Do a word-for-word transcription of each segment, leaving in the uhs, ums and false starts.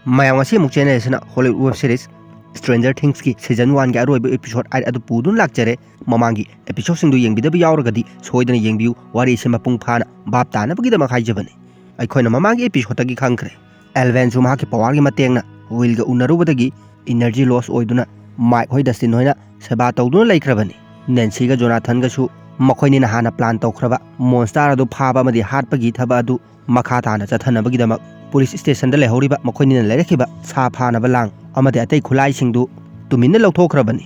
ꯃꯌꯥꯝ, ꯉꯁꯤ ꯑꯃꯨꯛ ꯆꯦꯟꯅꯔꯤꯁꯤꯅ Hollywood web series Stranger Thingsꯀꯤ season oneꯒꯤ ꯑꯔꯣꯏꯕ episode eight ꯑꯗꯨ ꯄꯨꯗꯨꯅ ꯂꯥꯛꯆꯔꯦ꯫ ꯃꯃꯥꯡꯒꯤ episodeꯁꯤꯡꯗꯨ ꯌꯦꯡꯕꯤꯗꯕ ꯌꯥꯎꯔꯒꯗꯤ ꯁꯣꯏꯗꯅ ꯌꯦꯡꯕꯤꯌꯨ, ꯋꯥꯔꯤꯁꯤ ꯃꯄꯨꯡ ꯐꯥꯅ ꯚꯥꯞ ꯇꯥꯅꯕꯒꯤꯗꯃꯛ ꯍꯥꯏꯖꯕꯅꯤ꯫ ꯑꯩꯈꯣꯏꯅ ꯃꯃꯥꯡꯒꯤ episodeꯇꯒꯤ ꯈꯪꯈ꯭ꯔꯦ, Elevenꯁꯨ ꯃꯍꯥꯛꯀꯤ powerꯒꯤ ꯃꯇꯦꯡꯅ Willꯒ ꯎꯅꯔꯨꯕꯗꯒꯤ energy loss ꯑꯣꯏꯗꯨꯅ Mike ꯍꯣꯏ, Dustin ꯍꯣꯏꯅ ꯁꯦꯕꯥ ꯇꯧꯗꯨꯅ ꯂꯩꯈ꯭ꯔꯕꯅꯤ꯫ Nancyꯒ Jonathanꯒꯁꯨ ꯃꯈꯣꯏꯅꯤꯅ ꯍꯥꯟꯅ plan ꯇꯧꯈ꯭ꯔꯕ monster ꯑꯗꯨ ꯐꯥꯕ ꯑꯃꯗꯤ ꯍꯥꯠꯄꯒꯤ ꯊꯕꯛ ꯑꯗꯨ ꯃꯈꯥ ꯇꯥꯅ ꯆꯠꯊꯅꯕꯒꯤꯗꯃꯛ police stationꯗ ꯂꯩꯍꯧꯔꯤꯕ ꯃꯈꯣꯏꯅꯤꯅ ꯂꯩꯔꯛꯈꯤꯕ ꯁꯥ ꯐꯥꯅꯕ ꯂꯥꯡ ꯑꯃꯗꯤ ꯑꯇꯩ ꯈꯨꯠꯂꯥꯏꯁꯤꯡꯗꯨ ꯇꯨꯃꯤꯟꯅ ꯂꯧꯊꯣꯛꯈ꯭ꯔꯕꯅꯤ꯫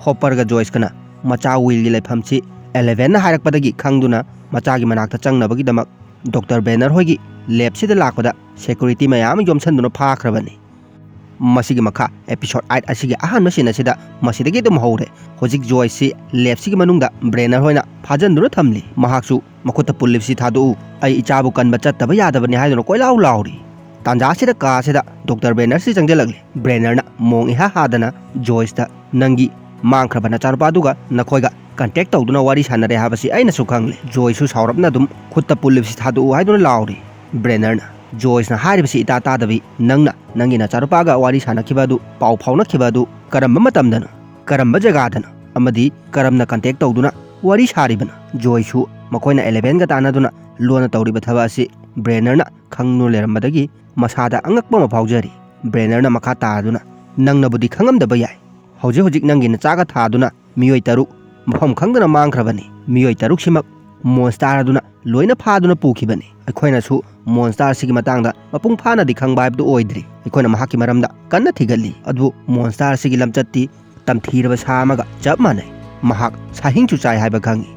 Hopperꯒ Joyceꯀꯅ ꯃꯆꯥ Willꯒꯤ ꯂꯩꯐꯝꯁꯤ Elevenꯅ ꯍꯥꯏꯔꯛꯄꯗꯒꯤ ꯈꯪꯗꯨꯅ ꯃꯆꯥꯒꯤ ꯃꯅꯥꯛꯇ ꯆꯪꯅꯕꯒꯤꯗꯃꯛ Doctor Banner ꯍꯣꯏꯒꯤ labꯁꯤꯗ ꯂꯥꯛꯄꯗ security ꯃꯌꯥꯝ ꯑꯃ ꯌꯣꯝꯁꯟꯗꯨꯅ ꯐꯥꯈ꯭ꯔꯕꯅꯤ꯫ ꯃꯁꯤꯒꯤ ꯃꯈꯥ episode eight ꯑꯁꯤꯒꯤ ꯑꯍꯥꯟꯕ scene ꯑꯁꯤꯗ ꯃꯁꯤꯗꯒꯤ ꯑꯗꯨꯝ ꯍꯧꯔꯦ꯫ ꯍꯧꯖꯤꯛ Joyceꯁꯤ labꯁꯤꯒꯤ ꯃꯅꯨꯡꯗ Banner ꯍꯣꯏꯅ ꯐꯥꯖꯟꯗꯨꯅ ꯊꯝꯂꯤ꯫ ꯃꯍꯥꯛꯁꯨ "ꯃꯈꯨꯠꯇ ꯄꯨꯜꯂꯤꯕꯁꯤ ꯊꯥꯗꯣꯛꯎ, ꯑꯩ ꯏꯆꯥꯕꯨ ꯀꯟꯕ ꯆꯠꯇꯕ ꯌꯥꯗꯕꯅꯤ" ꯍꯥꯏꯗꯨꯅ ꯀꯣꯏꯂꯥꯎ ꯂꯥꯎꯔꯤ꯫ ꯇꯥꯟꯖꯥꯁꯤꯗ ꯀꯥꯁꯤꯗ Doctor Bannerꯁꯤ ꯆꯪꯁꯤꯜꯂꯛꯂꯤ꯫ Bannerꯅ ꯃꯣꯡ ꯏꯍꯥ ꯍꯥꯗꯅ Joyceꯇ "ꯅꯪꯒꯤ ꯃꯥꯡꯈ꯭ꯔꯕ ꯅꯆꯥꯅꯨꯄꯥꯗꯨꯒ ꯅꯈꯣꯏꯒ contact ꯇꯧꯗꯨꯅ ꯋꯥꯔꯤ ꯁꯥꯟꯅꯔꯦ ꯍꯥꯏꯕꯁꯤ ꯑꯩꯅꯁꯨ ꯈꯪꯂꯦ꯫" Joyceꯁꯨ ꯁꯥꯎꯔꯞꯅ ꯑꯗꯨꯝ "ꯈꯨꯠꯇ ꯄꯨꯜꯂꯤꯕꯁꯤ ꯊꯥꯗꯣꯛꯎ" ꯍꯥꯏꯗꯨꯅ ꯂꯥꯎꯔꯤ꯫ Bannerꯅ "Joyceꯅ ꯍꯥꯏꯔꯤꯕꯁꯤ ꯏꯇꯥ ꯇꯥꯗꯕꯤ, ꯅꯪꯅ ꯅꯪꯒꯤ ꯅꯆꯥꯅꯨꯄꯥꯒ ꯋꯥꯔꯤ ꯁꯥꯟꯅꯈꯤꯕ ꯑꯗꯨ, ꯄꯥꯎ ꯐꯥꯎꯅꯈꯤꯕ ꯑꯗꯨ ꯀꯔꯝꯕ ꯃꯇꯝꯗꯅꯣ? ꯀꯔꯝꯕ ꯖꯒꯥꯗꯅꯣ? ꯑꯃꯗꯤ ꯀꯔꯝꯅ contact ꯇꯧꯗꯨꯅ ꯋꯥꯔꯤ ꯁꯥꯔꯤꯕꯅꯣ?" Joyceꯁꯨ ꯃꯈꯣꯏꯅ Elevenꯒ ꯇꯥꯟꯅꯗꯨꯅ ꯂꯣꯟꯅ ꯇꯧꯔꯤꯕ ꯊꯕꯛ ꯑꯁꯤ Bannerꯅ ꯈꯪꯗꯨꯅ ꯂꯩꯔꯝꯕꯗꯒꯤ ꯃꯁꯥꯗ ꯑꯉꯛꯄ ꯑꯃ ꯐꯥꯎꯖꯔꯤ꯫ Bannerꯅ ꯃꯈꯥ ꯇꯥꯗꯨꯅ, "ꯅꯪꯅꯕꯨꯗꯤ ꯈꯪꯉꯝꯗꯕ ꯌꯥꯏ, ꯍꯧꯖꯤꯛ ꯍꯧꯖꯤꯛ ꯅꯪꯒꯤ ꯅꯆꯥꯒ ꯊꯥꯗꯨꯅ ꯃꯤꯑꯣꯏ ꯇꯔꯨꯛ ꯃꯐꯝ ꯈꯪꯗꯅ ꯃꯥꯡꯈ꯭ꯔꯕꯅꯤ꯫ ꯃꯤꯑꯣꯏ ꯇꯔꯨꯛꯁꯤꯃꯛ monster ꯑꯗꯨꯅ ꯂꯣꯏꯅ ꯐꯥꯗꯨꯅ ꯄꯨꯈꯤꯕꯅꯤ꯫ ꯑꯩꯈꯣꯏꯅꯁꯨ monster ꯑꯁꯤꯒꯤ ꯃꯇꯥꯡꯗ ꯃꯄꯨꯡ ꯐꯥꯅꯗꯤ ꯈꯪꯕ ꯍꯥꯏꯕꯗꯨ ꯑꯣꯏꯗ꯭ꯔꯤ꯫ ꯑꯩꯈꯣꯏꯅ ꯃꯍꯥꯛꯀꯤ ꯃꯔꯝꯗ ꯀꯟꯅ ꯊꯤꯒꯠꯂꯤ, ꯑꯗꯨꯕꯨ monster ꯑꯁꯤꯒꯤ ꯂꯝꯆꯠꯇꯤ ꯇꯝꯊꯤꯔꯕ ꯁꯥ ꯑꯃꯒ ꯆꯞ ꯃꯥꯟꯅꯩ꯫ ꯃꯍꯥꯛ ꯁꯥꯍꯤꯡꯁꯨ ꯆꯥꯏ ꯍꯥꯏꯕ ꯈꯪꯏ꯫"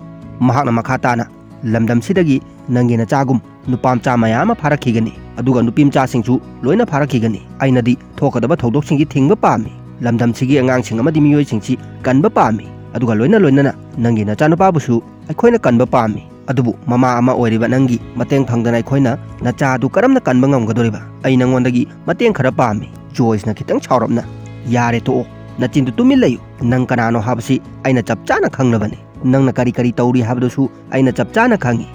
ꯃꯍꯥꯛꯅ ꯃꯈꯥ ꯇꯥꯅ, "ꯂꯝꯗꯝꯁꯤꯗꯒꯤ ꯅꯪꯒꯤ ꯅꯆꯥꯒꯨꯝ ꯅꯨꯄꯥ ꯃꯆꯥ ꯃꯌꯥꯝ ꯑꯃ ꯐꯥꯔꯛꯈꯤꯒꯅꯤ, ꯑꯗꯨꯒ ꯅꯨꯄꯤ ꯃꯆꯥꯁꯤꯡꯁꯨ ꯂꯣꯏꯅ ꯐꯥꯔꯛꯈꯤꯒꯅꯤ꯫ ꯑꯩꯅꯗꯤ ꯊꯣꯛꯀꯗꯕ ꯊꯧꯗꯣꯛꯁꯤꯡꯁꯤ ꯊꯤꯡꯕ ꯄꯥꯝꯃꯤ꯫ ꯂꯝꯗꯝꯁꯤꯒꯤ ꯑꯉꯥꯡꯁꯤꯡ ꯑꯃꯗꯤ ꯃꯤꯑꯣꯏꯁꯤꯡꯁꯤ ꯀꯟꯕ ꯄꯥꯝꯃꯤ, ꯑꯗꯨꯒ ꯂꯣꯏꯅ ꯂꯣꯏꯅꯅ ꯅꯪꯒꯤ ꯅꯆꯥꯅꯨꯄꯥꯕꯨꯁꯨ ꯑꯩꯈꯣꯏꯅ ꯀꯟꯕ ꯄꯥꯝꯃꯤ꯫ ꯑꯗꯨꯕꯨ ꯃꯃꯥ ꯑꯃ ꯑꯣꯏꯔꯤꯕ ꯅꯪꯒꯤ ꯃꯇꯦꯡ ꯐꯪꯗꯅ ꯑꯩꯈꯣꯏꯅ ꯅꯆꯥ ꯑꯗꯨ ꯀꯔꯝꯅ ꯀꯟꯕ ꯉꯝꯒꯗꯧꯔꯤꯕ? ꯑꯩ ꯅꯉꯣꯟꯗꯒꯤ ꯃꯇꯦꯡ ꯈꯔ ꯄꯥꯝꯃꯤ꯫" Joyceꯅ ꯈꯤꯇꯪ ꯁꯥꯎꯔꯞꯅ, "ꯌꯥꯔꯦ, ꯇꯣꯛꯑꯣ꯫ ꯅꯆꯤꯟꯗꯨ ꯇꯨꯃꯤꯟ ꯂꯩꯌꯨ꯫ ꯅꯪ ꯀꯅꯥꯅꯣ ꯍꯥꯏꯕꯁꯤ ꯑꯩꯅ ꯆꯞ ꯆꯥꯅ ꯈꯪꯂꯕꯅꯤ꯫ ꯅꯪꯅ ꯀꯔꯤ ꯀꯔꯤ ꯇꯧꯔꯤ ꯍꯥꯏꯕꯗꯨꯁꯨ ꯑꯩꯅ ꯆꯞ ꯆꯥꯅ ꯈꯪꯏ꯫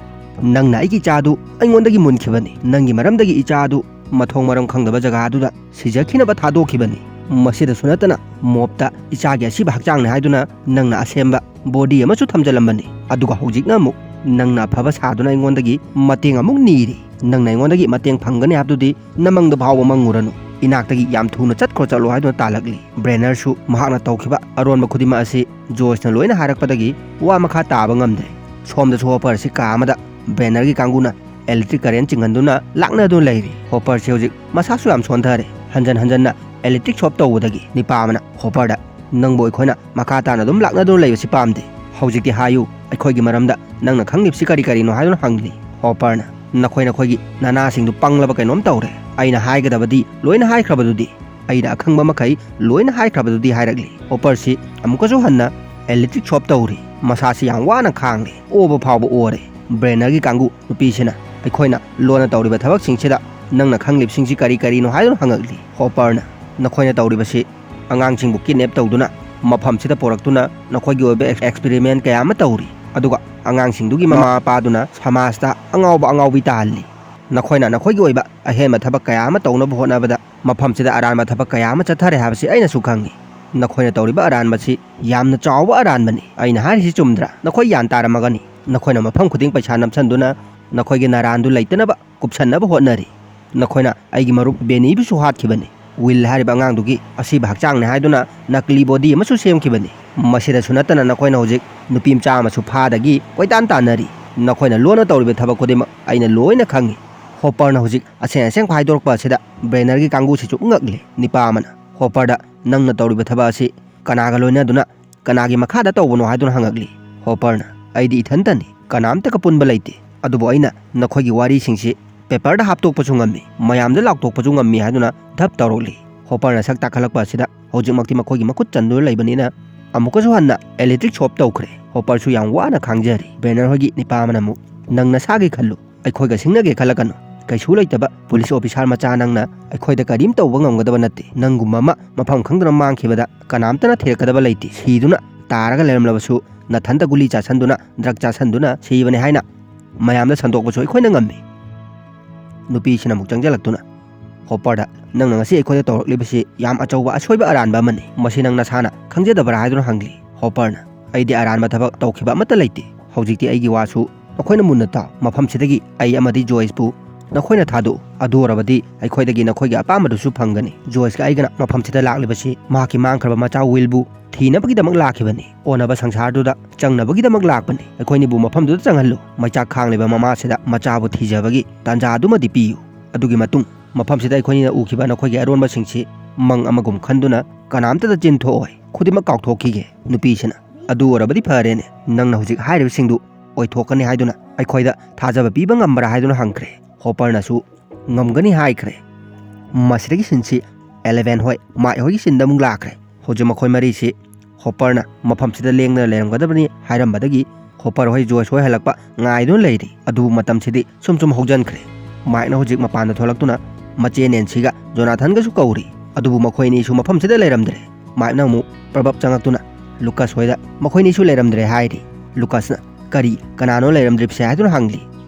ꯅꯪꯅ ꯑꯩꯒꯤ ꯏꯆꯥꯗꯨ ꯑꯩꯉꯣꯟꯗꯒꯤ ꯃꯨꯟꯈꯤꯕꯅꯤ꯫ ꯅꯪꯒꯤ ꯃꯔꯝꯗꯒꯤ ꯏꯆꯥ ꯑꯗꯨ ꯃꯊꯣꯡ ꯃꯔꯝ ꯈꯪꯗꯕ ꯖꯒꯥ ꯑꯗꯨꯗ ꯁꯤꯖꯈꯤꯅꯕ ꯊꯥꯗꯣꯛꯈꯤꯕꯅꯤ꯫ ꯃꯁꯤꯗꯁꯨ ꯅꯠꯇꯅ ꯃꯣꯞꯇ ꯏꯆꯥꯒꯤ ꯑꯁꯤꯕ ꯍꯛꯆꯥꯡꯅꯤ ꯍꯥꯏꯗꯨꯅ ꯅꯪꯅ ꯑꯁꯦꯝꯕ ꯕꯣꯗꯤ ꯑꯃꯁꯨ ꯊꯝꯖꯤꯜꯂꯝꯕꯅꯤ꯫ ꯑꯗꯨꯒ ꯍꯧꯖꯤꯛꯅ ꯑꯃꯨꯛ ꯅꯪꯅ ꯑꯐꯕ ꯁꯥꯗꯨꯅ ꯑꯩꯉꯣꯟꯗꯒꯤ ꯃꯇꯦꯡ ꯑꯃꯨꯛ ꯅꯤꯔꯤ꯫ ꯅꯪꯅ ꯑꯩꯉꯣꯟꯗꯒꯤ ꯃꯇꯦꯡ ꯐꯪꯒꯅꯤ ꯍꯥꯏꯕꯗꯨꯗꯤ ꯅꯃꯪꯗ ꯐꯥꯎꯕ ꯃꯪꯉꯨꯔꯅꯨ꯫ ꯏꯅꯥꯛꯇꯒꯤ ꯌꯥꯝ ꯊꯨꯅ ꯆꯠꯈ꯭ꯔꯣ ꯆꯠꯂꯣ ꯍꯥꯏꯗꯨꯅ ꯇꯥꯜꯂꯛꯂꯤ꯫ ꯕ꯭ꯔꯦꯅꯔꯁꯨ ꯃꯍꯥꯛꯅ ꯇꯧꯈꯤꯕ ꯑꯔꯣꯟꯕ ꯈꯨꯗꯤꯡꯃꯛ ꯑꯁꯤ ꯖꯣꯏꯁꯅ ꯂꯣꯏꯅ ꯍꯥꯏꯔꯛꯄꯗꯒꯤ ꯋꯥ ꯃꯈꯥ ꯇꯥꯕ ꯉꯝꯗ꯭ꯔꯦ꯫ ꯁꯣꯝꯗꯁꯨ ꯍꯣꯄꯔ ꯑꯁꯤ ꯀꯥ ꯑꯃꯗ ꯕ꯭ꯔꯦꯅꯔꯒꯤ ꯀꯥꯡꯕꯨꯅ ꯏꯂꯦꯛꯇ꯭ꯔꯤꯛ ꯀꯔꯦꯟ ꯆꯤꯡꯍꯟꯗꯨꯅ ꯂꯥꯛꯅꯗꯨꯅ ꯂꯩꯔꯤ꯫ ꯍꯣꯄꯔꯁꯦ ꯍꯧꯖꯤꯛ ꯃꯁꯥꯁꯨ ꯌꯥꯝ ꯁꯣꯟꯊꯔꯦ꯫ ꯍꯟꯖꯟ ꯍꯟꯖꯟꯅ ꯏꯂꯦꯛꯇ꯭ꯔꯤꯛ ꯁꯣꯞ ꯇꯧꯕꯗꯒꯤ ꯅꯤꯄꯥ ꯑꯃꯅ ꯍꯣꯄꯔꯗ, "ꯅꯪꯕꯨ ꯑꯩꯈꯣꯏꯅ ꯃꯈꯥ ꯇꯥꯅ ꯑꯗꯨꯝ ꯂꯥꯛꯅꯗꯨꯅ ꯂꯩꯕꯁꯤ ꯄꯥꯝꯗꯦ꯫ ꯍꯧꯖꯤꯛꯇꯤ ꯍꯥꯏꯌꯨ, ꯑꯩꯈꯣꯏꯒꯤ ꯃꯔꯝꯗ ꯅꯪꯅ ꯈꯪꯂꯤꯕꯁꯤ ꯀꯔꯤ ꯀꯔꯤꯅꯣ?" ꯍꯥꯏꯗꯨꯅ ꯍꯪꯂꯤ꯫ ꯍꯣꯄꯔꯅ, "ꯅꯈꯣꯏ ꯅꯈꯣꯏꯒꯤ ꯅꯅꯥꯁꯤꯡꯗꯨ ꯄꯪꯂꯕ ꯀꯩꯅꯣꯝ ꯇꯧꯔꯦ꯫ ꯑꯩꯅ ꯍꯥꯏꯒꯗꯕꯗꯤ ꯂꯣꯏꯅ ꯍꯥꯏꯈ꯭ꯔꯕꯗꯨꯗꯤ, ꯑꯩꯅ ꯑꯈꯪꯕ ꯃꯈꯩ ꯂꯣꯏꯅ ꯍꯥꯏꯈ꯭ꯔꯕꯗꯨꯗꯤ" ꯍꯥꯏꯔꯛꯂꯤ꯫ ꯍꯣꯄꯔꯁꯤ ꯑꯃꯨꯛꯀꯁꯨ ꯍꯟꯅ ꯏꯂꯦꯛꯇ꯭ꯔꯤꯛ ꯁꯣꯞ ꯇꯧꯔꯤ꯫ ꯃꯁꯥꯁꯤ ꯌꯥꯝ ꯋꯥꯅ ꯈꯥꯡꯂꯤ꯫ ꯑꯣꯕ ꯐꯥꯎꯕ ꯑꯣꯔꯦ꯫ ꯕ꯭ꯔꯦꯅꯔꯒꯤ ꯀꯥꯡꯕꯨ ꯅꯨꯄꯤꯁꯤꯅ, "ꯑꯩꯈꯣꯏꯅ ꯂꯣꯟꯅ ꯇꯧꯔꯤꯕ ꯊꯕꯛꯁꯤꯡꯁꯤꯗ ꯅꯪꯅ ꯈꯪꯂꯤꯕꯁꯤꯡꯁꯤ ꯀꯔꯤ ꯀꯔꯤꯅꯣ?" ꯍꯥꯏꯗꯨꯅ ꯍꯪꯉꯛꯂꯤ꯫ ꯍꯣꯄꯔꯅ, "ꯅꯈꯣꯏꯅ ꯇꯧꯔꯤꯕꯁꯤ ꯑꯉꯥꯡꯁꯤꯡꯕꯨ ꯀꯤꯗꯅꯦꯞ ꯇꯧꯗꯨꯅ ꯃꯐꯝꯁꯤꯗ ꯄꯨꯔꯛꯇꯨꯅ ꯅꯈꯣꯏꯒꯤ ꯑꯣꯏꯕ ꯑꯦꯛꯁ-, ꯑꯦꯛꯁꯄꯦꯔꯤꯃꯦꯟ ꯀꯌꯥ ꯑꯃ ꯇꯧꯔꯤ꯫ ꯑꯗꯨꯒ ꯑꯉꯥꯡꯁꯤꯡꯗꯨꯒꯤ ꯃꯃꯥ ꯃꯄꯥꯗꯨꯅ ꯁꯃꯥꯖꯇ ꯑꯉꯥꯎꯕ ꯑꯉꯥꯎꯕꯤ ꯇꯥꯍꯜꯂꯤ꯫ ꯅꯈꯣꯏꯅ ꯅꯈꯣꯏꯒꯤ ꯑꯣꯏꯕ ꯑꯍꯦꯟꯕ ꯊꯕꯛ ꯀꯌꯥ ꯑꯃ ꯇꯧꯅꯕ ꯍꯣꯠꯅꯕꯗ ꯃꯐꯝꯁꯤꯗ ꯑꯔꯥꯟꯕ ꯊꯕꯛ ꯀꯌꯥ ꯑꯃ ꯆꯠꯊꯔꯦ ꯍꯥꯏꯕꯁꯤ ꯑꯩꯅꯁꯨ ꯈꯪꯏ꯫ ꯅꯈꯣꯏꯅ ꯇꯧꯔꯤꯕ ꯑꯔꯥꯟꯕꯁꯤ ꯌꯥꯝꯅ ꯆꯥꯎꯕ ꯑꯔꯥꯟꯕꯅꯤ꯫ ꯑꯩꯅ ꯍꯥꯏꯔꯤꯁꯤ ꯆꯨꯝꯗ꯭ꯔꯥ? ꯅꯈꯣꯏ ꯒ꯭ꯌꯥꯟ ꯇꯥꯔꯝꯃꯒꯅꯤ꯫ ꯅꯈꯣꯏꯅ ꯃꯐꯝ ꯈꯨꯗꯤꯡ ꯄꯩꯁꯥ ꯅꯝꯁꯤꯟꯗꯨꯅ ꯅꯈꯣꯏꯒꯤ ꯅꯔꯥꯟꯗꯨ ꯂꯩꯇꯅꯕ ꯀꯨꯞꯁꯟꯅꯕ ꯍꯣꯠꯅꯔꯤ꯫ ꯅꯈꯣꯏꯅ ꯑꯩꯒꯤ ꯃꯔꯨꯞ ꯕꯦꯅꯤꯕꯨꯁꯨ ꯍꯥꯠꯈꯤꯕꯅꯤ꯫ ꯋꯤꯜ ꯍꯥꯏꯔꯤꯕ ꯑꯉꯥꯡꯗꯨꯒꯤ ꯑꯁꯤꯕ ꯍꯛꯆꯥꯡꯅꯤ ꯍꯥꯏꯗꯨꯅ ꯅꯀꯂꯤ ꯕꯣꯗꯤ ꯑꯃꯁꯨ ꯁꯦꯝꯈꯤꯕꯅꯤ꯫ ꯃꯁꯤꯗꯁꯨ ꯅꯠꯇꯅ ꯅꯈꯣꯏꯅ ꯍꯧꯖꯤꯛ ꯅꯨꯄꯤ ꯃꯆꯥ ꯑꯃꯁꯨ ꯐꯥꯗꯒꯤ ꯀꯣꯏꯇꯥꯟ ꯇꯥꯟꯅꯔꯤ꯫ ꯅꯈꯣꯏꯅ ꯂꯣꯟꯅ ꯇꯧꯔꯤꯕ ꯊꯕꯛ ꯈꯨꯗꯤꯡꯃꯛ ꯑꯩꯅ ꯂꯣꯏꯅ ꯈꯪꯏ꯫" ꯍꯣꯄꯔꯅ ꯍꯧꯖꯤꯛ ꯑꯁꯦꯡ ꯑꯁꯦꯡꯕ ꯍꯥꯏꯗꯣꯔꯛꯄ ꯑꯁꯤꯗ ꯕ꯭ꯔꯦꯅꯔꯒꯤ ꯀꯥꯡꯕꯨꯁꯤꯁꯨ ꯉꯛꯂꯤ꯫ ꯅꯤꯄꯥ ꯑꯃꯅ ꯍꯣꯄꯔꯗ, "ꯅꯪꯅ ꯇꯧꯔꯤꯕ ꯊꯕꯛ ꯑꯁꯤ ꯀꯅꯥꯒ ꯂꯣꯏꯅꯗꯨꯅ ꯀꯅꯥꯒꯤ ꯃꯈꯥꯗ ꯇꯧꯕꯅꯣ?" ꯍꯥꯏꯗꯨꯅ ꯍꯪꯉꯛꯂꯤ꯫ ꯍꯣꯄꯔꯅ, "ꯑꯩꯗꯤ ꯏꯊꯟꯇꯅꯤ, ꯀꯅꯥꯝꯇꯒ ꯄꯨꯟꯕ ꯂꯩꯇꯦ꯫ ꯑꯗꯨꯕꯨ ꯑꯩꯅ ꯅꯈꯣꯏꯒꯤ ꯋꯥꯔꯤꯁꯤꯡꯁꯤ ꯄꯦꯄꯔꯗ ꯍꯥꯞꯇꯣꯛꯄꯁꯨ ꯉꯝꯃꯤ, ꯃꯌꯥꯝꯗ ꯂꯥꯎꯊꯣꯛꯄꯁꯨ ꯉꯝꯃꯤ" ꯍꯥꯏꯗꯨꯅ ꯙꯞ ꯇꯧꯔꯛꯂꯤ꯫ ꯍꯣꯄꯔꯅ ꯁꯛ ꯇꯥꯛꯈꯠꯂꯛꯄ ꯑꯁꯤꯗ ꯍꯧꯖꯤꯛꯃꯛꯇꯤ ꯃꯈꯣꯏꯒꯤ ꯃꯈꯨꯠ ꯆꯟꯗꯨꯅ ꯂꯩꯕꯅꯤꯅ ꯑꯃꯨꯛꯀꯁꯨ ꯍꯟꯅ ꯏꯂꯦꯛꯇ꯭ꯔꯤꯛ ꯁꯣꯞ ꯇꯧꯈ꯭ꯔꯦ꯫ ꯍꯣꯄꯔꯁꯨ ꯌꯥꯝ ꯋꯥꯅ ꯈꯥꯡꯖꯔꯤ꯫ ꯕ꯭ꯔꯦꯅꯔ ꯍꯣꯏꯒꯤ ꯅꯤꯄꯥ ꯑꯃꯅ ꯑꯃꯨꯛ, "ꯅꯪ ꯅꯁꯥꯒꯤ ꯈꯜꯂꯨ, ꯑꯩꯈꯣꯏꯒ ꯁꯤꯡꯅꯒꯦ ꯈꯜꯂꯛꯀꯅꯨ꯫ ꯀꯩꯁꯨ ꯂꯩꯇꯕ ꯄꯨꯂꯤꯁ ꯑꯣꯐꯤꯁꯥꯔ ꯃꯆꯥ ꯅꯪꯅ ꯑꯩꯈꯣꯏꯗ ꯀꯔꯤꯝ ꯇꯧꯕ ꯉꯝꯒꯗꯕ ꯅꯠꯇꯦ꯫ ꯅꯪꯒꯨꯝꯕ ꯑꯃ ꯃꯐꯝ ꯈꯪꯗꯅ ꯃꯥꯡꯈꯤꯕꯗ ꯀꯅꯥꯝꯇꯅ ꯊꯤꯔꯛꯀꯗꯕ ꯂꯩꯇꯦ꯫ ꯁꯤꯗꯨꯅ ꯇꯥꯔꯒ ꯂꯩꯔꯝꯂꯕꯁꯨ ꯅꯊꯟꯇ ꯒꯨꯂꯤ ꯆꯥꯁꯟꯗꯨꯅ, ꯗ꯭ꯔꯒ ꯆꯥꯁꯟꯗꯨꯅ ꯁꯤꯕꯅꯤ ꯍꯥꯏꯅ ꯃꯌꯥꯝꯗ ꯁꯟꯗꯣꯛꯄꯁꯨ ꯑꯩꯈꯣꯏꯅ ꯉꯝꯃꯤ꯫" ꯅꯨꯄꯤꯁꯤꯅ ꯑꯃꯨꯛ ꯆꯪꯁꯤꯜꯂꯛꯇꯨꯅ, ꯍꯣꯄꯔꯗ, "ꯅꯪꯅ ꯉꯁꯤ ꯑꯩꯈꯣꯏꯗ ꯇꯧꯔꯛꯂꯤꯕꯁꯤ ꯌꯥꯝ ꯑꯆꯧꯕ ꯑꯁꯣꯏꯕ ꯑꯔꯥꯟꯕ ꯑꯃꯅꯤ꯫ ꯃꯁꯤ ꯅꯪ ꯅꯁꯥꯅ ꯈꯪꯖꯗꯕ꯭ꯔꯥ?" ꯍꯥꯏꯗꯨꯅ ꯍꯪꯂꯤ꯫ ꯍꯣꯄꯔꯅ, "ꯑꯩꯗꯤ ꯑꯔꯥꯟꯕ ꯊꯕꯛ ꯇꯧꯈꯤꯕ ꯑꯃꯠꯇ ꯂꯩꯇꯦ꯫ ꯍꯧꯖꯤꯛꯇꯤ ꯑꯩꯒꯤ ꯋꯥꯁꯨ ꯅꯈꯣꯏꯅ ꯃꯨꯟꯅ ꯇꯥꯎ꯫ ꯃꯐꯝꯁꯤꯗꯒꯤ ꯑꯩ ꯑꯃꯗꯤ ꯖꯣꯏꯁꯄꯨ ꯅꯈꯣꯏꯅ ꯊꯥꯗꯣꯛꯎ꯫ ꯑꯗꯨ ꯑꯣꯏꯔꯕꯗꯤ ꯑꯩꯈꯣꯏꯗꯒꯤ ꯅꯈꯣꯏꯒꯤ ꯑꯄꯥꯝꯕꯗꯨꯁꯨ ꯐꯪꯒꯅꯤ꯫ ꯖꯣꯏꯁꯀ ꯑꯩꯒꯅ ꯃꯐꯝꯁꯤꯗ ꯂꯥꯛꯂꯤꯕꯁꯤ ꯃꯍꯥꯛꯀꯤ ꯃꯥꯡꯈ꯭ꯔꯕ ꯃꯆꯥ ꯋꯤꯜꯕꯨ ꯊꯤꯅꯕꯒꯤꯗꯃꯛ ꯂꯥꯛꯈꯤꯕꯅꯤ꯫ ꯑꯣꯟꯅꯕ ꯁꯪꯁꯥꯔꯗꯨꯗ ꯆꯪꯅꯕꯒꯤꯗꯃꯛ ꯂꯥꯛꯄꯅꯤ꯫ ꯑꯩꯈꯣꯏꯅꯤꯕꯨ ꯃꯐꯝꯗꯨꯗ ꯆꯪꯍꯜꯂꯨ꯫ ꯃꯩꯆꯥꯛ ꯈꯥꯡꯂꯤꯕ ꯃꯃꯥꯁꯤꯗ ꯃꯆꯥꯕꯨ ꯊꯤꯖꯕꯒꯤ ꯇꯥꯟꯖꯥ ꯑꯗꯨꯃꯗꯤ ꯄꯤꯌꯨ꯫ ꯑꯗꯨꯒꯤ ꯃꯇꯨꯡ ꯃꯐꯝꯁꯤꯗ ꯑꯩꯈꯣꯏꯅꯤꯅ ꯎꯈꯤꯕ ꯅꯈꯣꯏꯒꯤ ꯑꯔꯣꯟꯕꯁꯤꯡꯁꯤ ꯃꯪ ꯑꯃꯒꯨꯝ ꯈꯟꯗꯨꯅ ꯀꯅꯥꯝꯇꯗ ꯆꯤꯟꯊꯣꯛꯑꯣꯏ꯫ ꯈꯨꯗꯤꯡꯃꯛ ꯀꯥꯎꯊꯣꯛꯈꯤꯒꯦ꯫" ꯅꯨꯄꯤꯁꯤꯅ, "ꯑꯗꯨ ꯑꯣꯏꯔꯕꯗꯤ ꯐꯔꯦꯅꯦ, ꯅꯪꯅ ꯍꯧꯖꯤꯛ ꯍꯥꯏꯔꯤꯕꯁꯤꯡꯗꯨ ꯑꯣꯏꯊꯣꯛꯀꯅꯤ ꯍꯥꯏꯗꯨꯅ ꯑꯩꯈꯣꯏꯗ ꯊꯥꯖꯕ ꯄꯤꯕ ꯉꯝꯕ꯭ꯔꯥ?" ꯍꯥꯏꯗꯨꯅ ꯍꯪꯈ꯭ꯔꯦ꯫ ꯍꯣꯄꯔꯅꯁꯨ ꯉꯝꯒꯅꯤ ꯍꯥꯏꯈ꯭ꯔꯦ꯫ ꯃꯁꯤꯗꯒꯤ ꯁꯤꯟꯁꯤ ꯑꯦꯂꯦꯚꯦꯟ ꯍꯣꯏ, ꯃꯥꯏꯛ ꯍꯣꯏꯒꯤ ꯁꯤꯟꯗ ꯑꯃꯨꯛ ꯂꯥꯛꯈ꯭ꯔꯦ꯫ ꯍꯧꯖꯤꯛ ꯃꯈꯣꯏ ꯃꯔꯤꯁꯤ ꯍꯣꯄꯔꯅ ꯃꯐꯝꯁꯤꯗ ꯂꯦꯡꯗꯅ ꯂꯩꯔꯝꯒꯗꯕꯅꯤ ꯍꯥꯏꯔꯝꯕꯗꯒꯤ ꯍꯣꯄꯔ ꯍꯣꯏ, ꯖꯣꯏꯁ ꯍꯣꯏ ꯍꯜꯂꯛꯄ ꯉꯥꯏꯗꯨꯅ ꯂꯩꯔꯤ꯫ ꯑꯗꯨꯕꯨ ꯃꯇꯝꯁꯤꯗꯤ ꯁꯨꯝ ꯁꯨꯝ ꯍꯧꯖꯤꯟꯈ꯭ꯔꯦ꯫ ꯃꯥꯏꯛꯅ ꯍꯧꯖꯤꯛ ꯃꯄꯥꯟꯗ ꯊꯣꯛꯂꯛꯇꯨꯅ ꯃꯆꯦ ꯅꯦꯟꯁꯤꯒ ꯖꯣꯅꯥꯊꯟꯒꯁꯨ ꯀꯧꯔꯤ꯫ ꯑꯗꯨꯕꯨ ꯃꯈꯣꯏ ꯑꯅꯤꯁꯨ ꯃꯐꯝꯁꯤꯗ ꯂꯩꯔꯝꯗ꯭ꯔꯦ꯫ ꯃꯥꯏꯛꯅ ꯑꯃꯨꯛ ꯄ꯭ꯔꯕꯞ ꯆꯪꯉꯛꯇꯨꯅ ꯂꯨꯀꯁ ꯍꯣꯏꯗ ꯃꯈꯣꯏ ꯑꯅꯤꯁꯨ ꯂꯩꯔꯝꯗ꯭ꯔꯦ ꯍꯥꯏꯔꯤ꯫ ꯂꯨꯀꯁꯅ, "ꯀꯔꯤ, ꯀꯅꯥꯅꯣ ꯂꯩꯔꯝꯗ꯭ꯔꯤꯕꯁꯦ?" ꯍꯥꯏꯗꯨꯅ ꯍꯪꯂꯤ꯫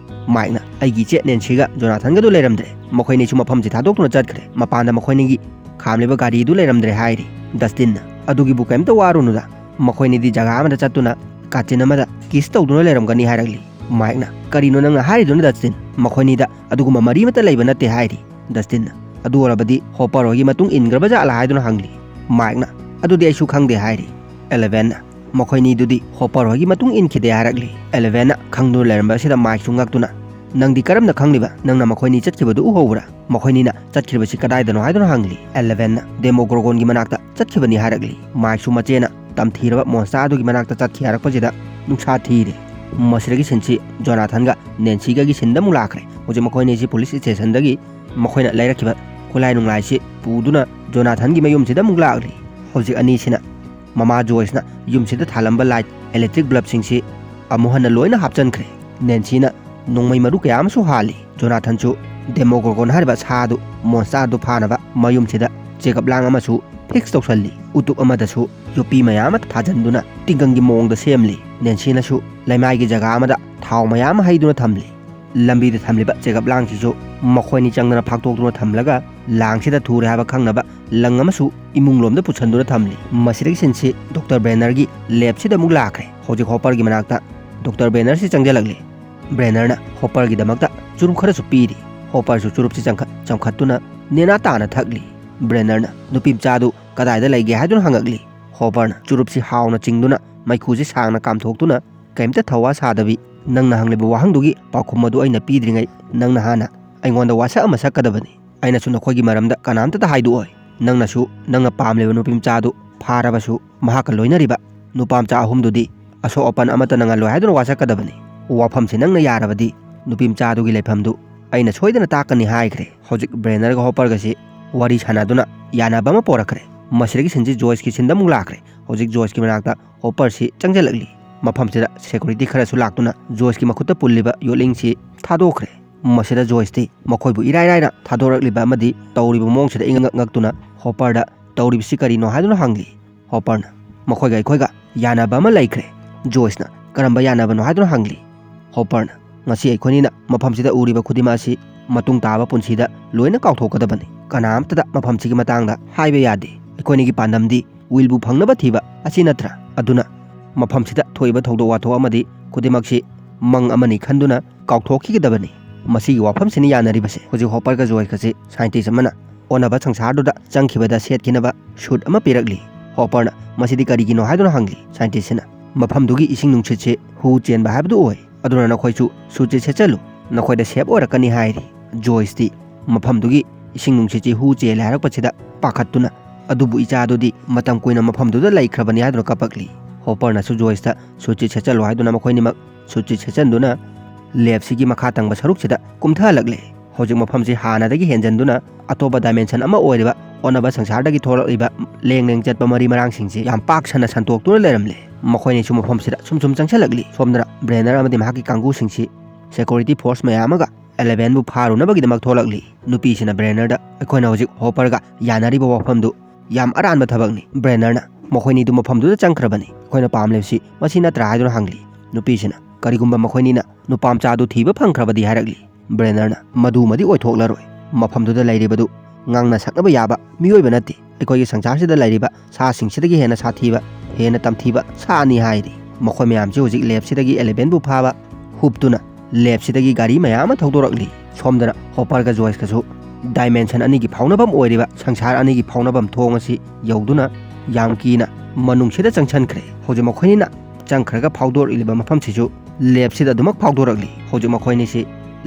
ꯃꯥꯏꯛꯅ, "ꯑꯩꯒꯤ ꯏꯆꯦ ꯅꯦꯟꯁꯤꯒ ꯖꯣꯅꯥꯊꯟꯒꯗꯨ ꯂꯩꯔꯝꯗ꯭ꯔꯦ꯫ ꯃꯈꯣꯏ ꯑꯅꯤꯁꯨ ꯃꯐꯝꯁꯤ ꯊꯥꯗꯣꯛꯇꯨꯅ ꯆꯠꯈ꯭ꯔꯦ꯫ ꯃꯄꯥꯟꯗ ꯃꯈꯣꯏ ꯑꯅꯤꯒꯤ ꯈꯥꯝꯂꯤꯕ ꯒꯥꯔꯤꯗꯨ ꯂꯩꯔꯝꯗ꯭ꯔꯦ" ꯍꯥꯏꯔꯤ꯫ ꯗꯁꯇꯤꯟꯅ, "ꯑꯗꯨꯒꯤꯕꯨ ꯀꯔꯤꯝꯇ ꯋꯥꯔꯨꯅꯨꯗ, ꯃꯈꯣꯏꯅꯤꯗꯤ ꯖꯒꯥ ꯑꯃꯗ ꯆꯠꯇꯨꯅ ꯀꯥꯆꯤꯟ ꯑꯃꯗ ꯀꯤꯁ ꯇꯧꯗꯨꯅ ꯂꯩꯔꯝꯒꯅꯤ" ꯍꯥꯏꯔꯛꯂꯤ꯫ ꯃꯥꯏꯛꯅ, "ꯀꯔꯤꯅꯣ ꯅꯪꯅ ꯍꯥꯏꯔꯤꯗꯨꯅ ꯗꯁꯇꯤꯟ? ꯃꯈꯣꯏꯅꯤꯗ ꯑꯗꯨꯒꯨꯝꯕ ꯃꯔꯤ ꯑꯃꯠꯇ ꯂꯩꯕ ꯅꯠꯇꯦ" ꯍꯥꯏꯔꯤ꯫ ꯗꯁꯇꯤꯟꯅ, "ꯑꯗꯨ ꯑꯣꯏꯔꯕꯗꯤ ꯍꯣꯄꯔ ꯍꯣꯏꯒꯤ ꯃꯇꯨꯡ ꯏꯟꯈ꯭ꯔꯕ ꯖꯥꯠꯂꯥ?" ꯍꯥꯏꯗꯨꯅ ꯍꯪꯂꯤ꯫ ꯃꯥꯏꯛꯅ, "ꯑꯗꯨꯗꯤ ꯑꯩꯁꯨ ꯈꯪꯗꯦ" ꯍꯥꯏꯔꯤ꯫ ꯑꯦꯂꯦꯚꯦꯟꯅ, "ꯃꯈꯣꯏꯅꯤꯗꯨꯗꯤ ꯍꯣꯄꯔ ꯍꯣꯏꯒꯤ ꯃꯇꯨꯡ ꯏꯟꯈꯤꯗꯦ" ꯍꯥꯏꯔꯛꯂꯤ꯫ ꯑꯦꯂꯦꯚꯦꯟꯅ ꯈꯪꯗꯨꯅ ꯂꯩꯔꯝꯕ ꯑꯁꯤꯗ ꯃꯥꯏꯛꯁꯨ ꯉꯛꯇꯨꯅ, "ꯅꯪꯗꯤ ꯀꯔꯝꯅ ꯈꯪꯂꯤꯕ? ꯅꯪꯅ ꯃꯈꯣꯏꯅꯤ ꯆꯠꯈꯤꯕꯗꯨ ꯎꯍꯧꯕ꯭ꯔꯥ? ꯃꯈꯣꯏꯅꯤꯅ ꯆꯠꯈ꯭ꯔꯤꯕꯁꯤ ꯀꯗꯥꯏꯗꯅꯣ?" ꯍꯥꯏꯗꯨꯅ ꯍꯪꯂꯤ꯫ ꯑꯦꯂꯦꯚꯦꯟꯅ, "ꯗꯦꯃꯣꯒ꯭ꯔꯣꯒꯣꯟꯒꯤ ꯃꯅꯥꯛꯇ ꯆꯠꯈꯤꯕꯅꯤ" ꯍꯥꯏꯔꯛꯂꯤ꯫ ꯃꯥꯏꯛꯁꯨ ꯃꯆꯦꯅ ꯇꯝꯊꯤꯔꯕ ꯃꯣꯟꯁꯇꯥ ꯑꯗꯨꯒꯤ ꯃꯅꯥꯛꯇ ꯆꯠꯈꯤ ꯍꯥꯏꯔꯛꯄꯁꯤꯗ ꯅꯨꯡꯁꯥ ꯊꯤꯔꯦ꯫ ꯃꯁꯤꯗꯒꯤ ꯁꯤꯟꯁꯤ ꯖꯣꯅꯥꯊꯟꯒ ꯅꯦꯟꯁꯤꯒꯒꯤ ꯁꯤꯟꯗ ꯑꯃꯨꯛ ꯂꯥꯛꯈ꯭ꯔꯦ꯫ ꯍꯧꯖꯤꯛ ꯃꯈꯣꯏ ꯑꯅꯤꯁꯤ ꯄꯨꯂꯤꯁ ꯁ꯭ꯇꯦꯁꯟꯗꯒꯤ ꯃꯈꯣꯏꯅ ꯂꯩꯔꯛꯈꯤꯕ ꯈꯨꯠꯂꯥꯏ ꯅꯨꯡꯂꯥꯏꯁꯤ ꯄꯨꯗꯨꯅ ꯖꯣꯅꯥꯊꯟꯒꯤ ꯃꯌꯨꯝꯁꯤꯗ ꯑꯃꯨꯛ ꯂꯥꯛꯂꯤ꯫ ꯍꯧꯖꯤꯛ ꯑꯅꯤꯁꯤꯅ ꯃꯃꯥ ꯖꯣꯏꯁꯅ ꯌꯨꯝꯁꯤꯗ ꯊꯥꯜꯂꯝꯕ ꯂꯥꯏꯠ, ꯏꯂꯦꯛꯇ꯭ꯔꯤꯛ ꯕꯜꯕꯁꯤꯡꯁꯤ ꯑꯃꯨꯛ ꯍꯟꯅ ꯂꯣꯏꯅ ꯍꯥꯞꯆꯤꯟꯈ꯭ꯔꯦ꯫ ꯅꯦꯟꯁꯤꯅ ꯅꯣꯡꯃꯩ ꯃꯔꯨ ꯀꯌꯥ ꯑꯃꯁꯨ ꯍꯥꯜꯂꯤ꯫ ꯖꯣꯅꯥꯊꯟꯁꯨ ꯗꯦꯃꯣꯒ꯭ꯔꯣꯒꯣꯟ ꯍꯥꯏꯔꯤꯕ ꯁꯥ ꯑꯗꯨ ꯃꯣꯟꯁꯇꯥꯔꯗꯨ ꯐꯥꯅꯕ ꯃꯌꯨꯝꯁꯤꯗ ꯆꯦꯒꯞ ꯂꯥꯡ ꯑꯃꯁꯨ ꯐꯤꯛꯁ ꯇꯧꯁꯜꯂꯤ꯫ ꯎꯇꯨꯞ ꯑꯃꯗꯁꯨ ꯌꯣꯠꯄꯤ ꯃꯌꯥꯝ ꯑꯃ ꯊꯥꯖꯤꯟꯗꯨꯅ ꯇꯤꯡꯒꯪꯒꯤ ꯃꯑꯣꯡꯗ ꯁꯦꯝꯂꯤ꯫ ꯅꯦꯟꯁꯤꯅꯁꯨ ꯂꯩꯃꯥꯏꯒꯤ ꯖꯒꯥ ꯑꯃꯗ ꯊꯥꯎ ꯃꯌꯥꯝ ꯑꯃ ꯍꯩꯗꯨꯅ ꯊꯝꯂꯤ꯫ ꯂꯝꯕꯤꯗ ꯊꯝꯂꯤꯕ ꯆꯦꯒꯞ ꯂꯥꯡꯁꯤꯁꯨ ꯃꯈꯣꯏꯅꯤ ꯆꯪꯗꯅ ꯐꯥꯛꯇꯣꯛꯇꯨꯅ ꯊꯝꯂꯒ ꯂꯥꯡꯁꯤꯗ ꯊꯨꯔꯦ ꯍꯥꯏꯕ ꯈꯪꯅꯕ ꯂꯪ ꯑꯃꯁꯨ ꯏꯃꯨꯡꯂꯣꯝꯗ ꯄꯨꯁꯟꯗꯨꯅ ꯊꯝꯂꯤ꯫ ꯃꯁꯤꯗꯒꯤ ꯁꯤꯟꯁꯤ ꯗꯣꯛꯇꯔ ꯕ꯭ꯔꯦꯅꯔꯒꯤ ꯂꯦꯞꯁꯤꯗ ꯑꯃꯨꯛ ꯂꯥꯛꯈ꯭ꯔꯦ꯫ ꯍꯧꯖꯤꯛ ꯍꯣꯄꯔꯒꯤ ꯃꯅꯥꯛꯇ ꯗꯣꯛꯇꯔ ꯕ꯭ꯔꯦꯅꯔꯁꯤ ꯆꯪꯁꯤꯜꯂꯛꯂꯤ꯫ ꯕ꯭ꯔꯦꯅꯔꯅ ꯍꯣꯄꯔꯒꯤꯗꯃꯛꯇ ꯆꯨꯔꯨꯞ ꯈꯔꯁꯨ ꯄꯤꯔꯤ꯫ ꯍꯣꯄꯔꯁꯨ ꯆꯨꯔꯨꯞꯁꯤ ꯆꯪꯈꯠ ꯆꯝꯈꯠꯇꯨꯅ ꯅꯦꯅꯥ ꯇꯥꯅ ꯊꯛꯂꯤ꯫ ꯕ꯭ꯔꯦꯅꯔꯅ ꯅꯨꯄꯤ ꯃꯆꯥꯗꯨ ꯀꯗꯥꯏꯗ ꯂꯩꯒꯦ ꯍꯥꯏꯗꯨꯅ ꯍꯪꯉꯛꯂꯤ꯫ ꯍꯣꯄꯔꯅ ꯆꯨꯔꯨꯞꯁꯤ ꯍꯥꯎꯅ ꯆꯤꯡꯗꯨꯅ ꯃꯩꯈꯨꯁꯤ ꯁꯥꯡꯅ ꯀꯥꯝꯊꯣꯛꯇꯨꯅ ꯀꯩꯝꯇ ꯊꯧꯋꯥ ꯁꯥꯗꯕꯤ, "ꯅꯪꯅ ꯍꯪꯂꯤꯕ ꯋꯥꯍꯪꯗꯨꯒꯤ ꯄꯥꯎꯈꯨꯝ ꯑꯗꯨ ꯑꯩꯅ ꯄꯤꯗ꯭ꯔꯤꯉꯩ ꯅꯪꯅ ꯍꯥꯟꯅ ꯑꯩꯉꯣꯟꯗ ꯋꯥꯁꯛ ꯑꯃ ꯁꯛꯀꯗꯕꯅꯤ꯫ ꯑꯩꯅꯁꯨ ꯅꯈꯣꯏꯒꯤ ꯃꯔꯝꯗ ꯀꯅꯥꯝꯇꯗ ꯍꯥꯏꯗꯣꯛꯑꯣꯏ꯫ ꯅꯪꯅꯁꯨ ꯅꯪꯅ ꯄꯥꯝꯂꯤꯕ ꯅꯨꯄꯤ ꯃꯆꯥꯗꯨ ꯐꯥꯔꯕꯁꯨ ꯃꯍꯥꯛꯀ ꯂꯣꯏꯅꯔꯤꯕ ꯅꯨꯄꯥ ꯃꯆꯥ ꯑꯍꯨꯝꯗꯨꯗꯤ ꯑꯁꯣꯛ ꯑꯄꯟ ꯑꯃꯠꯇ ꯅꯪꯍꯜꯂꯣꯏ ꯍꯥꯏꯗꯨꯅ ꯋꯥꯁꯛꯀꯗꯕꯅꯤ꯫ ꯋꯥꯐꯝꯁꯤ ꯅꯪꯅ ꯌꯥꯔꯕꯗꯤ ꯅꯨꯄꯤ ꯃꯆꯥꯗꯨꯒꯤ ꯂꯩꯐꯝꯗꯨ ꯑꯩꯅ ꯁꯣꯏꯗꯅ ꯇꯥꯛꯀꯅꯤ" ꯍꯥꯏꯈ꯭ꯔꯦ꯫ ꯍꯧꯖꯤꯛ ꯕ꯭ꯔꯦꯅꯔꯒ ꯍꯣꯄꯔꯒꯁꯤ ꯋꯥꯔꯤ ꯁꯥꯟꯅꯗꯨꯅ ꯌꯥꯅꯕ ꯑꯃ ꯄꯣꯔꯛꯈ꯭ꯔꯦ꯫ ꯃꯁꯤꯗꯒꯤ ꯁꯤꯟꯁꯤ ꯖꯣꯏꯁꯀꯤ ꯁꯤꯟꯗ ꯑꯃꯨꯛ ꯂꯥꯛꯈ꯭ꯔꯦ꯫ ꯍꯧꯖꯤꯛ ꯖꯣꯏꯁꯀꯤ ꯃꯅꯥꯛꯇ ꯍꯣꯄꯔꯁꯤ ꯆꯪꯁꯤꯜꯂꯛꯂꯤ꯫ ꯃꯐꯝꯁꯤꯗ ꯁꯦꯀꯨꯔꯤꯇꯤ ꯈꯔꯁꯨ ꯂꯥꯛꯇꯨꯅ ꯖꯣꯏꯁꯀꯤ ꯃꯈꯨꯠꯇ ꯄꯨꯜꯂꯤꯕ ꯌꯣꯠꯂꯤꯡꯁꯤ ꯊꯥꯗꯣꯛꯈ꯭ꯔꯦ꯫ ꯃꯁꯤꯗ ꯖꯣꯏꯁꯇꯤ ꯃꯈꯣꯏꯕꯨ ꯏꯔꯥꯏ ꯂꯥꯏꯅ ꯊꯥꯗꯣꯔꯛꯂꯤꯕ ꯑꯃꯗꯤ ꯇꯧꯔꯤꯕ ꯃꯑꯣꯡꯁꯤꯗ ꯏꯉꯛ ꯉꯛꯇꯨꯅ ꯍꯣꯄꯔꯗ "ꯇꯧꯔꯤꯕꯁꯤ ꯀꯔꯤꯅꯣ?" ꯍꯥꯏꯗꯨꯅ ꯍꯪꯂꯤ꯫ ꯍꯣꯄꯔꯅ ꯃꯈꯣꯏꯒ ꯑꯩꯈꯣꯏꯒ ꯌꯥꯅꯕ ꯑꯃ ꯂꯩꯈ꯭ꯔꯦ꯫ ꯖꯣꯏꯁꯅ "ꯀꯔꯝꯕ ꯌꯥꯅꯕꯅꯣ?" ꯍꯥꯏꯗꯨꯅ ꯍꯪꯂꯤ꯫ ꯍꯣꯄꯔꯅ "ꯉꯁꯤ ꯑꯩꯈꯣꯏꯅꯤꯅ ꯃꯐꯝꯁꯤꯗ ꯎꯔꯤꯕ ꯈꯨꯗꯤꯡꯃꯛ ꯑꯁꯤ ꯃꯇꯨꯡ ꯇꯥꯕ ꯄꯨꯟꯁꯤꯗ ꯂꯣꯏꯅ ꯀꯥꯎꯊꯣꯛꯀꯗꯕꯅꯤ꯫ ꯀꯅꯥꯝꯇꯗ ꯃꯐꯝꯁꯤꯒꯤ ꯃꯇꯥꯡꯗ ꯍꯥꯏꯕ ꯌꯥꯗꯦ꯫ ꯑꯩꯈꯣꯏꯅꯤꯒꯤ ꯄꯥꯟꯗꯝꯗꯤ ꯋꯤꯜꯕꯨ ꯐꯪꯅꯕ ꯊꯤꯕ ꯑꯁꯤ ꯅꯠꯇ꯭ꯔꯥ? ꯑꯗꯨꯅ ꯃꯐꯝꯁꯤꯗ ꯊꯣꯛꯏꯕ ꯊꯧꯗꯣꯛ ꯋꯥꯊꯣꯛ ꯑꯃꯗꯤ ꯈꯨꯗꯤꯡꯃꯛꯁꯤ ꯃꯪ ꯑꯃꯅꯤ ꯈꯟꯗꯨꯅ ꯀꯥꯎꯊꯣꯛꯈꯤꯒꯗꯕꯅꯤ꯫ ꯃꯁꯤꯒꯤ ꯋꯥꯐꯝꯁꯤꯅ ꯌꯥꯅꯔꯤꯕꯁꯦ"꯫ ꯍꯧꯖꯤꯛ ꯍꯣꯄꯔꯒ ꯖꯣꯏꯁꯀꯁꯤ ꯁꯥꯏꯟꯇꯤꯁ ꯑꯃꯅ ꯑꯣꯟꯅꯕ ꯁꯪꯁꯥꯔꯗꯨꯗ ꯆꯪꯈꯤꯕꯗ ꯁꯦꯠꯈꯤꯅꯕ ꯁꯨꯠ ꯑꯃ ꯄꯤꯔꯛꯂꯤ꯫ ꯍꯣꯄꯔꯅ "ꯃꯁꯤꯗꯤ ꯀꯔꯤꯒꯤꯅꯣ?" ꯍꯥꯏꯗꯨꯅ ꯍꯪꯂꯤ꯫ ꯁꯥꯏꯟꯇꯤꯁꯁꯤꯅ "ꯃꯐꯝꯗꯨꯒꯤ ꯏꯁꯤꯡ ꯅꯨꯡꯁꯤꯠꯁꯤ ꯍꯨ ꯆꯦꯟꯕ ꯍꯥꯏꯕꯗꯨ ꯑꯣꯏ, ꯑꯗꯨꯅ ꯅꯈꯣꯏꯁꯨ ꯁꯨꯠꯁꯤ ꯁꯦꯠꯆꯜꯂꯨ, ꯅꯈꯣꯏꯗ ꯁꯦꯞ ꯑꯣꯏꯔꯛꯀꯅꯤ" ꯍꯥꯏꯔꯤ꯫ ꯖꯣꯏꯁꯇꯤ ꯃꯐꯝꯗꯨꯒꯤ ꯏꯁꯤꯡ ꯅꯨꯡꯁꯤꯠꯁꯤ ꯍꯨ ꯆꯦꯜꯂꯦ ꯍꯥꯏꯔꯛꯄꯁꯤꯗ ꯄꯥꯈꯠꯇꯨꯅ "ꯑꯗꯨꯕꯨ ꯏꯆꯥꯗꯨꯗꯤ ꯃꯇꯝ ꯀꯨꯏꯅ ꯃꯐꯝꯗꯨꯗ ꯂꯩꯈ꯭ꯔꯕꯅꯤ" ꯍꯥꯏꯗꯨꯅ ꯀꯞꯄꯛꯂꯤ꯫ ꯍꯣꯄꯔꯅꯁꯨ ꯖꯣꯏꯁꯇ "ꯁꯨꯠꯁꯤ ꯁꯦꯠꯆꯜꯂꯨ" ꯍꯥꯏꯗꯨꯅ ꯃꯈꯣꯏꯅꯤꯃꯛ ꯁꯨꯠꯁꯤ ꯁꯦꯠꯆꯟꯗꯨꯅ ꯂꯦꯞꯁꯤꯒꯤ ꯃꯈꯥ ꯊꯪꯕ ꯁꯔꯨꯛꯁꯤꯗ ꯀꯨꯝꯊꯍꯜꯂꯛꯂꯦ꯫ ꯍꯧꯖꯤꯛ ꯃꯐꯝꯁꯤ ꯍꯥꯟꯅꯗꯒꯤ ꯍꯦꯟꯖꯟꯗꯨꯅ ꯑꯇꯣꯞꯄ ꯗꯥꯏꯃꯦꯟꯁꯟ ꯑꯃ ꯑꯣꯏꯔꯤꯕ ꯑꯣꯟꯅꯕ ꯁꯪꯁꯥꯔꯗꯒꯤ ꯊꯣꯛꯂꯛꯂꯤꯕ ꯂꯦꯡ ꯂꯦꯡ ꯆꯠꯄ ꯃꯔꯤ ꯃꯔꯥꯡꯁꯤꯡꯁꯤ ꯌꯥꯝ ꯄꯥꯛ ꯁꯟꯅ ꯁꯟꯇꯣꯛꯇꯨꯅ ꯂꯩꯔꯝꯂꯦ꯫ ꯃꯈꯣꯏꯅꯤꯁꯨ ꯃꯐꯝꯁꯤꯗ ꯁꯨꯝ ꯁꯨꯝ ꯆꯪꯁꯤꯜꯂꯛꯂꯤ꯫ ꯁꯣꯝꯗꯅ ꯕ꯭ꯔꯦꯅꯔ ꯑꯃꯗꯤ ꯃꯍꯥꯛꯀꯤ ꯀꯥꯡꯕꯨꯁꯤꯡꯁꯤ ꯁꯦꯀꯨꯔꯤꯇꯤ ꯐꯣꯔꯁ ꯃꯌꯥꯝ ꯑꯃꯒ ꯑꯦꯂꯦꯚꯦꯟꯕꯨ ꯐꯥꯔꯨꯅꯕꯒꯤꯗꯃꯛ ꯊꯣꯛꯂꯛꯂꯤ꯫ ꯅꯨꯄꯤꯁꯤꯅ ꯕ꯭ꯔꯦꯅꯔꯗ "ꯑꯩꯈꯣꯏꯅ ꯍꯧꯖꯤꯛ ꯍꯣꯄꯔꯒ ꯌꯥꯅꯔꯤꯕ ꯋꯥꯐꯝꯗꯨ ꯌꯥꯝ ꯑꯔꯥꯟꯕ ꯊꯕꯛꯅꯤ꯫ ꯕ꯭ꯔꯦꯅꯔꯅ ꯃꯈꯣꯏꯅꯤꯗꯨ ꯃꯐꯝꯗꯨꯗ ꯆꯪꯈ꯭ꯔꯕꯅꯤ꯫ ꯑꯩꯈꯣꯏꯅ ꯄꯥꯝꯂꯤꯕꯁꯤ ꯃꯁꯤ ꯅꯠꯇ꯭ꯔꯥ?" ꯍꯥꯏꯗꯨꯅ ꯍꯪꯂꯤ꯫ ꯅꯨꯄꯤꯁꯤꯅ ꯀꯔꯤꯒꯨꯝꯕ ꯃꯈꯣꯏꯅꯤꯅ ꯅꯨꯄꯥ ꯃꯆꯥꯗꯨ ꯊꯤꯕ ꯐꯪꯈ꯭ꯔꯕꯗꯤ ꯍꯥꯏꯔꯛꯂꯤ꯫ ꯕ꯭ꯔꯦꯅꯔꯅ ꯃꯗꯨꯃꯗꯤ ꯑꯣꯏꯊꯣꯛꯂꯔꯣꯏ꯫ ꯃꯐꯝꯗꯨꯗ ꯂꯩꯔꯤꯕꯗꯨ ꯉꯥꯡꯅ ꯁꯛꯅꯕ ꯌꯥꯕ ꯃꯤꯑꯣꯏꯕ ꯅꯠꯇꯦ꯫ ꯑꯩꯈꯣꯏꯒꯤ ꯁꯪꯁꯥꯔꯁꯤꯗ ꯂꯩꯔꯤꯕ ꯁꯥꯁꯤꯡꯁꯤꯗꯒꯤ ꯍꯦꯟꯅ ꯁꯥꯊꯤꯕ, ꯍꯦꯟꯅ ꯇꯝꯊꯤꯕ ꯁꯥꯅꯤ ꯍꯥꯏꯔꯤ꯫ ꯃꯈꯣꯏ ꯃꯌꯥꯝꯁꯤ ꯍꯧꯖꯤꯛ ꯂꯦꯞꯁꯤꯗꯒꯤ ꯑꯦꯂꯦꯚꯦꯟꯕꯨ ꯐꯥꯕ ꯍꯨꯞꯇꯨꯅ ꯂꯦꯞꯁꯤꯗꯒꯤ ꯒꯥꯔꯤ ꯃꯌꯥꯝ ꯑꯃ ꯊꯧꯗꯣꯔꯛꯂꯤ꯫ ꯁꯣꯝꯗꯅ ꯍꯣꯄꯔꯒ ꯖꯣꯏꯁꯀꯁꯨ ꯗꯥꯏꯃꯦꯟꯁꯟ ꯑꯅꯤꯒꯤ ꯐꯥꯎꯅꯐꯝ ꯑꯣꯏꯔꯤꯕ ꯁꯪꯁꯥꯔ ꯑꯅꯤꯒꯤ ꯐꯥꯎꯅꯐꯝ ꯊꯣꯡ ꯑꯁꯤ ꯌꯧꯗꯨꯅ ꯌꯥꯝ ꯀꯤꯅ ꯃꯅꯨꯡꯁꯤꯗ ꯆꯪꯁꯤꯟꯈ꯭ꯔꯦ꯫ ꯍꯧꯖꯤꯛ ꯃꯈꯣꯏꯅꯤꯅ ꯆꯪꯈ꯭ꯔꯒ ꯐꯥꯎꯗꯣꯔꯛꯂꯤꯕ ꯃꯐꯝꯁꯤꯁꯨ ꯂꯦꯞꯁꯤꯗ ꯑꯗꯨꯃꯛ ꯐꯥꯎꯗꯣꯔꯛꯂꯤ꯫ ꯍꯧꯖꯤꯛ ꯃꯈꯣꯏꯅꯤꯁꯤ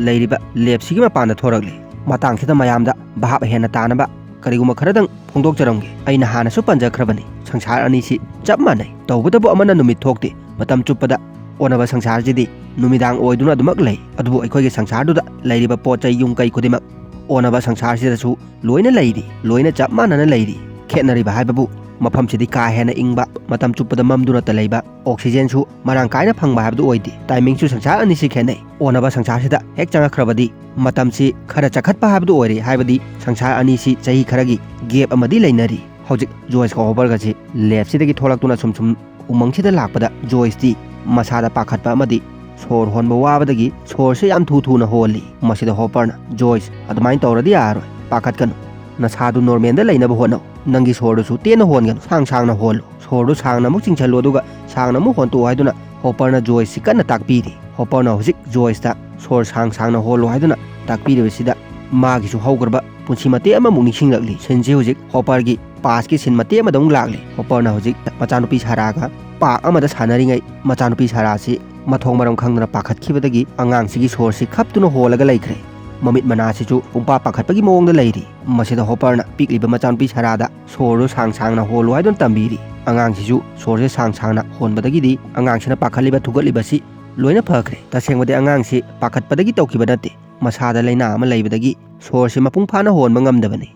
ꯂꯩꯔꯤꯕ ꯂꯦꯞꯁꯤꯒꯤ ꯃꯄꯥꯟꯗ ꯊꯣꯔꯛꯂꯤ꯫ ꯃꯇꯥꯡꯁꯤꯗ ꯃꯌꯥꯝꯗ ꯚꯥꯞ ꯍꯦꯟꯅ ꯇꯥꯅꯕ ꯀꯔꯤꯒꯨꯝꯕ ꯈꯔꯗꯪ ꯐꯣꯡꯗꯣꯛꯆꯔꯝꯒꯦ꯫ ꯑꯩꯅ ꯍꯥꯟꯅꯁꯨ ꯄꯟꯖꯈ꯭ꯔꯕꯅꯤ, ꯁꯪꯁꯥꯔ ꯑꯅꯤꯁꯤ ꯆꯞ ꯃꯥꯟꯅꯩ꯫ ꯇꯧꯕꯇꯕꯨ ꯑꯃꯅ ꯅꯨꯃꯤꯠ ꯊꯣꯛꯇꯦ꯫ ꯃꯇꯝ ꯆꯨꯞꯄꯗ ꯑꯣꯟꯅꯕ ꯁꯪꯁꯥꯔꯁꯤꯗꯤ ꯅꯨꯃꯤꯗꯥꯡ ꯑꯣꯏꯗꯨꯅ ꯑꯗꯨꯃꯛ ꯂꯩ꯫ ꯑꯗꯨꯕꯨ ꯑꯩꯈꯣꯏꯒꯤ ꯁꯪꯁꯥꯔꯗꯨꯗ ꯂꯩꯔꯤꯕ ꯄꯣꯠ ꯆꯩ ꯌꯨꯝ ꯀꯩ ꯈꯨꯗꯤꯡꯃꯛ ꯑꯣꯟꯅꯕ ꯁꯪꯁꯥꯔꯁꯤꯗꯁꯨ ꯂꯣꯏꯅ ꯂꯩꯔꯤ, ꯂꯣꯏꯅ ꯆꯞ ꯃꯥꯟꯅꯅ ꯂꯩꯔꯤ꯫ ꯈꯦꯠꯅꯔꯤꯕ ꯍꯥꯏꯕꯕꯨ ꯃꯐꯝꯁꯤꯗꯤ ꯀꯥ ꯍꯦꯟꯅ ꯏꯪꯕ, ꯃꯇꯝ ꯆꯨꯞꯄꯗ ꯃꯝꯗꯨꯅꯇ ꯂꯩꯕ, ꯑꯣꯛꯁꯤꯖꯦꯟꯁꯨ ꯃꯔꯥꯡ ꯀꯥꯏꯅ ꯐꯪꯕ ꯍꯥꯏꯕꯗꯨ ꯑꯣꯏꯗꯦ꯫ ꯇꯥꯏꯃꯤꯡꯁꯨ ꯁꯪꯁꯥꯔ ꯑꯅꯤꯁꯤ ꯈꯦꯠꯅꯩ꯫ ꯑꯣꯟꯅꯕ ꯁꯪꯁꯥꯔꯁꯤꯗ ꯍꯦꯛ ꯆꯪꯉꯛꯈ꯭ꯔꯕꯗꯤ ꯃꯇꯝꯁꯤ ꯈꯔ ꯆꯈꯠꯄ ꯍꯥꯏꯕꯗꯨ ꯑꯣꯏꯔꯦ, ꯍꯥꯏꯕꯗꯤ ꯁꯪꯁꯥꯔ ꯑꯅꯤꯁꯤ ꯆꯍꯤ ꯈꯔꯒꯤ ꯒꯦꯞ ꯑꯃꯗꯤ ꯂꯩꯅꯔꯤ꯫ ꯍꯧꯖꯤꯛ ꯖꯣꯏꯁꯀ ꯍꯣꯕꯔꯒꯁꯤ ꯂꯦꯞꯁꯤꯗꯒꯤ ꯊꯣꯛꯂꯛꯇꯨꯅ ꯁꯨꯝ ꯁꯨꯝ ꯎꯃꯪꯁꯤꯗ ꯂꯥꯛꯄꯗ ꯖꯣꯏꯁꯇꯤ ꯃꯁꯥꯗ ꯄꯥꯈꯠꯄ ꯑꯃꯗꯤ ꯁꯣꯔ ꯍꯣꯟꯕ ꯋꯥꯕꯗꯒꯤ ꯁꯣꯔꯁꯦ ꯌꯥꯝ ꯊꯨ ꯊꯨꯅ ꯍꯣꯜꯂꯤ꯫ ꯃꯁꯤꯗ ꯍꯣꯄꯔꯅ, "ꯖꯣꯏꯁ, ꯑꯗꯨꯃꯥꯏꯅ ꯇꯧꯔꯗꯤ ꯌꯥꯔꯔꯣꯏ꯫ ꯄꯥꯈꯠꯀꯅꯨ꯫ ꯅꯁꯥꯗꯨ ꯅꯣꯔꯃꯦꯜꯗ ꯂꯩꯅꯕ ꯍꯣꯠꯅꯧ꯫ ꯅꯪꯒꯤ ꯁꯣꯔꯗꯨꯁꯨ ꯇꯦꯟꯅ ꯍꯣꯟꯒꯅꯨ꯫ ꯁꯥꯡ ꯁꯥꯡꯅ ꯍꯣꯜꯂꯨ꯫ ꯁꯣꯔꯗꯨ ꯁꯥꯡꯅ ꯑꯃꯨꯛ ꯆꯤꯡꯁꯜꯂꯨ, ꯑꯗꯨꯒ ꯁꯥꯡꯅ ꯑꯃꯨꯛ ꯍꯣꯟꯇꯣꯛꯑꯣ" ꯍꯥꯏꯗꯨꯅ ꯍꯣꯄꯔꯅ ꯖꯣꯏꯁꯁꯤ ꯀꯟꯅ ꯇꯥꯛꯄꯤꯔꯤ꯫ ꯍꯣꯄꯔꯅ ꯍꯧꯖꯤꯛ ꯖꯣꯏꯁꯇ ꯁꯣꯔ ꯁꯥꯡ ꯁꯥꯡꯅ ꯍꯣꯜꯂꯨ ꯍꯥꯏꯗꯨꯅ ꯇꯥꯛꯄꯤꯔꯤꯕꯁꯤꯗ ꯃꯥꯒꯤꯁꯨ ꯍꯧꯈ꯭ꯔꯕ ꯄꯨꯟꯁꯤ ꯃꯇꯦꯛ ꯑꯃꯃꯨꯛ ꯅꯤꯡꯁꯤꯡꯂꯛꯂꯤ꯫ ꯁꯤꯟꯁꯤ ꯍꯧꯖꯤꯛ ꯍꯣꯄꯔꯒꯤ ꯄꯥꯁꯀꯤ ꯁꯤꯟ ꯃꯇꯦꯛ ꯑꯃꯗ ꯑꯃꯨꯛ ꯂꯥꯛꯂꯤ꯫ ꯍꯣꯄꯔꯅ ꯍꯧꯖꯤꯛ ꯃꯆꯥꯅꯨꯄꯤ ꯁꯥꯔꯥꯒ ꯄꯥꯔꯛ ꯑꯃꯗ ꯁꯥꯟꯅꯔꯤꯉꯩ, ꯃꯆꯥꯅꯨꯄꯤ ꯁꯥꯔꯥꯁꯤ ꯃꯊꯣꯡ ꯃꯔꯝ ꯈꯪꯗꯅ ꯄꯥꯈꯠꯈꯤꯕꯗꯒꯤ ꯑꯉꯥꯡꯁꯤꯒꯤ ꯁꯣꯔꯁꯤ ꯈꯞꯇꯨꯅ ꯍꯣꯜꯂꯒ ꯂꯩꯈ꯭ꯔꯦ꯫ ꯃꯃꯤꯠ ꯃꯅꯥꯁꯤꯁꯨ ꯄꯨꯡꯄꯥ ꯄꯥꯈꯠꯄꯒꯤ ꯃꯑꯣꯡꯗ ꯂꯩꯔꯤ꯫ ꯃꯁꯤꯗ ꯍꯣꯄꯔꯅ ꯄꯤꯛꯂꯤꯕ ꯃꯆꯥꯅꯨꯄꯤ ꯁꯥꯔꯥꯗ ꯁꯣꯔꯗꯨ ꯁꯥꯡ ꯁꯥꯡꯅ ꯍꯣꯜꯂꯨ ꯍꯥꯏꯗꯨꯅ ꯇꯝꯕꯤꯔꯤ꯫ ꯑꯉꯥꯡꯁꯤꯁꯨ ꯁꯣꯔꯁꯦ ꯁꯥꯡ ꯁꯥꯡꯅ ꯍꯣꯟꯕꯗꯒꯤꯗꯤ ꯑꯉꯥꯡꯁꯤꯅ ꯄꯥꯈꯠꯂꯤꯕ ꯊꯨꯒꯠꯂꯤꯕꯁꯤ ꯂꯣꯏꯅ ꯐꯈ꯭ꯔꯦ꯫ ꯇꯁꯦꯡꯕꯗꯤ ꯑꯉꯥꯡꯁꯤ ꯄꯥꯈꯠꯄꯗꯒꯤ ꯇꯧꯈꯤꯕ ꯅꯠꯇꯦ, ꯃꯁꯥꯗ ꯂꯥꯏꯅꯥ ꯑꯃ ꯂꯩꯕꯗꯒꯤ ꯁꯣꯔꯁꯤ ꯃꯄꯨꯡ ꯐꯥꯅ ꯍꯣꯟꯕ ꯉꯝꯗꯕꯅꯤ꯫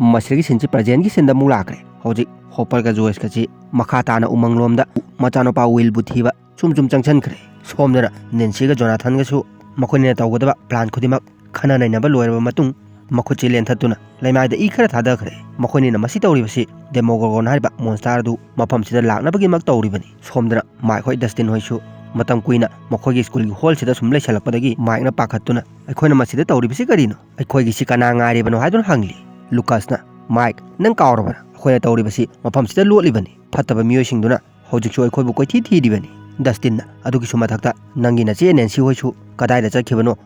ꯃꯁꯤꯗꯒꯤ ꯁꯤꯟꯁꯤ ꯄ꯭ꯔꯖꯦꯟꯒꯤ ꯁꯤꯟꯗ ꯑꯃꯨꯛ ꯂꯥꯛꯈ꯭ꯔꯦ꯫ ꯍꯧꯖꯤꯛ ꯍꯣꯄꯔꯒ ꯖꯣꯏꯁꯀꯁꯤ ꯃꯈꯥ ꯇꯥꯅ ꯎꯃꯪꯂꯣꯝꯗ ꯃꯆꯥꯅꯨꯄꯥ ꯋꯤꯜꯕꯨ ꯊꯤꯕ ꯁꯨꯝ ꯁꯨꯝ ꯆꯪꯁꯤꯟꯈ꯭ꯔꯦ꯫ ꯁꯣꯝꯗꯅ ꯅꯦꯟꯁꯤꯒ ꯖꯣꯅꯥꯊꯟꯒꯁꯨ ꯃꯈꯣꯏꯅꯤꯅ ꯇꯧꯒꯗꯕ ꯄ꯭ꯂꯥꯟ ꯈꯨꯗꯤꯡꯃꯛ ꯈꯟꯅ ꯅꯩꯅꯕ ꯂꯣꯏꯔꯕ ꯃꯇꯨꯡ ꯃꯈꯨꯠꯁꯤ ꯂꯦꯟꯊꯠꯇꯨꯅ ꯂꯩꯃꯥꯏꯗ ꯏ ꯈꯔ ꯊꯥꯗꯈ꯭ꯔꯦ꯫ ꯃꯈꯣꯏꯅꯤꯅ ꯃꯁꯤ ꯇꯧꯔꯤꯕꯁꯤ ꯗꯦꯃꯣꯒꯣꯔꯒꯣꯟ ꯍꯥꯏꯔꯤꯕ ꯃꯣꯟꯁꯇꯥꯔ ꯑꯗꯨ ꯃꯐꯝꯁꯤꯗ ꯂꯥꯛꯅꯕꯒꯤꯗꯃꯛ ꯇꯧꯔꯤꯕꯅꯤ꯫ ꯁꯣꯝꯗꯅ ꯃꯥꯏꯛ ꯍꯣꯏ ꯗꯁꯇꯤꯟ ꯍꯣꯏꯁꯨ ꯃꯇꯝ ꯀꯨꯏꯅ ꯃꯈꯣꯏꯒꯤ ꯁ꯭ꯀꯨꯜꯒꯤ ꯍꯣꯜꯁꯤꯗ ꯁꯨꯝ ꯂꯩꯁꯜꯂꯛꯄꯗꯒꯤ ꯃꯥꯏꯛꯅ ꯄꯥꯈꯠꯇꯨꯅ, "ꯑꯩꯈꯣꯏꯅ ꯃꯁꯤꯗ ꯇꯧꯔꯤꯕꯁꯤ ꯀꯔꯤꯅꯣ? ꯑꯩꯈꯣꯏꯒꯤꯁꯤ ꯀꯅꯥ ꯉꯥꯏꯔꯤꯕꯅꯣ?" ꯍꯥꯏꯗꯨꯅ ꯍꯪꯂꯤ꯫ ꯂꯨꯀꯥꯁꯅ, "ꯃꯥꯏꯛ, ꯅꯪ ꯀꯥꯎꯔꯕ꯭ꯔꯥ? ꯑꯩꯈꯣꯏꯅ ꯇꯧꯔꯤꯕꯁꯤ ꯃꯐꯝꯁꯤꯗ ꯂꯣꯠꯂꯤꯕꯅꯤ꯫ ꯐꯠꯇꯕ ꯃꯤꯑꯣꯏꯁꯤꯡꯗꯨꯅ ꯍꯧꯖꯤꯛꯁꯨ ꯑꯩꯈꯣꯏꯕꯨ ꯀꯣꯏꯊꯤ ꯊꯤꯔꯤꯕꯅꯤ꯫" ꯗꯁꯇꯤꯟꯅ, "ꯑꯗꯨꯒꯤꯁꯨ ꯃꯊꯛꯇ ꯅꯪꯒꯤ ꯅꯆꯦ ꯅꯦꯟꯁꯤ ꯍꯣꯏꯁꯨ ꯀꯗꯥꯏꯗ ꯆꯠꯈꯤꯕꯅꯣ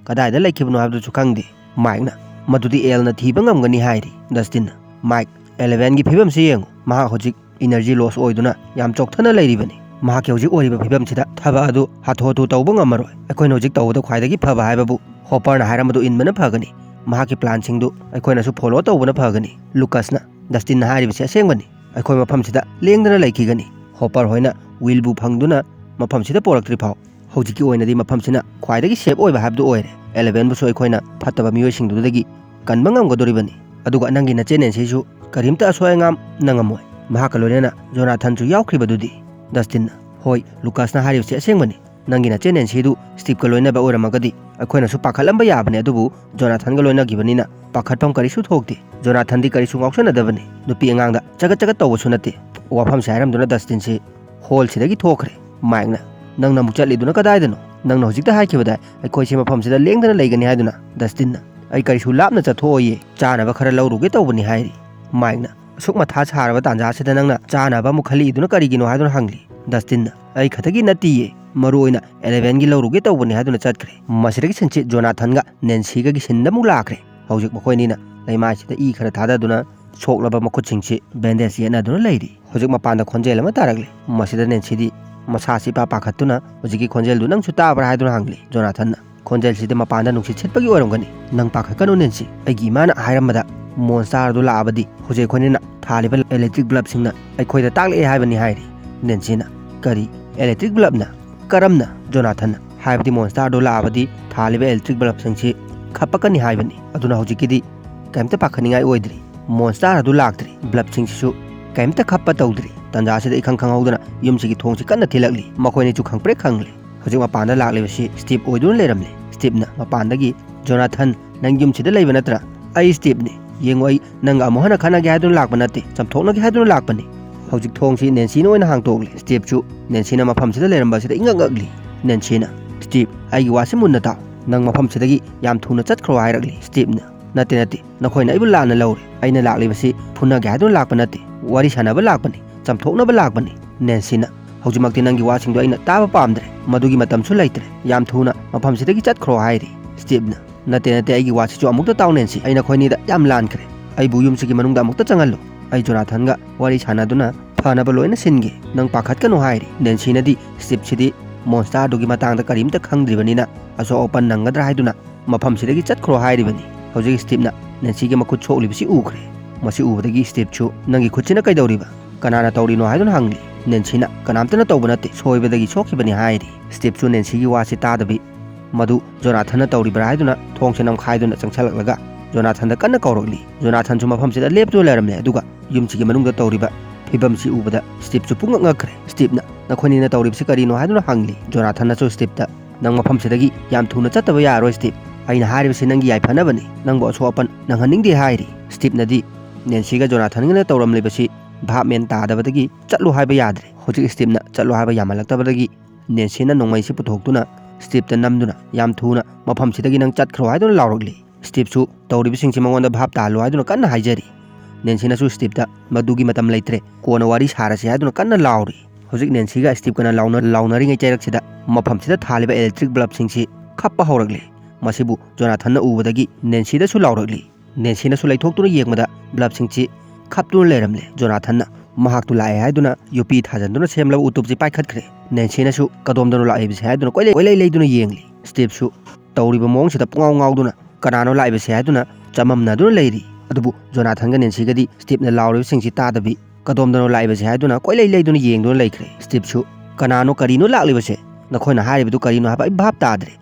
ꯍꯥꯏꯕꯗꯨꯁꯨ ꯈꯪꯗꯦ꯫" ꯃꯥꯏꯛꯅ, "ꯃꯗꯨꯗꯤ ꯑꯦꯜꯅ ꯊꯤꯕ ꯉꯝꯒꯅꯤ" ꯍꯥꯏꯔꯤ꯫ ꯗꯁꯇꯤꯟꯅ, "ꯃꯥꯏꯛ, ꯑꯦꯂꯦꯚꯦꯟꯒꯤ ꯐꯤꯕꯝꯁꯤ ꯌꯦꯡꯉꯨ꯫ ꯃꯍꯥꯛ ꯍꯧꯖꯤꯛ ꯏꯅꯔꯖꯤ ꯂꯣꯁ ꯑꯣꯏꯗꯨꯅ ꯌꯥꯝ ꯆꯣꯛꯊꯅ ꯂꯩꯔꯤꯕꯅꯤ꯫ ꯃꯍꯥꯛꯀꯤ ꯍꯧꯖꯤꯛ ꯑꯣꯏꯔꯤꯕ ꯐꯤꯕꯝꯁꯤꯗ ꯊꯕꯛ ꯑꯗꯨ ꯍꯥꯊꯨ ꯍꯥꯊꯨ ꯇꯧꯕ ꯉꯝꯃꯔꯣꯏ꯫ ꯑꯩꯈꯣꯏꯅ ꯍꯧꯖꯤꯛ ꯇꯧꯕꯗ ꯈ꯭ꯋꯥꯏꯗꯒꯤ ꯐꯕ ꯍꯥꯏꯕꯕꯨ ꯍꯣꯄꯔꯅ ꯍꯥꯏꯔꯝꯕꯗꯨ ꯏꯟꯕꯅ ꯐꯒꯅꯤ꯫ ꯃꯍꯥꯛꯀꯤ ꯄ꯭ꯂꯥꯟꯁꯤꯡꯗꯨ ꯑꯩꯈꯣꯏꯅꯁꯨ ꯐꯣꯂꯣ ꯇꯧꯕꯅ ꯐꯒꯅꯤ꯫" ꯂꯨꯀꯁꯅ, "ꯗꯁꯇꯤꯟꯅ ꯍꯥꯏꯔꯤꯕꯁꯤ ꯑꯁꯦꯡꯕꯅꯤ꯫ ꯑꯩꯈꯣꯏ ꯃꯐꯝꯁꯤꯗ ꯂꯦꯡꯗꯅ ꯂꯩꯈꯤꯒꯅꯤ꯫ ꯍꯣꯄꯔ ꯍꯣꯏꯅ ꯋꯤꯜꯕꯨ ꯐꯪꯗꯨꯅ ꯃꯐꯝꯁꯤꯗ ꯄꯣꯔꯛꯇ꯭ꯔꯤ ꯐꯥꯎ ꯍꯧꯖꯤꯛꯀꯤ ꯑꯣꯏꯅꯗꯤ ꯃꯐꯝꯁꯤꯅ ꯈ꯭ꯋꯥꯏꯗꯒꯤ ꯁꯦꯐ ꯑꯣꯏꯕ ꯍꯥꯏꯕꯗꯨ ꯑꯣꯏꯔꯦ꯫ ꯑꯦꯂꯦꯚꯦꯟꯕꯨꯁꯨ ꯑꯩꯈꯣꯏꯅ ꯐꯠꯇꯕ ꯃꯤꯑꯣꯏꯁꯤꯡꯗꯨꯗꯒꯤ ꯀꯟꯕ ꯉꯝꯒꯗꯧꯔꯤꯕꯅꯤ꯫ ꯑꯗꯨꯒ ꯅꯪꯒꯤ ꯅꯆꯦ ꯅꯦꯟꯁꯤꯁꯨ ꯀꯔꯤꯝꯇ ꯑꯁꯣꯏ ꯑꯉꯥꯝ ꯅꯪꯉꯝꯃꯣꯏ꯫ ꯃꯍꯥꯛꯀ ꯂꯣꯏꯅꯅ ꯖꯣꯅꯥꯊꯟꯁꯨ ꯌꯥꯎꯈ꯭ꯔꯤꯕꯗꯨꯗꯤ꯫" ꯗꯁꯇꯤꯟꯅ, "ꯍꯣꯏ, ꯂꯨꯀꯥꯁꯅ ꯍꯥꯏꯔꯤꯕꯁꯤ ꯑꯁꯦꯡꯕꯅꯤ꯫ ꯅꯪꯒꯤ ꯅꯆꯦ ꯅꯦꯟꯁꯤꯗꯨ ꯁ꯭ꯇꯤꯞꯀ ꯂꯣꯏꯅꯕ ꯑꯣꯏꯔꯝꯃꯒꯗꯤ ꯑꯩꯈꯣꯏꯅꯁꯨ ꯄꯥꯈꯠꯂꯝꯕ ꯌꯥꯕꯅꯤ, ꯑꯗꯨꯕꯨ ꯖꯣꯅꯥꯊꯟꯒ ꯂꯣꯏꯅꯈꯤꯕꯅꯤꯅ ꯄꯥꯈꯠꯐꯝ ꯀꯔꯤꯁꯨ ꯊꯣꯛꯇꯦ꯫ ꯖꯣꯅꯥꯊꯟꯗꯤ ꯀꯔꯤꯁꯨ ꯉꯥꯎꯁꯟꯅꯗꯕꯅꯤ꯫ ꯅꯨꯄꯤ ꯑꯉꯥꯡꯗ ꯆꯒꯠ ꯆꯒꯠ ꯇꯧꯕꯁꯨ ꯅꯠꯇꯦ꯫" ꯋꯥꯐꯝꯁꯦ ꯍꯥꯏꯔꯝꯗꯨꯅ ꯗꯁꯇꯤꯟꯁꯤ ꯍꯣꯜꯁꯤꯗꯒꯤ ꯊꯣꯛꯈ꯭ꯔꯦ꯫ ꯃꯥꯏꯛꯅ, "ꯅꯪꯅ ꯑꯃꯨꯛ ꯆꯠꯂꯤꯗꯨꯅ ꯀꯗꯥꯏꯗꯅꯣ? ꯅꯪꯅ ꯍꯧꯖꯤꯛꯇ ꯍꯥꯏꯈꯤꯕꯗꯥꯏ ꯑꯩꯈꯣꯏꯁꯦ ꯃꯐꯝꯁꯤꯗ ꯂꯦꯡꯗꯅ ꯂꯩꯒꯅꯤ ꯍꯥꯏꯗꯨꯅ?" ꯗꯁꯇꯤꯟꯅ, "ꯑꯩ ꯀꯔꯤꯁꯨ ꯂꯥꯞꯅ ꯆꯠꯊꯣꯛꯑꯣꯏꯌꯦ, ꯆꯥꯅꯕ ꯈꯔ ꯂꯧꯔꯨꯒꯦ ꯇꯧꯕꯅꯤ" ꯍꯥꯏꯔꯤ꯫ ꯃꯥꯏꯛꯅ, "ꯑꯁꯨꯛ ꯃꯊꯥ ꯁꯥꯔꯕ ꯇꯥꯟꯖꯥꯁꯤꯗ ꯅꯪꯅ ꯆꯥꯅꯕ ꯑꯃꯨꯛ ꯈꯜꯂꯛꯏꯗꯨꯅ ꯀꯔꯤꯒꯤꯅꯣ?" ꯍꯥꯏꯗꯨꯅ ꯍꯪꯂꯤ꯫ ꯗꯁꯇꯤꯟꯅ, "ꯑꯩ ꯈꯛꯇꯒꯤ ꯅꯠꯇꯤꯌꯦ, ꯃꯔꯨ ꯑꯣꯏꯅ ꯑꯦꯂꯦꯚꯦꯟꯒꯤ ꯂꯧꯔꯨꯒꯦ ꯇꯧꯕꯅꯤ" ꯍꯥꯏꯗꯨꯅ ꯆꯠꯈ꯭ꯔꯦ꯫ ꯃꯁꯤꯗꯒꯤ ꯁꯤꯟꯁꯤ ꯖꯣꯅꯥꯊꯟꯒ ꯅꯦꯟꯁꯤꯒꯒꯤ ꯁꯤꯟꯗ ꯑꯃꯨꯛ ꯂꯥꯛꯈ꯭ꯔꯦ꯫ ꯍꯧꯖꯤꯛ ꯃꯈꯣꯏꯅꯤꯅ ꯂꯩꯃꯥꯏꯁꯤꯗ ꯏ ꯈꯔ ꯊꯥꯗꯗꯨꯅ ꯁꯣꯛꯂꯕ ꯃꯈꯨꯠꯁꯤꯡꯁꯤ ꯕꯦꯟꯗꯦꯖ ꯌꯦꯠꯅꯗꯨꯅ ꯂꯩꯔꯤ꯫ ꯍꯧꯖꯤꯛ ꯃꯄꯥꯟꯗ ꯈꯣꯟꯖꯦꯜ ꯑꯃ ꯇꯥꯔꯛꯂꯤ꯫ ꯃꯁꯤꯗ ꯅꯦꯟꯁꯤꯗꯤ ꯃꯁꯥꯁꯤ ꯏꯄꯥ ꯄꯥꯈꯠꯇꯨꯅ, "ꯍꯧꯖꯤꯛꯀꯤ ꯈꯣꯟꯖꯦꯜꯗꯨ ꯅꯪꯁꯨ ꯇꯥꯕ꯭ꯔꯥ?" ꯍꯥꯏꯗꯨꯅ ꯍꯪꯂꯤ꯫ ꯖꯣꯅꯥꯊꯟꯅ, "ꯈꯣꯟꯖꯦꯜꯁꯤꯗꯤ ꯃꯄꯥꯟꯗ ꯅꯨꯡꯁꯤꯠ ꯁꯤꯠꯄꯒꯤ ꯑꯣꯏꯔꯝꯒꯅꯤ꯫ ꯅꯪ ꯄꯥꯈꯠꯀꯅꯨ ꯅꯦꯟꯁꯤ꯫ ꯑꯩꯒꯤ ꯏꯃꯥꯅ ꯍꯥꯏꯔꯝꯕꯗ ꯃꯣꯟꯁꯇꯥꯔ ꯑꯗꯨ ꯂꯥꯛꯑꯕꯗꯤ ꯍꯧꯖꯤꯛ ꯑꯩꯈꯣꯏꯅ ꯊꯥꯜꯂꯤꯕ ꯏꯂꯦꯛꯇ꯭ꯔꯤꯛ ꯕꯜꯕꯁꯤꯡꯅ ꯑꯩꯈꯣꯏꯗ ꯇꯥꯛꯂꯛꯑꯦ ꯍꯥꯏꯕꯅꯤ" ꯍꯥꯏꯔꯤ꯫ ꯅꯦꯟꯁꯤꯅ, "ꯀꯔꯤ? ꯏꯂꯦꯛꯇ꯭ꯔꯤꯛ ꯕꯜꯕꯅ? ꯀꯔꯝꯅ?" ꯖꯣꯅꯥꯊꯟꯅ, "ꯍꯥꯏꯕꯗꯤ ꯃꯣꯟꯁꯇꯥꯔꯗꯨ ꯂꯥꯛꯑꯕꯗꯤ ꯊꯥꯜꯂꯤꯕ ꯏꯂꯦꯛꯇ꯭ꯔꯤꯛ ꯕꯜꯕꯁꯤꯡꯁꯤ ꯈꯞꯄꯛꯀꯅꯤ ꯍꯥꯏꯕꯅꯤ꯫ ꯑꯗꯨꯅ ꯍꯧꯖꯤꯛꯀꯤꯗꯤ ꯀꯔꯤꯝꯇ ꯄꯥꯈꯠꯅꯤꯡꯉꯥꯏ ꯑꯣꯏꯗ꯭ꯔꯤ꯫ ꯃꯣꯟꯁꯇꯥꯔ ꯑꯗꯨ ꯂꯥꯛꯇ꯭ꯔꯤ꯫ ꯕꯜꯕꯁꯤꯡꯁꯤꯁꯨ ꯀꯔꯤꯝꯇ ꯈꯞꯄ ꯇꯧꯗ꯭ꯔꯤ꯫" ꯇꯥꯟꯖꯥꯁꯤꯗ ꯏꯈꯪ ꯈꯪꯍꯧꯗꯅ ꯌꯨꯝꯁꯤꯒꯤ ꯊꯣꯡꯁꯤ ꯀꯟꯅ ꯊꯤꯜꯂꯛꯂꯤ꯫ ꯃꯈꯣꯏꯅꯤꯁꯨ ꯈꯪꯄ꯭ꯔꯦꯛ ꯈꯪꯂꯦ꯫ ꯍꯧꯖꯤꯛ ꯃꯄꯥꯟꯗ ꯂꯥꯛꯂꯤꯕꯁꯤ ꯁ꯭ꯇꯤꯞ ꯑꯣꯏꯗꯨꯅ ꯂꯩꯔꯝꯂꯦ꯫ ꯁ꯭ꯇꯤꯞꯅ ꯃꯄꯥꯟꯗꯒꯤ, "ꯖꯣꯅꯥꯊꯟ, ꯅꯪ ꯌꯨꯝꯁꯤꯗ ꯂꯩꯕ ꯅꯠꯇ꯭ꯔꯥ?" "ꯑꯩ ꯁ꯭ꯇꯤꯞꯅꯤ꯫ ꯌꯦꯡꯉꯨ, ꯑꯩ ꯅꯪꯒ ꯑꯃꯨꯛ ꯍꯟꯅ ꯈꯠꯅꯒꯦ ꯍꯥꯏꯗꯨꯅ ꯂꯥꯛꯄ ꯅꯠꯇꯦ, ꯆꯝꯊꯣꯛꯅꯒꯦ ꯍꯥꯏꯗꯨꯅ ꯂꯥꯛꯄꯅꯤ꯫ ꯍꯧꯖꯤꯛ ꯊꯣꯡꯁꯤ ꯅꯦꯟꯁꯤꯅ ꯑꯣꯏꯅ ꯍꯥꯡꯇꯣꯛꯂꯤ꯫ ꯁ꯭ꯇꯤꯞꯁꯨ ꯅꯦꯟꯁꯤꯅ ꯃꯐꯝꯁꯤꯗ ꯂꯩꯔꯝꯕꯁꯤꯗ ꯏꯉꯛ ꯉꯛꯂꯤ꯫ ꯅꯦꯟꯁꯤꯅ, "ꯁ꯭ꯇꯤꯞ, ꯑꯩꯒꯤ ꯋꯥꯁꯤ ꯃꯨꯟꯅ ꯇꯥꯎ꯫ ꯅꯪ ꯃꯐꯝꯁꯤꯗꯒꯤ ꯌꯥꯝ ꯊꯨꯅ ꯆꯠꯈ꯭ꯔꯣ" ꯍꯥꯏꯔꯛꯂꯤ꯫ ꯁ꯭ꯇꯤꯞꯅ, "ꯅꯠꯇꯦ, ꯅꯠꯇꯦ, ꯅꯈꯣꯏꯅ ꯑꯩꯕꯨ ꯂꯥꯟꯅ ꯂꯧꯔꯦ꯫ ꯑꯩꯅ ꯂꯥꯛꯂꯤꯕꯁꯤ ꯐꯨꯅꯒꯦ ꯍꯥꯏꯗꯨꯅ ꯂꯥꯛꯄ ꯅꯠꯇꯦ, ꯋꯥꯔꯤ ꯁꯥꯟꯅꯕ ꯂꯥꯛꯄꯅꯤ, ꯆꯝꯊꯣꯛꯅꯕ ꯂꯥꯛꯄꯅꯤ꯫" ꯅꯦꯟꯁꯤꯅ, "ꯍꯧꯖꯤꯛꯃꯛꯇꯤ ꯅꯪꯒꯤ ꯋꯥꯁꯤꯡꯗꯣ ꯑꯩꯅ ꯇꯥꯕ ꯄꯥꯝꯗ꯭ꯔꯦ꯫ ꯃꯗꯨꯒꯤ ꯃꯇꯝꯁꯨ ꯂꯩꯇ꯭ꯔꯦ꯫ ꯌꯥꯝ ꯊꯨꯅ ꯃꯐꯝꯁꯤꯗꯒꯤ ꯆꯠꯈ꯭ꯔꯣ" ꯍꯥꯏꯔꯤ꯫ ꯁ꯭ꯇꯤꯞꯅ, "ꯅꯠꯇꯦ, ꯅꯠꯇꯦ, ꯑꯩꯒꯤ ꯋꯥꯁꯤꯁꯨ ꯑꯃꯨꯛꯇ ꯇꯥꯎ ꯅꯦꯟꯁꯤ꯫ ꯑꯩ ꯅꯈꯣꯏꯅꯤꯗ ꯌꯥꯝ ꯂꯥꯟꯈ꯭ꯔꯦ꯫ ꯑꯩꯕꯨ ꯌꯨꯝꯁꯤꯒꯤ ꯃꯅꯨꯡꯗ ꯑꯃꯨꯛꯇ ꯆꯪꯍꯜꯂꯨ꯫ ꯑꯩ ꯖꯣꯅꯥꯊꯟꯒ ꯋꯥꯔꯤ ꯁꯥꯟꯅꯗꯨꯅ ꯐꯅꯕ ꯂꯣꯏꯅ ꯁꯤꯟꯒꯦ꯫ ꯅꯪ ꯄꯥꯈꯠꯀꯅꯨ" ꯍꯥꯏꯔꯤ꯫ ꯅꯦꯟꯁꯤꯅꯗꯤ ꯁ꯭ꯇꯤꯞꯁꯤꯗꯤ ꯃꯣꯟꯁꯇꯥꯔꯗꯨꯒꯤ ꯃꯇꯥꯡꯗ ꯀꯔꯤꯝꯇ ꯈꯪꯗ꯭ꯔꯤꯕꯅꯤꯅ ꯑꯁꯣꯛ ꯑꯄꯟ ꯅꯪꯒꯗ꯭ꯔꯥ ꯍꯥꯏꯗꯨꯅ ꯃꯐꯝꯁꯤꯗꯒꯤ ꯆꯠꯈ꯭ꯔꯣ ꯍꯥꯏꯔꯤꯕꯅꯤ꯫ ꯍꯧꯖꯤꯛ ꯁ꯭ꯇꯤꯞꯅ ꯅꯦꯟꯁꯤꯒꯤ ꯃꯈꯨꯠ ꯁꯣꯛꯂꯤꯕꯁꯤ ꯎꯈ꯭ꯔꯦ꯫ ꯃꯁꯤ ꯎꯕꯗꯒꯤ ꯁ꯭ꯇꯤꯞꯁꯨ, "ꯅꯪꯒꯤ ꯈꯨꯠꯁꯤꯅ ꯀꯩꯗꯧꯔꯤꯕ? ꯀꯅꯥꯅ ꯇꯧꯔꯤꯅꯣ?" ꯍꯥꯏꯗꯨꯅ ꯍꯪꯂꯤ꯫ ꯅꯦꯟꯁꯤꯅ, "ꯀꯅꯥꯝꯇꯅ ꯇꯧꯕ ꯅꯠꯇꯦ, ꯁꯣꯏꯕꯗꯒꯤ ꯁꯣꯛꯈꯤꯕꯅꯤ" ꯍꯥꯏꯔꯤ꯫ ꯁ꯭ꯇꯤꯞꯁꯨ ꯅꯦꯟꯁꯤꯒꯤ ꯋꯥꯁꯤ ꯇꯥꯗꯕꯤ, ꯃꯗꯨ ꯖꯣꯅꯥꯊꯟꯅ ꯇꯧꯔꯤꯕ꯭ꯔꯥ ꯍꯥꯏꯗꯨꯅ ꯊꯣꯡꯁꯦ ꯅꯝꯈꯥꯏꯗꯨꯅ ꯆꯪꯁꯤꯜꯂꯛꯂꯒ ꯖꯣꯅꯥꯊꯟꯗ ꯀꯟꯅ ꯀꯧꯔꯛꯂꯤ꯫ ꯖꯣꯅꯥꯊꯟꯁꯨ ꯃꯐꯝꯁꯤꯗ ꯂꯦꯞꯇꯨꯅ ꯂꯩꯔꯝꯂꯦ, ꯑꯗꯨꯒ ꯌꯨꯝꯁꯤꯒꯤ ꯃꯅꯨꯡꯗ ꯇꯧꯔꯤꯕ ꯐꯤꯕꯝꯁꯤ ꯎꯕꯗ ꯁ꯭ꯇꯤꯞꯁꯨ ꯄꯨꯡꯉꯛ ꯉꯛꯈ꯭ꯔꯦ꯫ ꯁ꯭ꯇꯤꯞꯅ, "ꯅꯈꯣꯏꯅꯤꯅ ꯇꯧꯔꯤꯕꯁꯤ ꯀꯔꯤꯅꯣ?" ꯍꯥꯏꯗꯨꯅ ꯍꯪꯂꯤ꯫ ꯖꯣꯅꯥꯊꯟꯅꯁꯨ ꯁ꯭ꯇꯤꯞꯇ, "ꯅꯪ ꯃꯐꯝꯁꯤꯗꯒꯤ ꯌꯥꯝ ꯊꯨꯅ ꯆꯠꯇꯕ ꯌꯥꯔꯣꯏ ꯁ꯭ꯇꯤꯞ꯫ ꯑꯩꯅ ꯍꯥꯏꯔꯤꯕꯁꯤ ꯅꯪꯒꯤ ꯌꯥꯏꯐꯅꯕꯅꯤ꯫ ꯅꯪꯕꯨ ꯑꯁꯣꯛ ꯑꯄꯟ ꯅꯪꯍꯟꯅꯤꯡꯗꯦ" ꯍꯥꯏꯔꯤ꯫ ꯁ꯭ꯇꯤꯞꯅꯗꯤ ꯅꯦꯟꯁꯤꯒ ꯖꯣꯅꯥꯊꯟꯒꯅ ꯇꯧꯔꯝꯂꯤꯕꯁꯤ ꯚꯥꯞ ꯃꯦꯟ ꯇꯥꯗꯕꯗꯒꯤ ꯆꯠꯂꯨ ꯍꯥꯏꯕ ꯌꯥꯗ꯭ꯔꯦ꯫ ꯍꯧꯖꯤꯛ ꯁ꯭ꯇꯤꯞꯅ ꯆꯠꯂꯨ ꯍꯥꯏꯕ ꯌꯥꯝꯃꯜꯂꯛꯇꯕꯗꯒꯤ ꯅꯦꯟꯁꯤꯅ ꯅꯣꯡꯃꯩꯁꯤ ꯄꯨꯊꯣꯛꯇꯨꯅ ꯁ꯭ꯇꯤꯞꯇ ꯅꯝꯗꯨꯅ, "ꯌꯥꯝ ꯊꯨꯅ ꯃꯐꯝꯁꯤꯗꯒꯤ ꯅꯪ ꯆꯠꯈ꯭ꯔꯣ" ꯍꯥꯏꯗꯨꯅ ꯂꯥꯎꯔꯛꯂꯤ꯫ ꯁ꯭ꯇꯤꯞꯁꯨ ꯇꯧꯔꯤꯕꯁꯤꯡꯁꯤ ꯃꯉꯣꯟꯗ ꯚꯥꯞ ꯇꯥꯍꯜꯂꯨ ꯍꯥꯏꯗꯨꯅ ꯀꯟꯅ ꯍꯥꯏꯖꯔꯤ꯫ ꯅꯦꯟꯁꯤꯅꯁꯨ ꯁ꯭ꯇꯤꯞꯇ, "ꯃꯗꯨꯒꯤ ꯃꯇꯝ ꯂꯩꯇ꯭ꯔꯦ, ꯀꯣꯟꯅ ꯋꯥꯔꯤ ꯁꯥꯔꯁꯤ" ꯍꯥꯏꯗꯨꯅ ꯀꯟꯅ ꯂꯥꯎꯔꯤ꯫ ꯍꯧꯖꯤꯛ ꯅꯦꯟꯁꯤꯒ ꯁ꯭ꯇꯤꯞꯀꯅ ꯂꯥꯎꯅ-, ꯂꯥꯎꯅꯔꯤꯉꯩ ꯆꯩꯔꯛꯁꯤꯗ ꯃꯐꯝꯁꯤꯗ ꯊꯥꯜꯂꯤꯕ ꯏꯂꯦꯛꯇ꯭ꯔꯤꯛ ꯕꯜꯕꯁꯤꯡꯁꯤ ꯈꯞꯄ ꯍꯧꯔꯛꯂꯤ꯫ ꯃꯁꯤꯕꯨ ꯖꯣꯅꯥꯊꯟꯅ ꯎꯕꯗꯒꯤ ꯅꯦꯟꯁꯤꯗꯁꯨ ꯂꯥꯎꯔꯛꯂꯤ꯫ ꯅꯦꯟꯁꯤꯅꯁꯨ ꯂꯩꯊꯣꯛꯇꯨꯅ ꯌꯦꯡꯕꯗ ꯕꯜꯕꯁꯤꯡꯁꯤ ꯈꯞꯇꯨꯅ ꯂꯩꯔꯝꯂꯦ꯫ ꯖꯣꯅꯥꯊꯟꯅ ꯃꯍꯥꯛꯇꯨ ꯂꯥꯛꯑꯦ ꯍꯥꯏꯗꯨꯅ ꯌꯨꯄꯤ ꯊꯥꯖꯤꯟꯗꯨꯅ ꯁꯦꯝꯂꯕ ꯎꯇꯨꯞꯁꯤ ꯄꯥꯏꯈꯠꯈ꯭ꯔꯦ꯫ ꯅꯦꯟꯁꯤꯅꯁꯨ "ꯀꯗꯣꯝꯗꯅꯣ ꯂꯥꯛꯏꯕꯁꯦ?" ꯍꯥꯏꯗꯨꯅ ꯀꯣꯏꯂꯩ, ꯀꯣꯏꯂꯩ ꯂꯩꯗꯨꯅ ꯌꯦꯡꯂꯤ꯫ ꯁ꯭ꯇꯤꯞꯁꯨ ꯇꯧꯔꯤꯕ ꯃꯑꯣꯡꯁꯤꯗ ꯄꯨꯡꯉꯥꯎ ꯉꯥꯎꯗꯨꯅ "ꯀꯅꯥꯅꯣ ꯂꯥꯛꯏꯕꯁꯦ?" ꯍꯥꯏꯗꯨꯅ ꯆꯃꯝꯅꯗꯨꯅ ꯂꯩꯔꯤ꯫ ꯑꯗꯨꯕꯨ ꯖꯣꯅꯥꯊꯟꯒ ꯅꯦꯟꯁꯤꯒꯗꯤ ꯁ꯭ꯇꯤꯞꯅ ꯂꯥꯎꯔꯤꯕꯁꯤꯡꯁꯤ ꯇꯥꯗꯕꯤ, "ꯀꯗꯣꯝꯗꯅꯣ ꯂꯥꯛꯏꯕꯁꯦ?" ꯍꯥꯏꯗꯨꯅ ꯀꯣꯏꯂꯩ ꯂꯩꯗꯨꯅ ꯌꯦꯡꯗꯨꯅ ꯂꯩꯈ꯭ꯔꯦ꯫ ꯁ꯭ꯇꯤꯞꯁꯨ "ꯀꯅꯥꯅꯣ, ꯀꯔꯤꯅꯣ ꯂꯥꯛꯂꯤꯕꯁꯦ? ꯅꯈꯣꯏꯅ ꯍꯥꯏꯔꯤꯕꯗꯨ ꯀꯔꯤꯅꯣ ꯍꯥꯏꯕ ꯑꯩ ꯚꯥꯞ ꯇꯥꯗ꯭ꯔꯦ꯫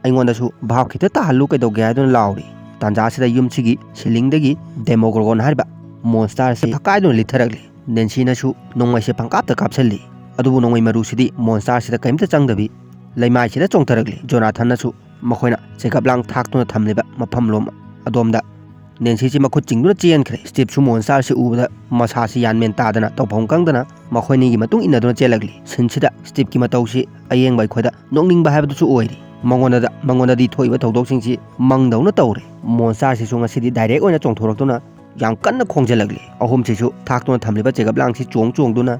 ꯑꯩꯉꯣꯟꯗꯁꯨ ꯚꯥꯞ ꯈꯤꯇ ꯇꯥꯍꯜꯂꯨ ꯀꯩꯗꯧꯒꯦ?" ꯍꯥꯏꯗꯨꯅ ꯂꯥꯎꯔꯤ꯫ ꯇꯥꯟꯖꯥꯁꯤꯗ ꯌꯨꯝꯁꯤꯒꯤ ꯁꯤꯂꯤꯡꯗꯒꯤ ꯗꯦꯃꯣꯒ꯭ꯔꯣꯒꯣꯟ ꯍꯥꯏꯔꯤꯕ ꯃꯣꯟꯁꯇꯥꯔꯁꯤ ꯐꯛꯀꯥꯏꯗꯨꯅ ꯂꯤꯠꯊꯔꯛꯂꯤ꯫ ꯅꯦꯟꯁꯤꯅꯁꯨ ꯅꯣꯡꯃꯩꯁꯦ ꯄꯪꯀꯥꯞꯇ ꯀꯥꯞꯁꯤꯜꯂꯤ꯫ ꯑꯗꯨꯕꯨ ꯅꯣꯡꯃꯩ ꯃꯔꯨꯁꯤꯗꯤ ꯃꯣꯟꯁꯇꯥꯔꯁꯤꯗ ꯀꯔꯤꯝꯇ ꯆꯪꯗꯕꯤ ꯂꯩꯃꯥꯏꯁꯤꯗ ꯆꯣꯡꯊꯔꯛꯂꯤ꯫ ꯖꯣꯅꯥꯊꯟꯅꯁꯨ ꯃꯈꯣꯏꯅ ꯆꯦꯒꯞ ꯂꯥꯡ ꯊꯥꯛꯇꯨꯅ ꯊꯝꯂꯤꯕ ꯃꯐꯝꯂꯣꯝ ꯑꯗꯣꯝꯗ ꯅꯦꯟꯁꯤꯁꯤ ꯃꯈꯨꯠ ꯆꯤꯡꯗꯨꯅ ꯆꯦꯟꯈ꯭ꯔꯦ꯫ ꯁ꯭ꯇꯤꯞꯁꯨ ꯃꯣꯟꯁꯇꯥꯔꯁꯤ ꯎꯕꯗ ꯃꯁꯥꯁꯤ ꯌꯥꯟ ꯃꯦꯟ ꯇꯥꯗꯅ ꯇꯧꯐꯝ ꯈꯪꯗꯅ ꯃꯈꯣꯏꯅꯤꯒꯤ ꯃꯇꯨꯡ ꯏꯟꯅꯗꯨꯅ ꯆꯦꯜꯂꯛꯂꯤ꯫ ꯁꯤꯟꯁꯤꯗ ꯁ꯭ꯇꯤꯞꯀꯤ ꯃꯇꯧꯁꯤ ꯑꯌꯦꯡꯕ ꯑꯩꯈꯣꯏꯗ ꯅꯣꯛꯅꯤꯡꯕ ꯍꯥꯏꯕꯗꯨꯁꯨ ꯑꯣꯏꯔꯤ꯫ ꯃꯉꯣꯟꯗꯗ ꯃꯉꯣꯟꯗꯗꯤ ꯊꯣꯛꯏꯕ ꯊꯧꯗꯣꯛꯁꯤꯡꯁꯤ ꯃꯪꯗꯧꯅ ꯇꯧꯔꯦ꯫ ꯃꯣꯟꯁꯇꯥꯔꯁꯤꯁꯨ ꯉꯁꯤꯗꯤ ꯗꯥꯏꯔꯦꯛ ꯑꯣꯏꯅ ꯆꯣꯡꯊꯣꯔꯛꯇꯨꯅ ꯌꯥꯝ ꯀꯟꯅ ꯈꯣꯡꯖꯤꯜꯂꯛꯂꯤ꯫ ꯑꯍꯨꯝꯁꯤꯁꯨ ꯊꯥꯛꯇꯨꯅ ꯊꯝꯂꯤꯕ ꯆꯦꯒꯞ ꯂꯥꯡꯁꯤ ꯆꯣꯡ ꯆꯣꯡꯗꯨꯅ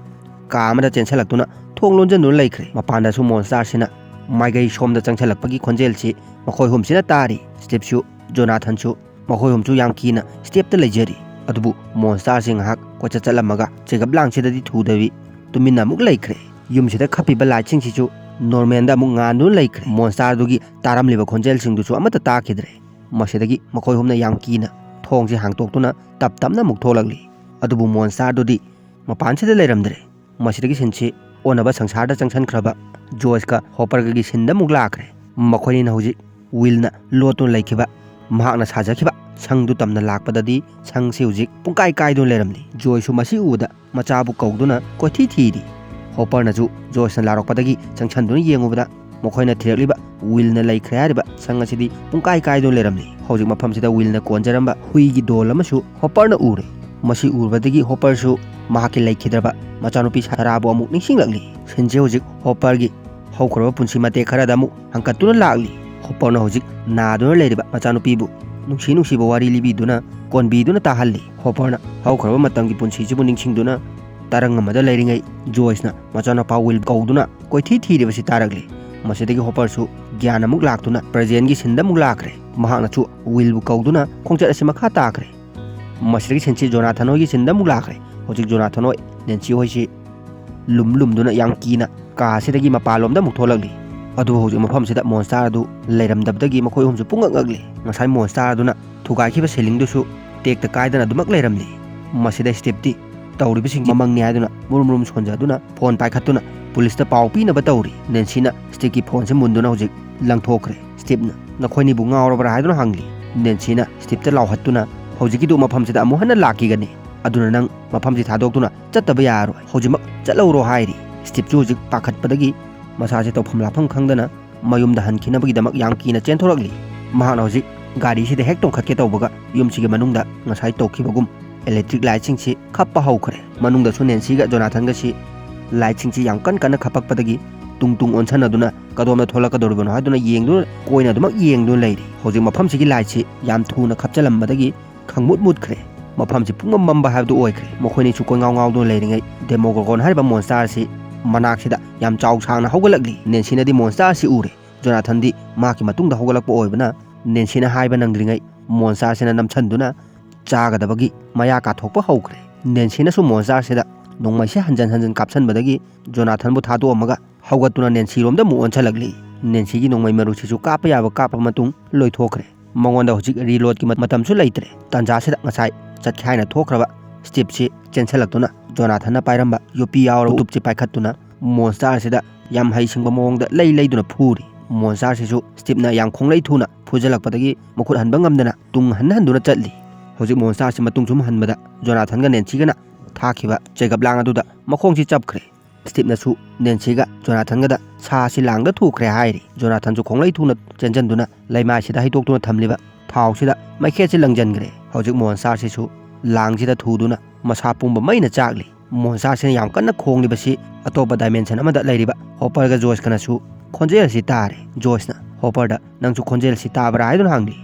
ꯀꯥ ꯑꯃꯗ ꯆꯦꯟꯁꯤꯜꯂꯛꯇꯨꯅ ꯊꯣꯡ ꯂꯣꯟꯁꯤꯟꯗꯨꯅ ꯂꯩꯈ꯭ꯔꯦ꯫ ꯃꯄꯥꯟꯗꯁꯨ ꯃꯣꯟꯁꯇꯥꯔꯁꯤꯅ ꯃꯥꯏꯀꯩ ꯁꯣꯝꯗ ꯆꯪꯁꯤꯜꯂꯛꯄꯒꯤ ꯈꯣꯟꯖꯦꯜꯁꯤ ꯃꯈꯣꯏ ꯑꯍꯨꯝꯁꯤꯅ ꯇꯥꯔꯤ꯫ ꯁ꯭ꯇꯤꯞꯁꯨ, ꯖꯣꯅꯥꯊꯟꯁꯨ, ꯃꯈꯣꯏ ꯑꯍꯨꯝꯁꯨ ꯌꯥꯝ ꯀꯤꯅ ꯁ꯭ꯇꯦꯞꯇ ꯂꯩꯖꯔꯤ꯫ ꯑꯗꯨꯕꯨ ꯃꯣꯟꯁꯇꯥꯔꯁꯤ ꯉꯥꯏꯍꯥꯛ ꯀꯣꯏꯆꯠ ꯆꯠꯂꯝꯃꯒ ꯆꯦꯒꯞ ꯂꯥꯡꯁꯤꯗꯗꯤ ꯊꯨꯗꯕꯤ ꯇꯨꯃꯤꯟꯅ ꯑꯃꯨꯛ ꯂꯩꯈ꯭ꯔꯦ꯫ ꯌꯨꯝꯁꯤꯗ ꯈꯞꯄꯤꯕ ꯂꯥꯏꯠꯁꯤꯡꯁꯤꯁꯨ ꯅꯣꯔꯃꯦꯜꯗ ꯑꯃꯨꯛ ꯉꯥꯟꯗꯨꯅ ꯂꯩꯈ꯭ꯔꯦ꯫ ꯃꯣꯟꯁꯇꯥꯔꯗꯨꯒꯤ ꯇꯥꯔꯝꯂꯤꯕ ꯈꯣꯟꯖꯦꯜꯁꯤꯡꯗꯨꯁꯨ ꯑꯃꯠꯇ ꯇꯥꯈꯤꯗ꯭ꯔꯦ꯫ ꯃꯁꯤꯗꯒꯤ ꯃꯈꯣꯏ ꯑꯍꯨꯝꯅ ꯌꯥꯝ ꯀꯤꯅ ꯊꯣꯡꯁꯤ ꯍꯥꯡꯇꯣꯛꯇꯨꯅ ꯇꯞ ꯇꯞꯅ ꯑꯃꯨꯛ ꯊꯣꯛꯂꯛꯂꯤ꯫ ꯑꯗꯨꯕꯨ ꯃꯣꯟꯁꯇꯥꯔꯗꯨꯗꯤ ꯃꯄꯥꯟꯁꯤꯗ ꯂꯩꯔꯝꯗ꯭ꯔꯦ꯫ ꯃꯁꯤꯗꯒꯤ ꯁꯤꯟꯁꯤ ꯑꯣꯟꯅꯕ ꯁꯪꯁꯥꯔꯗ ꯆꯪꯁꯤꯟꯈ꯭ꯔꯕ ꯖꯣꯏꯁꯀ ꯍꯣꯄꯔꯒꯒꯤ ꯁꯤꯟꯗ ꯑꯃꯨꯛ ꯂꯥꯛꯈ꯭ꯔꯦ꯫ ꯃꯈꯣꯏꯅꯤꯅ ꯍꯧꯖꯤꯛ ꯋꯤꯜꯅ ꯂꯣꯠꯇꯨꯅ ꯂꯩꯈꯤꯕ ꯃꯍꯥꯛꯅ ꯁꯥꯖꯈꯤꯕ ꯁꯪꯗꯨ ꯇꯝꯅ ꯂꯥꯛꯄꯗꯗꯤ ꯁꯪꯁꯤ ꯍꯧꯖꯤꯛ ꯄꯨꯡꯀꯥꯏ ꯀꯥꯏꯗꯨꯅ ꯂꯩꯔꯝꯂꯤ꯫ ꯖꯣꯏꯁꯨ ꯃꯁꯤ ꯎꯕꯗ ꯃꯆꯥꯕꯨ ꯀꯧꯗꯨꯅ ꯀꯣꯏꯊꯤ ꯊꯤꯔꯤ꯫ ꯍꯣꯄꯔꯅꯁꯨ ꯖꯣꯏꯁꯅ ꯂꯥꯛꯂꯛꯄꯗꯒꯤ ꯆꯪꯁꯤꯟꯗꯨꯅ ꯌꯦꯡꯉꯨꯕꯗ ꯃꯈꯣꯏꯅ ꯊꯤꯔꯛꯂꯤꯕ ꯋꯤꯜꯅ ꯂꯩꯈ꯭ꯔꯦ ꯍꯥꯏꯔꯤꯕ ꯁꯪ ꯑꯁꯤꯗꯤ ꯄꯨꯡꯀꯥꯏ ꯀꯥꯏꯗꯨꯅ ꯂꯩꯔꯝꯂꯤ꯫ ꯍꯧꯖꯤꯛ ꯃꯐꯝꯁꯤꯗ ꯋꯤꯜꯅ ꯀꯣꯟꯖꯔꯝꯕ ꯍꯨꯏꯒꯤ ꯗꯣꯜ ꯑꯃꯁꯨ ꯍꯣꯄꯔꯅ ꯎꯔꯦ꯫ ꯃꯁꯤ ꯎꯔꯨꯕꯗꯒꯤ ꯍꯣꯄꯔꯁꯨ ꯃꯍꯥꯛꯀꯤ ꯂꯩꯈꯤꯗ꯭ꯔꯕ ꯃꯆꯥꯅꯨꯄꯤ ꯁꯥꯔꯥꯕꯨ ꯑꯃꯨꯛ ꯅꯤꯡꯁꯤꯡꯂꯛꯂꯤ꯫ ꯁꯤꯟꯁꯦ ꯍꯧꯖꯤꯛ ꯍꯣꯄꯔꯒꯤ ꯍꯧꯈ꯭ꯔꯕ ꯄꯨꯟꯁꯤ ꯃꯇꯦꯛ ꯈꯔꯗ ꯑꯃꯨꯛ ꯍꯪꯀꯠꯇꯨꯅ ꯂꯥꯛꯂꯤ꯫ ꯍꯣꯄꯔꯅ ꯍꯧꯖꯤꯛ ꯅꯥꯗꯨꯅ ꯂꯩꯔꯤꯕ ꯃꯆꯥꯅꯨꯄꯤꯕꯨ ꯅꯨꯡꯁꯤ ꯅꯨꯡꯁꯤꯕ ꯋꯥꯔꯤ ꯂꯤꯕꯤꯗꯨꯅ ꯀꯣꯟꯕꯤꯗꯨꯅ ꯇꯥꯍꯜꯂꯤ꯫ ꯍꯣꯄꯔꯅ ꯍꯧꯈ꯭ꯔꯕ ꯃꯇꯝꯒꯤ ꯄꯨꯟꯁꯤꯁꯤꯕꯨ ꯅꯤꯡꯁꯤꯡꯗꯨꯅ ꯇꯔꯪ ꯑꯃꯗ ꯂꯩꯔꯤꯉꯩ ꯖꯣꯏꯁꯅ ꯃꯆꯥꯅꯨꯄꯥ ꯋꯤꯜ ꯀꯧꯗꯨꯅ ꯀꯣꯏꯊꯤ ꯊꯤꯔꯤꯕꯁꯤ ꯇꯥꯔꯛꯂꯤ꯫ ꯃꯁꯤꯗꯒꯤ ꯍꯣꯄꯔꯁꯨ ꯒ꯭ꯌꯥꯟ ꯑꯃꯨꯛ ꯂꯥꯛꯇꯨꯅ ꯄ꯭ꯔꯖꯦꯟꯒꯤ ꯁꯤꯟꯗ ꯑꯃꯨꯛ ꯂꯥꯛꯈ꯭ꯔꯦ꯫ ꯃꯍꯥꯛꯅꯁꯨ ꯋꯤꯜꯕꯨ ꯀꯧꯗꯨꯅ ꯈꯣꯡꯆꯠ ꯑꯁꯤ ꯃꯈꯥ ꯇꯥꯈ꯭ꯔꯦ꯫ ꯃꯁꯤꯗꯒꯤ ꯁꯤꯟꯁꯤ ꯖꯣꯅꯥꯊꯟ ꯍꯣꯏꯒꯤ ꯁꯤꯟꯗ ꯑꯃꯨꯛ ꯂꯥꯛꯈ꯭ꯔꯦ꯫ ꯍꯧꯖꯤꯛ ꯖꯣꯅꯥꯊꯟ ꯍꯣꯏ ꯅꯦꯟꯁꯤ ꯍꯣꯏꯁꯤ ꯂꯨꯝ ꯂꯨꯝꯗꯨꯅ ꯌꯥꯝ ꯀꯤꯅ ꯀꯥ ꯑꯁꯤꯗꯒꯤ ꯃꯄꯥꯟꯂꯣꯝꯗ ꯑꯃꯨꯛ ꯊꯣꯛꯂꯛꯂꯤ꯫ ꯑꯗꯨꯕꯨ ꯍꯧꯖꯤꯛ ꯃꯐꯝꯁꯤꯗ ꯃꯣꯟꯁꯇꯥꯔ ꯑꯗꯨ ꯂꯩꯔꯝꯗꯕꯗꯒꯤ ꯃꯈꯣꯏ ꯑꯍꯨꯝꯁꯨ ꯄꯨꯡꯉꯛ ꯉꯛꯂꯤ꯫ ꯉꯁꯥꯏ ꯃꯣꯟꯁꯇꯥꯔ ꯑꯗꯨꯅ ꯊꯨꯒꯥꯏꯈꯤꯕ ꯁꯤꯂꯤꯡꯗꯨꯁꯨ ꯇꯦꯛꯇ ꯀꯥꯏꯗꯅ ꯑꯗꯨꯃꯛ ꯂꯩꯔꯝꯂꯤ꯫ ꯃꯁꯤꯗ ꯁ꯭ꯇꯤꯞꯇꯤ ꯇꯧꯔꯤꯕꯁꯤꯡ ꯃꯃꯪꯅꯤ ꯍꯥꯏꯗꯨꯅ ꯃꯨꯔꯨꯝ ꯃꯨꯔꯨꯝ ꯁꯣꯟꯖꯗꯨꯅ ꯐꯣꯟ ꯄꯥꯏꯈꯠꯇꯨꯅ ꯄꯨꯂꯤꯁꯇ ꯄꯥꯎ ꯄꯤꯅꯕ ꯇꯧꯔꯤ꯫ ꯅꯦꯟꯁꯤꯅ ꯁ꯭ꯇꯤꯞꯀꯤ ꯐꯣꯟꯁꯤ ꯃꯨꯟꯗꯨꯅ ꯍꯧꯖꯤꯛ ꯂꯪꯊꯣꯛꯈ꯭ꯔꯦ꯫ ꯁ꯭ꯇꯤꯞꯅ "ꯅꯈꯣꯏꯅꯤꯕꯨ ꯉꯥꯎꯔꯕ꯭ꯔꯥ?" ꯍꯥꯏꯗꯨꯅ ꯍꯪꯂꯤ꯫ ꯅꯦꯟꯁꯤꯅ ꯁ꯭ꯇꯤꯞꯇ ꯂꯥꯎꯍꯠꯇꯨꯅ "ꯍꯧꯖꯤꯛꯀꯤꯗꯨ ꯃꯐꯝꯁꯤꯗ ꯑꯃꯨꯛ ꯍꯟꯅ ꯂꯥꯛꯈꯤꯒꯅꯤ, ꯑꯗꯨꯅ ꯅꯪ ꯃꯐꯝꯁꯤ ꯊꯥꯗꯣꯛꯇꯨꯅ ꯆꯠꯇꯕ ꯌꯥꯔꯔꯣꯏ, ꯍꯧꯖꯤꯛꯃꯛ ꯆꯠꯍꯧꯔꯣ" ꯍꯥꯏꯔꯤ꯫ ꯁ꯭ꯇꯤꯞꯁꯨ ꯍꯧꯖꯤꯛ ꯄꯥꯈꯠꯄꯗꯒꯤ ꯃꯁꯥꯁꯦ ꯇꯧꯐꯝ ꯂꯥꯛꯐꯝ ꯈꯪꯗꯅ ꯃꯌꯨꯝꯗ ꯍꯟꯈꯤꯅꯕꯒꯤꯗꯃꯛ ꯌꯥꯝ ꯀꯤꯅ ꯆꯦꯟꯊꯣꯔꯛꯂꯤ꯫ ꯃꯍꯥꯛꯅ ꯍꯧꯖꯤꯛ ꯒꯥꯔꯤꯁꯤꯗ ꯍꯦꯛ ꯇꯣꯡꯈꯠꯀꯦ ꯇꯧꯕꯒ ꯌꯨꯝꯁꯤꯒꯤ ꯃꯅꯨꯡꯗ ꯉꯁꯥꯏ ꯇꯧꯈꯤꯕꯒꯨꯝ ꯏꯂꯦꯛꯇ꯭ꯔꯤꯛ ꯂꯥꯏꯠꯁꯤꯡꯁꯤ ꯈꯞꯄ ꯍꯧꯈ꯭ꯔꯦ꯫ ꯃꯅꯨꯡꯗꯁꯨ ꯅꯦꯟꯁꯤꯒ ꯖꯣꯅꯥꯊꯟꯒꯁꯤ ꯂꯥꯏꯠꯁꯤꯡꯁꯤ ꯌꯥꯝ ꯀꯟ ꯀꯟꯅ ꯈꯞꯄꯛꯄꯗꯒꯤ ꯇꯨꯡ ꯇꯨꯡ ꯑꯣꯟꯁꯟꯅꯗꯨꯅ ꯀꯗꯣꯝꯗ ꯊꯣꯛꯂꯛꯀꯗꯧꯔꯤꯕꯅꯣ ꯍꯥꯏꯗꯨꯅ ꯌꯦꯡꯗꯨꯅ, ꯀꯣꯏꯅ ꯑꯗꯨꯃꯛ ꯌꯦꯡꯗꯨꯅ ꯂꯩꯔꯤ꯫ ꯍꯧꯖꯤꯛ ꯃꯐꯝꯁꯤꯒꯤ ꯂꯥꯏꯠꯁꯤ ꯌꯥꯝ ꯊꯨꯅ ꯈꯞꯆꯜꯂꯝꯕꯗꯒꯤ ꯈꯪꯃꯨꯠ ꯃꯨꯠꯈ꯭ꯔꯦ꯫ ꯃꯐꯝꯁꯤ ꯄꯨꯡꯃꯝ ꯃꯝꯕ ꯍꯥꯏꯕꯗꯨ ꯑꯣꯏꯈ꯭ꯔꯦ꯫ ꯃꯈꯣꯏꯅꯤꯁꯨ ꯀꯣꯏꯉꯥꯎ ꯉꯥꯎꯗꯨꯅ ꯂꯩꯔꯤꯉꯩ, ꯗꯦꯃꯣꯒꯣꯔꯒꯣꯟ ꯍꯥꯏꯔꯤꯕ ꯃꯣꯟꯁꯇꯥꯔ ꯑꯁꯤ ꯃꯅꯥꯛꯁꯤꯗ ꯌꯥꯝ ꯆꯥꯎ ꯁꯥꯡꯅ ꯍꯧꯒꯠꯂꯛꯂꯤ꯫ ꯅꯦꯟꯁꯤꯅꯗꯤ ꯃꯣꯟꯁꯇꯥꯔ ꯑꯁꯤ ꯎꯔꯦ꯫ ꯖꯣꯅꯥꯊꯟꯗꯤ ꯃꯍꯥꯛꯀꯤ ꯃꯇꯨꯡꯗ ꯍꯧꯒꯠꯂꯛꯄ ꯑꯣꯏꯕꯅ, ꯅꯦꯟꯁꯤꯅ ꯍꯥꯏꯕ ꯅꯪꯗ꯭ꯔꯤꯉꯩ ꯃꯣꯟꯁꯇꯥꯔꯁꯤꯅ ꯅꯝꯁꯤꯟꯗꯨꯅ ꯆꯥꯒꯗꯕꯒꯤ ꯃꯌꯥ ꯀꯥꯊꯣꯛꯄ ꯍꯧꯈ꯭ꯔꯦ꯫ ꯅꯦꯟꯁꯤꯅꯁꯨ ꯃꯣꯟꯁꯇꯥꯔꯁꯤꯗ ꯅꯣꯡꯃꯩꯁꯦ ꯍꯟꯖꯟ ꯍꯟꯖꯟ ꯀꯥꯞꯁꯟꯕꯗꯒꯤ ꯖꯣꯅꯥꯊꯟꯕꯨ ꯊꯥꯗꯣꯛꯑꯝꯃꯒ ꯍꯧꯒꯠꯇꯨꯅ ꯅꯦꯟꯁꯤꯔꯣꯝꯗ ꯑꯃꯨꯛ ꯑꯣꯟꯁꯤꯜꯂꯛꯂꯤ꯫ ꯅꯦꯟꯁꯤꯒꯤ ꯅꯣꯡꯃꯩ ꯃꯔꯨꯁꯤꯁꯨ ꯀꯥꯞꯄ ꯌꯥꯕ ꯀꯥꯞꯄ ꯃꯇꯨꯡ ꯂꯣꯏꯊꯣꯛꯈ꯭ꯔꯦ꯫ ꯃꯉꯣꯟꯗ ꯍꯧꯖꯤꯛ ꯔꯤꯂꯣꯗꯀꯤ ꯃ-, ꯃꯇꯝꯁꯨ ꯂꯩꯇ꯭ꯔꯦ꯫ ꯇꯥꯟꯖꯥꯁꯤꯗ ꯉꯁꯥꯏ ꯆꯠꯈꯦ ꯍꯥꯏꯅ ꯊꯣꯛꯈ꯭ꯔꯕ ꯁ꯭ꯇꯤꯞꯁꯤ ꯆꯦꯟꯁꯤꯜꯂꯛꯇꯨꯅ ꯖꯣꯅꯥꯊꯟꯅ ꯄꯥꯏꯔꯝꯕ ꯌꯣꯄꯤ ꯌꯥꯎꯔꯕ ꯎꯇꯨꯞꯁꯤ ꯄꯥꯏꯈꯠꯇꯨꯅ ꯃꯣꯟꯁꯇꯥꯔꯁꯤꯗ ꯌꯥꯝ ꯍꯩꯁꯤꯡꯕ ꯃꯑꯣꯡꯗ ꯂꯩ ꯂꯩꯗꯨꯅ ꯐꯨꯔꯤ꯫ ꯃꯣꯟꯁꯇꯥꯔꯁꯤꯁꯨ ꯁ꯭ꯇꯤꯞꯅ ꯌꯥꯝ ꯈꯣꯡꯂꯩ ꯊꯨꯅ ꯐꯨꯖꯜꯂꯛꯄꯗꯒꯤ ꯃꯈꯨꯠ ꯍꯟꯕ ꯉꯝꯗꯅ ꯇꯨꯡ ꯍꯟ ꯍꯟꯗꯨꯅ ꯆꯠꯂꯤ꯫ ꯍꯧꯖꯤꯛ ꯃꯣꯟꯁꯇꯥꯔꯁꯤ ꯃꯇꯨꯡ ꯁꯨꯝ ꯍꯟꯕꯗ ꯖꯣꯅꯥꯊꯟꯒ ꯅꯦꯟꯁꯤꯒꯅ ꯊꯥꯈꯤꯕ ꯆꯩꯒꯞ ꯂꯥꯡ ꯑꯗꯨꯗ ꯃꯈꯣꯡꯁꯤ ꯆꯞꯈ꯭ꯔꯦ꯫ ꯁ꯭ꯇꯤꯞꯅꯁꯨ ꯅꯦꯟꯁꯤꯒ ꯖꯣꯅꯥꯊꯟꯒꯗ ꯁꯥ ꯑꯁꯤ ꯂꯥꯡꯗ ꯊꯨꯈ꯭ꯔꯦ ꯍꯥꯏꯔꯤ꯫ ꯖꯣꯅꯥꯊꯟꯁꯨ ꯈꯣꯡꯂꯩ ꯊꯨꯅ ꯆꯦꯟꯖꯟꯗꯨꯅ ꯂꯩꯃꯥꯏꯁꯤꯗ ꯍꯩꯗꯣꯛꯇꯨꯅ ꯊꯝꯂꯤꯕ ꯊꯥꯎꯁꯤꯗ ꯃꯩꯈꯦꯠꯁꯤ ꯂꯪꯖꯟꯈ꯭ꯔꯦ꯫ ꯍꯧꯖꯤꯛ ꯃꯣꯟꯁꯇꯥꯔꯁꯤꯁꯨ ꯂꯥꯡꯁꯤꯗ ꯊꯨꯗꯨꯅ ꯃꯁꯥ ꯄꯨꯝꯕ ꯃꯩꯅ ꯆꯥꯛꯂꯤ꯫ ꯃꯣꯟꯁꯇꯥꯔꯁꯤꯅ ꯌꯥꯝ ꯀꯟꯅ ꯈꯣꯡꯂꯤꯕꯁꯤ ꯑꯇꯣꯞꯄ ꯗꯥꯏꯃꯦꯟꯁꯟ ꯑꯃꯗ ꯂꯩꯔꯤꯕ ꯍꯣꯄꯔꯒ ꯖꯣꯏꯁꯀꯅꯁꯨ ꯈꯣꯟꯖꯦꯜ ꯑꯁꯤ ꯇꯥꯔꯦ꯫ ꯖꯣꯏꯁꯅ ꯍꯣꯄꯔꯗ, "ꯅꯪꯁꯨ ꯈꯣꯟꯖꯦꯜ ꯑꯁꯤ ꯇꯥꯕ꯭ꯔꯥ?" ꯍꯥꯏꯗꯨꯅ ꯍꯪꯂꯤ꯫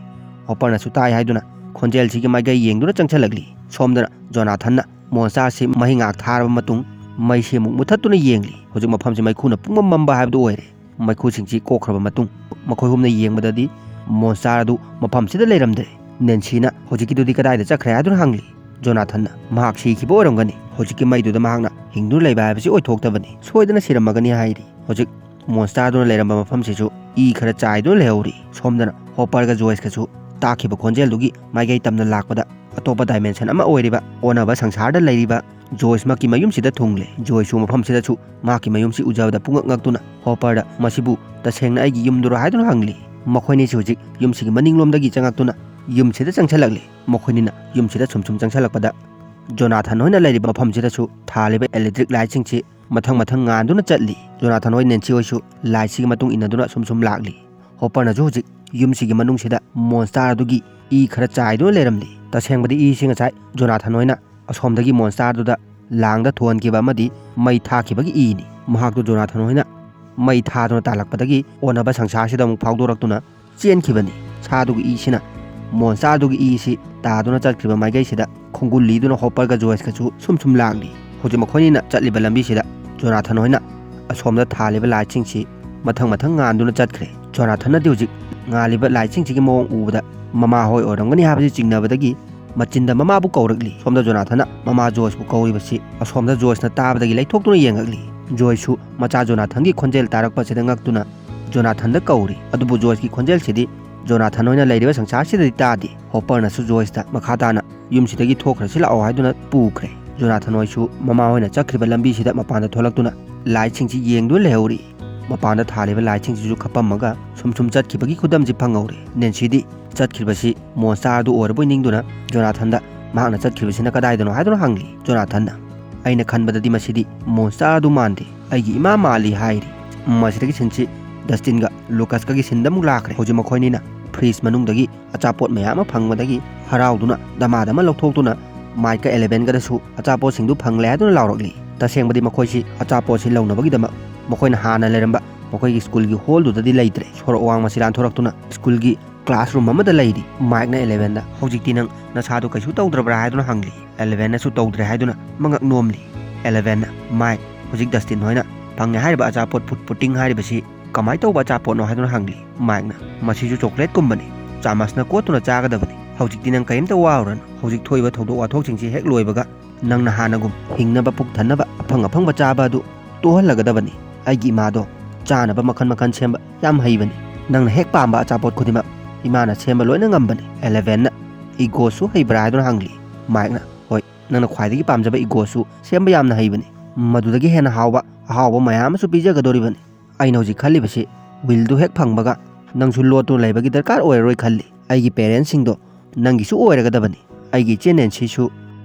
ꯍꯣꯄꯔꯅꯁꯨ ꯇꯥꯏ ꯍꯥꯏꯗꯨꯅ ꯈꯣꯟꯖꯦꯜꯁꯤꯒꯤ ꯃꯥꯏꯀꯩ ꯌꯦꯡꯗꯨꯅ ꯆꯪꯁꯤꯜꯂꯛꯂꯤ꯫ ꯁꯣꯝꯗꯅ ꯖꯣꯅꯥꯊꯟꯅ ꯃꯣꯟꯁꯇꯥꯔꯁꯤ ꯃꯍꯤ ꯉꯥꯏꯍꯥꯛ ꯊꯥꯔꯕ ꯃꯇꯨꯡ ꯃꯩꯁꯤ ꯑꯃꯨꯛ ꯃꯨꯊꯠꯇꯨꯅ ꯌꯦꯡꯂꯤ꯫ ꯍꯧꯖꯤꯛ ꯃꯐꯝꯁꯤ ꯃꯩꯈꯨꯅ ꯄꯨꯡꯃꯝ ꯃꯝꯕ ꯍꯥꯏꯕꯗꯨ ꯑꯣꯏꯔꯦ꯫ ꯃꯩꯈꯨꯁꯤꯡꯁꯤ ꯀꯣꯛꯈ꯭ꯔꯕ ꯃꯇꯨꯡ ꯃꯈꯣꯏ ꯑꯍꯨꯝꯅ ꯌꯦꯡꯕꯗꯗꯤ ꯃꯣꯟꯁꯇꯥꯔ ꯑꯗꯨ ꯃꯐꯝꯁꯤꯗ ꯂꯩꯔꯝꯗ꯭ꯔꯦ꯫ ꯅꯦꯟꯁꯤꯅ, "ꯍꯧꯖꯤꯛꯀꯤꯗꯨꯗꯤ ꯀꯗꯥꯏꯗ ꯆꯠꯈ꯭ꯔꯦ?" ꯍꯥꯏꯗꯨꯅ ꯍꯪꯂꯤ꯫ ꯖꯣꯅꯥꯊꯟꯅ, "ꯃꯍꯥꯛ ꯁꯤꯈꯤꯕ ꯑꯣꯏꯔꯝꯒꯅꯤ꯫ ꯍꯧꯖꯤꯛꯀꯤ ꯃꯩꯗꯨꯗ ꯃꯍꯥꯛꯅ ꯍꯤꯡꯗꯨꯅ ꯂꯩꯕ ꯍꯥꯏꯕꯁꯤ ꯑꯣꯏꯊꯣꯛꯇꯕꯅꯤ꯫ ꯁꯣꯏꯗꯅ ꯁꯤꯔꯝꯃꯒꯅꯤ" ꯍꯥꯏꯔꯤ꯫ ꯍꯧꯖꯤꯛ ꯃꯣꯟꯁꯇꯥꯔꯗꯨꯅ ꯂꯩꯔꯝꯕ ꯃꯐꯝꯁꯤꯁꯨ ꯏ ꯈꯔ ꯆꯥꯏꯗꯨꯅ ꯂꯩꯍꯧꯔꯤ꯫ ꯁꯣꯝꯗꯅ ꯍꯣꯄꯔꯒ ꯖꯣꯏꯁꯀꯁꯨ ꯇꯥꯈꯤꯕ ꯈꯣꯟꯖꯦꯜꯗꯨꯒꯤ ꯃꯥꯏꯀꯩ ꯇꯝꯅ ꯂꯥꯛꯄꯗ ꯑꯇꯣꯞꯄ ꯗꯥꯏꯃꯦꯟꯁꯟ ꯑꯃ ꯑꯣꯏꯔꯤꯕ ꯑꯣꯟꯅꯕ ꯁꯪꯁꯥꯔꯗ ꯂꯩꯔꯤꯕ ꯖꯣꯏꯁꯃꯛꯀꯤ ꯃꯌꯨꯝꯁꯤꯗ ꯊꯨꯡꯂꯦ꯫ ꯖꯣꯏꯁꯁꯨ ꯃꯐꯝꯁꯤꯗꯁꯨ ꯃꯍꯥꯛꯀꯤ ꯃꯌꯨꯝꯁꯤ ꯎꯖꯕꯗ ꯄꯨꯡꯉꯛ ꯉꯛꯇꯨꯅ ꯍꯣꯄꯔꯗ, "ꯃꯁꯤꯕꯨ ꯇꯁꯦꯡꯅ ꯑꯩꯒꯤ ꯌꯨꯝꯗꯨꯔꯣ?" ꯍꯥꯏꯗꯨꯅ ꯍꯪꯂꯤ꯫ ꯃꯈꯣꯏꯅꯤꯁꯨ ꯍꯧꯖꯤꯛ ꯌꯨꯝꯁꯤꯒꯤ ꯃꯅꯤꯡꯂꯣꯝꯗꯒꯤ ꯆꯪꯉꯛꯇꯨꯅ ꯌꯨꯝꯁꯤꯗ ꯆꯪꯁꯤꯜꯂꯛꯂꯤ꯫ ꯃꯈꯣꯏꯅꯤꯅ ꯌꯨꯝꯁꯤꯗ ꯁꯨꯝ ꯁꯨꯝ ꯆꯪꯁꯤꯜꯂꯛꯄꯗ ꯖꯣꯅꯥꯊꯟ ꯍꯣꯏꯅ ꯂꯩꯔꯤꯕ ꯃꯐꯝꯁꯤꯗꯁꯨ ꯊꯥꯜꯂꯤꯕ ꯏꯂꯦꯛꯇ꯭ꯔꯤꯛ ꯂꯥꯏꯠꯁꯤꯡꯁꯤ ꯃꯊꯪ ꯃꯊꯪ ꯉꯥꯟꯗꯨꯅ ꯆꯠꯂꯤ꯫ ꯖꯣꯅꯥꯊꯟ ꯍꯣꯏ ꯅꯦꯟꯁꯤ ꯍꯣꯏꯁꯨ ꯂꯥꯏꯠꯁꯤꯒꯤ ꯃꯇꯨꯡ ꯏꯟꯅꯗꯨꯅ ꯁꯨꯝ ꯁꯨꯝ ꯂꯥꯛꯂꯤ꯫ ꯍꯣꯄꯔꯅꯁꯨ ꯍꯧꯖꯤꯛ ꯌꯨꯝꯁꯤꯒꯤ ꯃꯅꯨꯡꯁꯤꯗ ꯃꯣꯟꯁꯇꯥꯔ ꯑꯗꯨꯒꯤ ꯏ ꯈꯔ ꯆꯥꯏꯗꯨꯅ ꯂꯩꯔꯝꯂꯤ꯫ ꯇꯁꯦꯡꯕꯗꯤ ꯏꯁꯤ ꯉꯁꯥꯏ ꯖꯣꯅꯥꯊꯟ ꯍꯣꯏꯅ ꯑꯁꯣꯝꯗꯒꯤ ꯃꯣꯟꯁꯇꯥꯔꯗꯨꯗ ꯂꯥꯡꯗ ꯊꯣꯛꯍꯟꯈꯤꯕ ꯑꯃꯗꯤ ꯃꯩ ꯊꯥꯈꯤꯕꯒꯤ ꯏꯅꯤ꯫ ꯃꯍꯥꯛꯇꯨ ꯖꯣꯅꯥꯊꯟ ꯍꯣꯏꯅ ꯃꯩ ꯊꯥꯗꯨꯅ ꯇꯥꯜꯂꯛꯄꯗꯒꯤ ꯑꯣꯟꯅꯕ ꯁꯪꯁꯥꯔꯁꯤꯗ ꯑꯃꯨꯛ ꯐꯥꯎꯗꯣꯔꯛꯇꯨꯅ ꯆꯦꯟꯈꯤꯕꯅꯤ꯫ ꯁꯥꯗꯨꯒꯤ ꯏꯁꯤꯅ, ꯃꯣꯟꯁꯇꯥꯔꯗꯨꯒꯤ ꯏꯁꯤ ꯇꯥꯗꯨꯅ ꯆꯠꯈ꯭ꯔꯤꯕ ꯃꯥꯏꯀꯩꯁꯤꯗ ꯈꯣꯡꯒꯨꯜ ꯂꯤꯗꯨꯅ ꯍꯣꯄꯔꯒ ꯖꯣꯏꯁꯀꯁꯨ ꯁꯨꯝ ꯁꯨꯝ ꯂꯥꯛꯂꯤ꯫ ꯍꯧꯖꯤꯛ ꯃꯈꯣꯏꯅꯤꯅ ꯆꯠꯂꯤꯕ ꯂꯝꯕꯤꯁꯤꯗ ꯖꯣꯅꯥꯊꯟ ꯍꯣꯏꯅ ꯑꯁꯣꯝꯗ ꯊꯥꯜꯂꯤꯕ ꯂꯥꯏꯠꯁꯤꯡꯁꯤ ꯃꯊꯪ ꯃꯊꯪ ꯉꯥꯟꯗꯨꯅ ꯆꯠꯈ꯭ꯔꯦ꯫ ꯖꯣꯅꯥꯊꯟꯅꯗꯤ ꯍꯧꯖꯤꯛ ꯉꯥꯜꯂꯤꯕ ꯂꯥꯏꯠꯁꯤꯡꯁꯤꯒꯤ ꯃꯑꯣꯡ ꯎꯕꯗ ꯃꯃꯥ ꯍꯣꯏ ꯑꯣꯏꯔꯝꯒꯅꯤ ꯍꯥꯏꯕꯁꯤ ꯆꯤꯡꯅꯕꯗꯒꯤ ꯃꯆꯤꯟꯗ ꯃꯃꯥꯕꯨ ꯀꯧꯔꯛꯂꯤ꯫ ꯁꯣꯝꯗ ꯖꯣꯅꯥꯊꯟꯅ ꯃꯃꯥ ꯖꯣꯏꯁꯄꯨ ꯀꯧꯔꯤꯕꯁꯤ ꯑꯁꯣꯝꯗ ꯖꯣꯏꯁꯅ ꯇꯥꯕꯗꯒꯤ ꯂꯩꯊꯣꯛꯇꯨꯅ ꯌꯦꯡꯉꯛꯂꯤ꯫ ꯖꯣꯏꯁꯁꯨ ꯃꯆꯥ ꯖꯣꯅꯥꯊꯟꯒꯤ ꯈꯣꯟꯖꯦꯜ ꯇꯥꯔꯛꯄꯁꯤꯗ ꯉꯛꯇꯨꯅ ꯖꯣꯅꯥꯊꯟꯗ ꯀꯧꯔꯤ꯫ ꯑꯗꯨꯕꯨ ꯖꯣꯏꯁꯀꯤ ꯈꯣꯟꯖꯦꯜꯁꯤꯗꯤ ꯖꯣꯅꯥꯊꯟ ꯍꯣꯏꯅ ꯂꯩꯔꯤꯕ ꯁꯪꯁꯥꯔꯁꯤꯗꯗꯤ ꯇꯥꯗꯦ꯫ ꯍꯣꯄꯔꯅꯁꯨ ꯖꯣꯏꯁꯇ ꯃꯈꯥ ꯇꯥꯅ ꯌꯨꯝꯁꯤꯗꯒꯤ ꯊꯣꯛꯈ꯭ꯔꯁꯤ ꯂꯥꯛꯑꯣ ꯍꯥꯏꯗꯨꯅ ꯄꯨꯈ꯭ꯔꯦ꯫ ꯖꯣꯅꯥꯊꯟ ꯍꯣꯏꯁꯨ ꯃꯃꯥ ꯍꯣꯏꯅ ꯆꯠꯈ꯭ꯔꯤꯕ ꯂꯝꯕꯤꯁꯤꯗ ꯃꯄꯥꯟꯗ ꯊꯣꯛꯂꯛꯇꯨꯅ ꯂꯥꯏꯠꯁꯤꯡꯁꯤ ꯌꯦꯡꯗꯨꯅ ꯂꯩꯍꯧꯔꯤ꯫ ꯃꯄꯥꯟꯗ ꯊꯥꯜꯂꯤꯕ ꯂꯥꯏꯠꯁꯤꯡꯁꯤꯁꯨ ꯈꯞꯄꯝꯃꯒ ꯁꯨꯝ ꯁꯨꯝ ꯆꯠꯈꯤꯕꯒꯤ ꯈꯨꯗꯝꯁꯤ ꯐꯪꯍꯧꯔꯦ꯫ ꯅꯦꯟꯁꯤꯗꯤ ꯆꯠꯈ꯭ꯔꯤꯕꯁꯤ ꯃꯣꯟꯁꯇꯥꯔ ꯑꯗꯨ ꯑꯣꯏꯔꯕꯣꯏ ꯅꯤꯡꯗꯨꯅ ꯖꯣꯅꯥꯊꯟꯗ ꯃꯍꯥꯛꯅ ꯆꯠꯈ꯭ꯔꯤꯕꯁꯤꯅ ꯀꯗꯥꯏꯗꯅꯣ ꯍꯥꯏꯗꯨꯅ ꯍꯪꯂꯤ꯫ ꯖꯣꯅꯥꯊꯟꯅ, "ꯑꯩꯅ ꯈꯟꯕꯗꯗꯤ ꯃꯁꯤꯗꯤ ꯃꯣꯟꯁꯇꯥꯔ ꯑꯗꯨ ꯃꯥꯟꯗꯦ, ꯑꯩꯒꯤ ꯏꯃꯥ ꯃꯥꯜꯂꯤ" ꯍꯥꯏꯔꯤ꯫ ꯃꯁꯤꯗꯒꯤ ꯁꯤꯟꯁꯤ ꯗꯁꯇꯤꯟꯒ ꯂꯨꯀꯁꯀꯒꯤ ꯁꯤꯟꯗ ꯑꯃꯨꯛ ꯂꯥꯛꯈ꯭ꯔꯦ꯫ ꯍꯧꯖꯤꯛ ꯃꯈꯣꯏꯅꯤꯅ ꯐ꯭ꯔꯤꯖ ꯃꯅꯨꯡꯗꯒꯤ ꯑꯆꯥꯄꯣꯠ ꯃꯌꯥꯝ ꯑꯃ ꯐꯪꯕꯗꯒꯤ ꯍꯔꯥꯎꯗꯨꯅ ꯗꯃꯥꯗꯃ ꯂꯧꯊꯣꯛꯇꯨꯅ ꯃꯥꯏꯛꯀ ꯑꯦꯂꯦꯚꯦꯟꯒꯗꯁꯨ ꯑꯆꯥꯄꯣꯠꯁꯤꯡꯗꯨ ꯐꯪꯂꯦ ꯍꯥꯏꯗꯨꯅ ꯂꯥꯎꯔꯛꯂꯤ꯫ ꯇꯁꯦꯡꯕꯗꯤ ꯃꯈꯣꯏꯁꯤ ꯑꯆꯥꯄꯣꯠꯁꯤ ꯂꯧꯅꯕꯒꯤꯗꯃꯛ ꯃꯈꯣꯏꯅ ꯍꯥꯟꯅ ꯂꯩꯔꯝꯕ ꯃꯈꯣꯏꯒꯤ ꯁ꯭ꯀꯨꯜꯒꯤ ꯍꯣꯜꯗꯨꯗꯗꯤ ꯂꯩꯇ꯭ꯔꯦ꯫ ꯁꯣꯔꯣꯛ ꯑꯋꯥꯡ ꯃꯁꯤ ꯂꯥꯟꯊꯣꯔꯛꯇꯨꯅ ꯁ꯭ꯀꯨꯜꯒꯤ ꯀ꯭ꯂꯥꯁꯔꯨꯝ ꯑꯃꯗ ꯂꯩꯔꯤ꯫ ꯃꯥꯏꯛꯅ ꯑꯦꯂꯦꯚꯦꯟꯗ, "ꯍꯧꯖꯤꯛꯇꯤ ꯅꯪ ꯅꯁꯥꯗꯣ ꯀꯩꯁꯨ ꯇꯧꯗ꯭ꯔꯕ꯭ꯔꯥ?" ꯍꯥꯏꯗꯨꯅ ꯍꯪꯂꯤ꯫ ꯑꯦꯂꯦꯚꯦꯟꯅꯁꯨ ꯇꯧꯗ꯭ꯔꯦ ꯍꯥꯏꯗꯨꯅ ꯃꯉꯛ ꯅꯣꯝꯂꯤ꯫ ꯑꯦꯂꯦꯚꯦꯟꯅ, "ꯃꯥꯏꯛ, ꯍꯧꯖꯤꯛ ꯗꯁꯇꯤꯟ ꯍꯣꯏꯅ ꯐꯪꯉꯦ ꯍꯥꯏꯔꯤꯕ ꯑꯆꯥꯄꯣꯠ ꯐꯨꯗ ꯄꯨꯗꯤꯡ ꯍꯥꯏꯔꯤꯕꯁꯤ ꯀꯃꯥꯏꯅ ꯇꯧꯕ ꯑꯆꯥꯄꯣꯠꯅꯣ?" ꯍꯥꯏꯗꯨꯅ ꯍꯪꯂꯤ꯫ ꯃꯥꯏꯛꯅ, "ꯃꯁꯤꯁꯨ ꯆꯣꯀ꯭ꯂꯦꯠꯀꯨꯝꯕꯅꯤ, ꯆꯥꯃꯁꯅ ꯀꯣꯠꯇꯨꯅ ꯆꯥꯒꯗꯕꯅꯤ꯫ ꯍꯧꯖꯤꯛꯇꯤ ꯅꯪ ꯀꯔꯤꯝꯇ ꯋꯥꯔꯨꯔꯅꯨ꯫ ꯍꯧꯖꯤꯛ ꯊꯣꯛꯏꯕ ꯊꯧꯗꯣꯛ ꯋꯥꯊꯣꯛꯁꯤꯡꯁꯤ ꯍꯦꯛ ꯂꯣꯏꯕꯒ ꯅꯪꯅ ꯍꯥꯟꯅꯒꯨꯝ ꯍꯤꯡꯅꯕ ꯄꯨꯛ ꯊꯟꯅꯕ ꯑꯐꯪ ꯑꯐꯪꯕ ꯆꯥꯕ ꯑꯗꯨ ꯇꯣꯛꯍꯜꯂꯒꯗꯕꯅꯤ꯫ ꯑꯩꯒꯤ ꯏꯃꯥꯗꯣ ꯆꯥꯅꯕ ꯃꯈꯜ ꯃꯈꯜ ꯁꯦꯝꯕ ꯌꯥꯝ ꯍꯩꯕꯅꯤ꯫ ꯅꯪꯅ ꯍꯦꯛ ꯄꯥꯝꯕ ꯑꯆꯥꯄꯣꯠ ꯈꯨꯗꯤꯡꯃꯛ ꯏꯃꯥꯅ ꯁꯦꯝꯕ ꯂꯣꯏꯅ ꯉꯝꯕꯅꯤ꯫" ꯑꯦꯂꯦꯚꯦꯟꯅ, "ꯏꯒꯣꯁꯨ ꯍꯩꯕ꯭ꯔꯥ?" ꯍꯥꯏꯗꯨꯅ ꯍꯪꯂꯤ꯫ ꯃꯥꯏꯛꯅ, "ꯍꯣꯏ, ꯅꯪꯅ ꯈ꯭ꯋꯥꯏꯗꯒꯤ ꯄꯥꯝꯖꯕ ꯏꯒꯣꯁꯨ ꯁꯦꯝꯕ ꯌꯥꯝꯅ ꯍꯩꯕꯅꯤ꯫ ꯃꯗꯨꯗꯒꯤ ꯍꯦꯟꯅ ꯍꯥꯎꯕ ꯑꯍꯥꯎꯕ ꯃꯌꯥꯝ ꯑꯃꯁꯨ ꯄꯤꯖꯒꯗꯧꯔꯤꯕꯅꯤ꯫ ꯑꯩꯅ ꯍꯧꯖꯤꯛ ꯈꯜꯂꯤꯕꯁꯤ, ꯋꯤꯜꯗꯨ ꯍꯦꯛ ꯐꯪꯕꯒ ꯅꯪꯁꯨ ꯂꯣꯠꯇꯨꯅ ꯂꯩꯕꯒꯤ ꯗꯔꯀꯥꯔ ꯑꯣꯏꯔꯔꯣꯏ ꯈꯜꯂꯤ꯫ ꯑꯩꯒꯤ ꯄꯦꯔꯦꯟꯁꯁꯤꯡꯗꯣ ꯅꯪꯒꯤꯁꯨ ꯑꯣꯏꯔꯒꯗꯕꯅꯤ, ꯑꯩꯒꯤ ꯏꯆꯦ ꯅꯦꯟꯁꯤꯁꯨ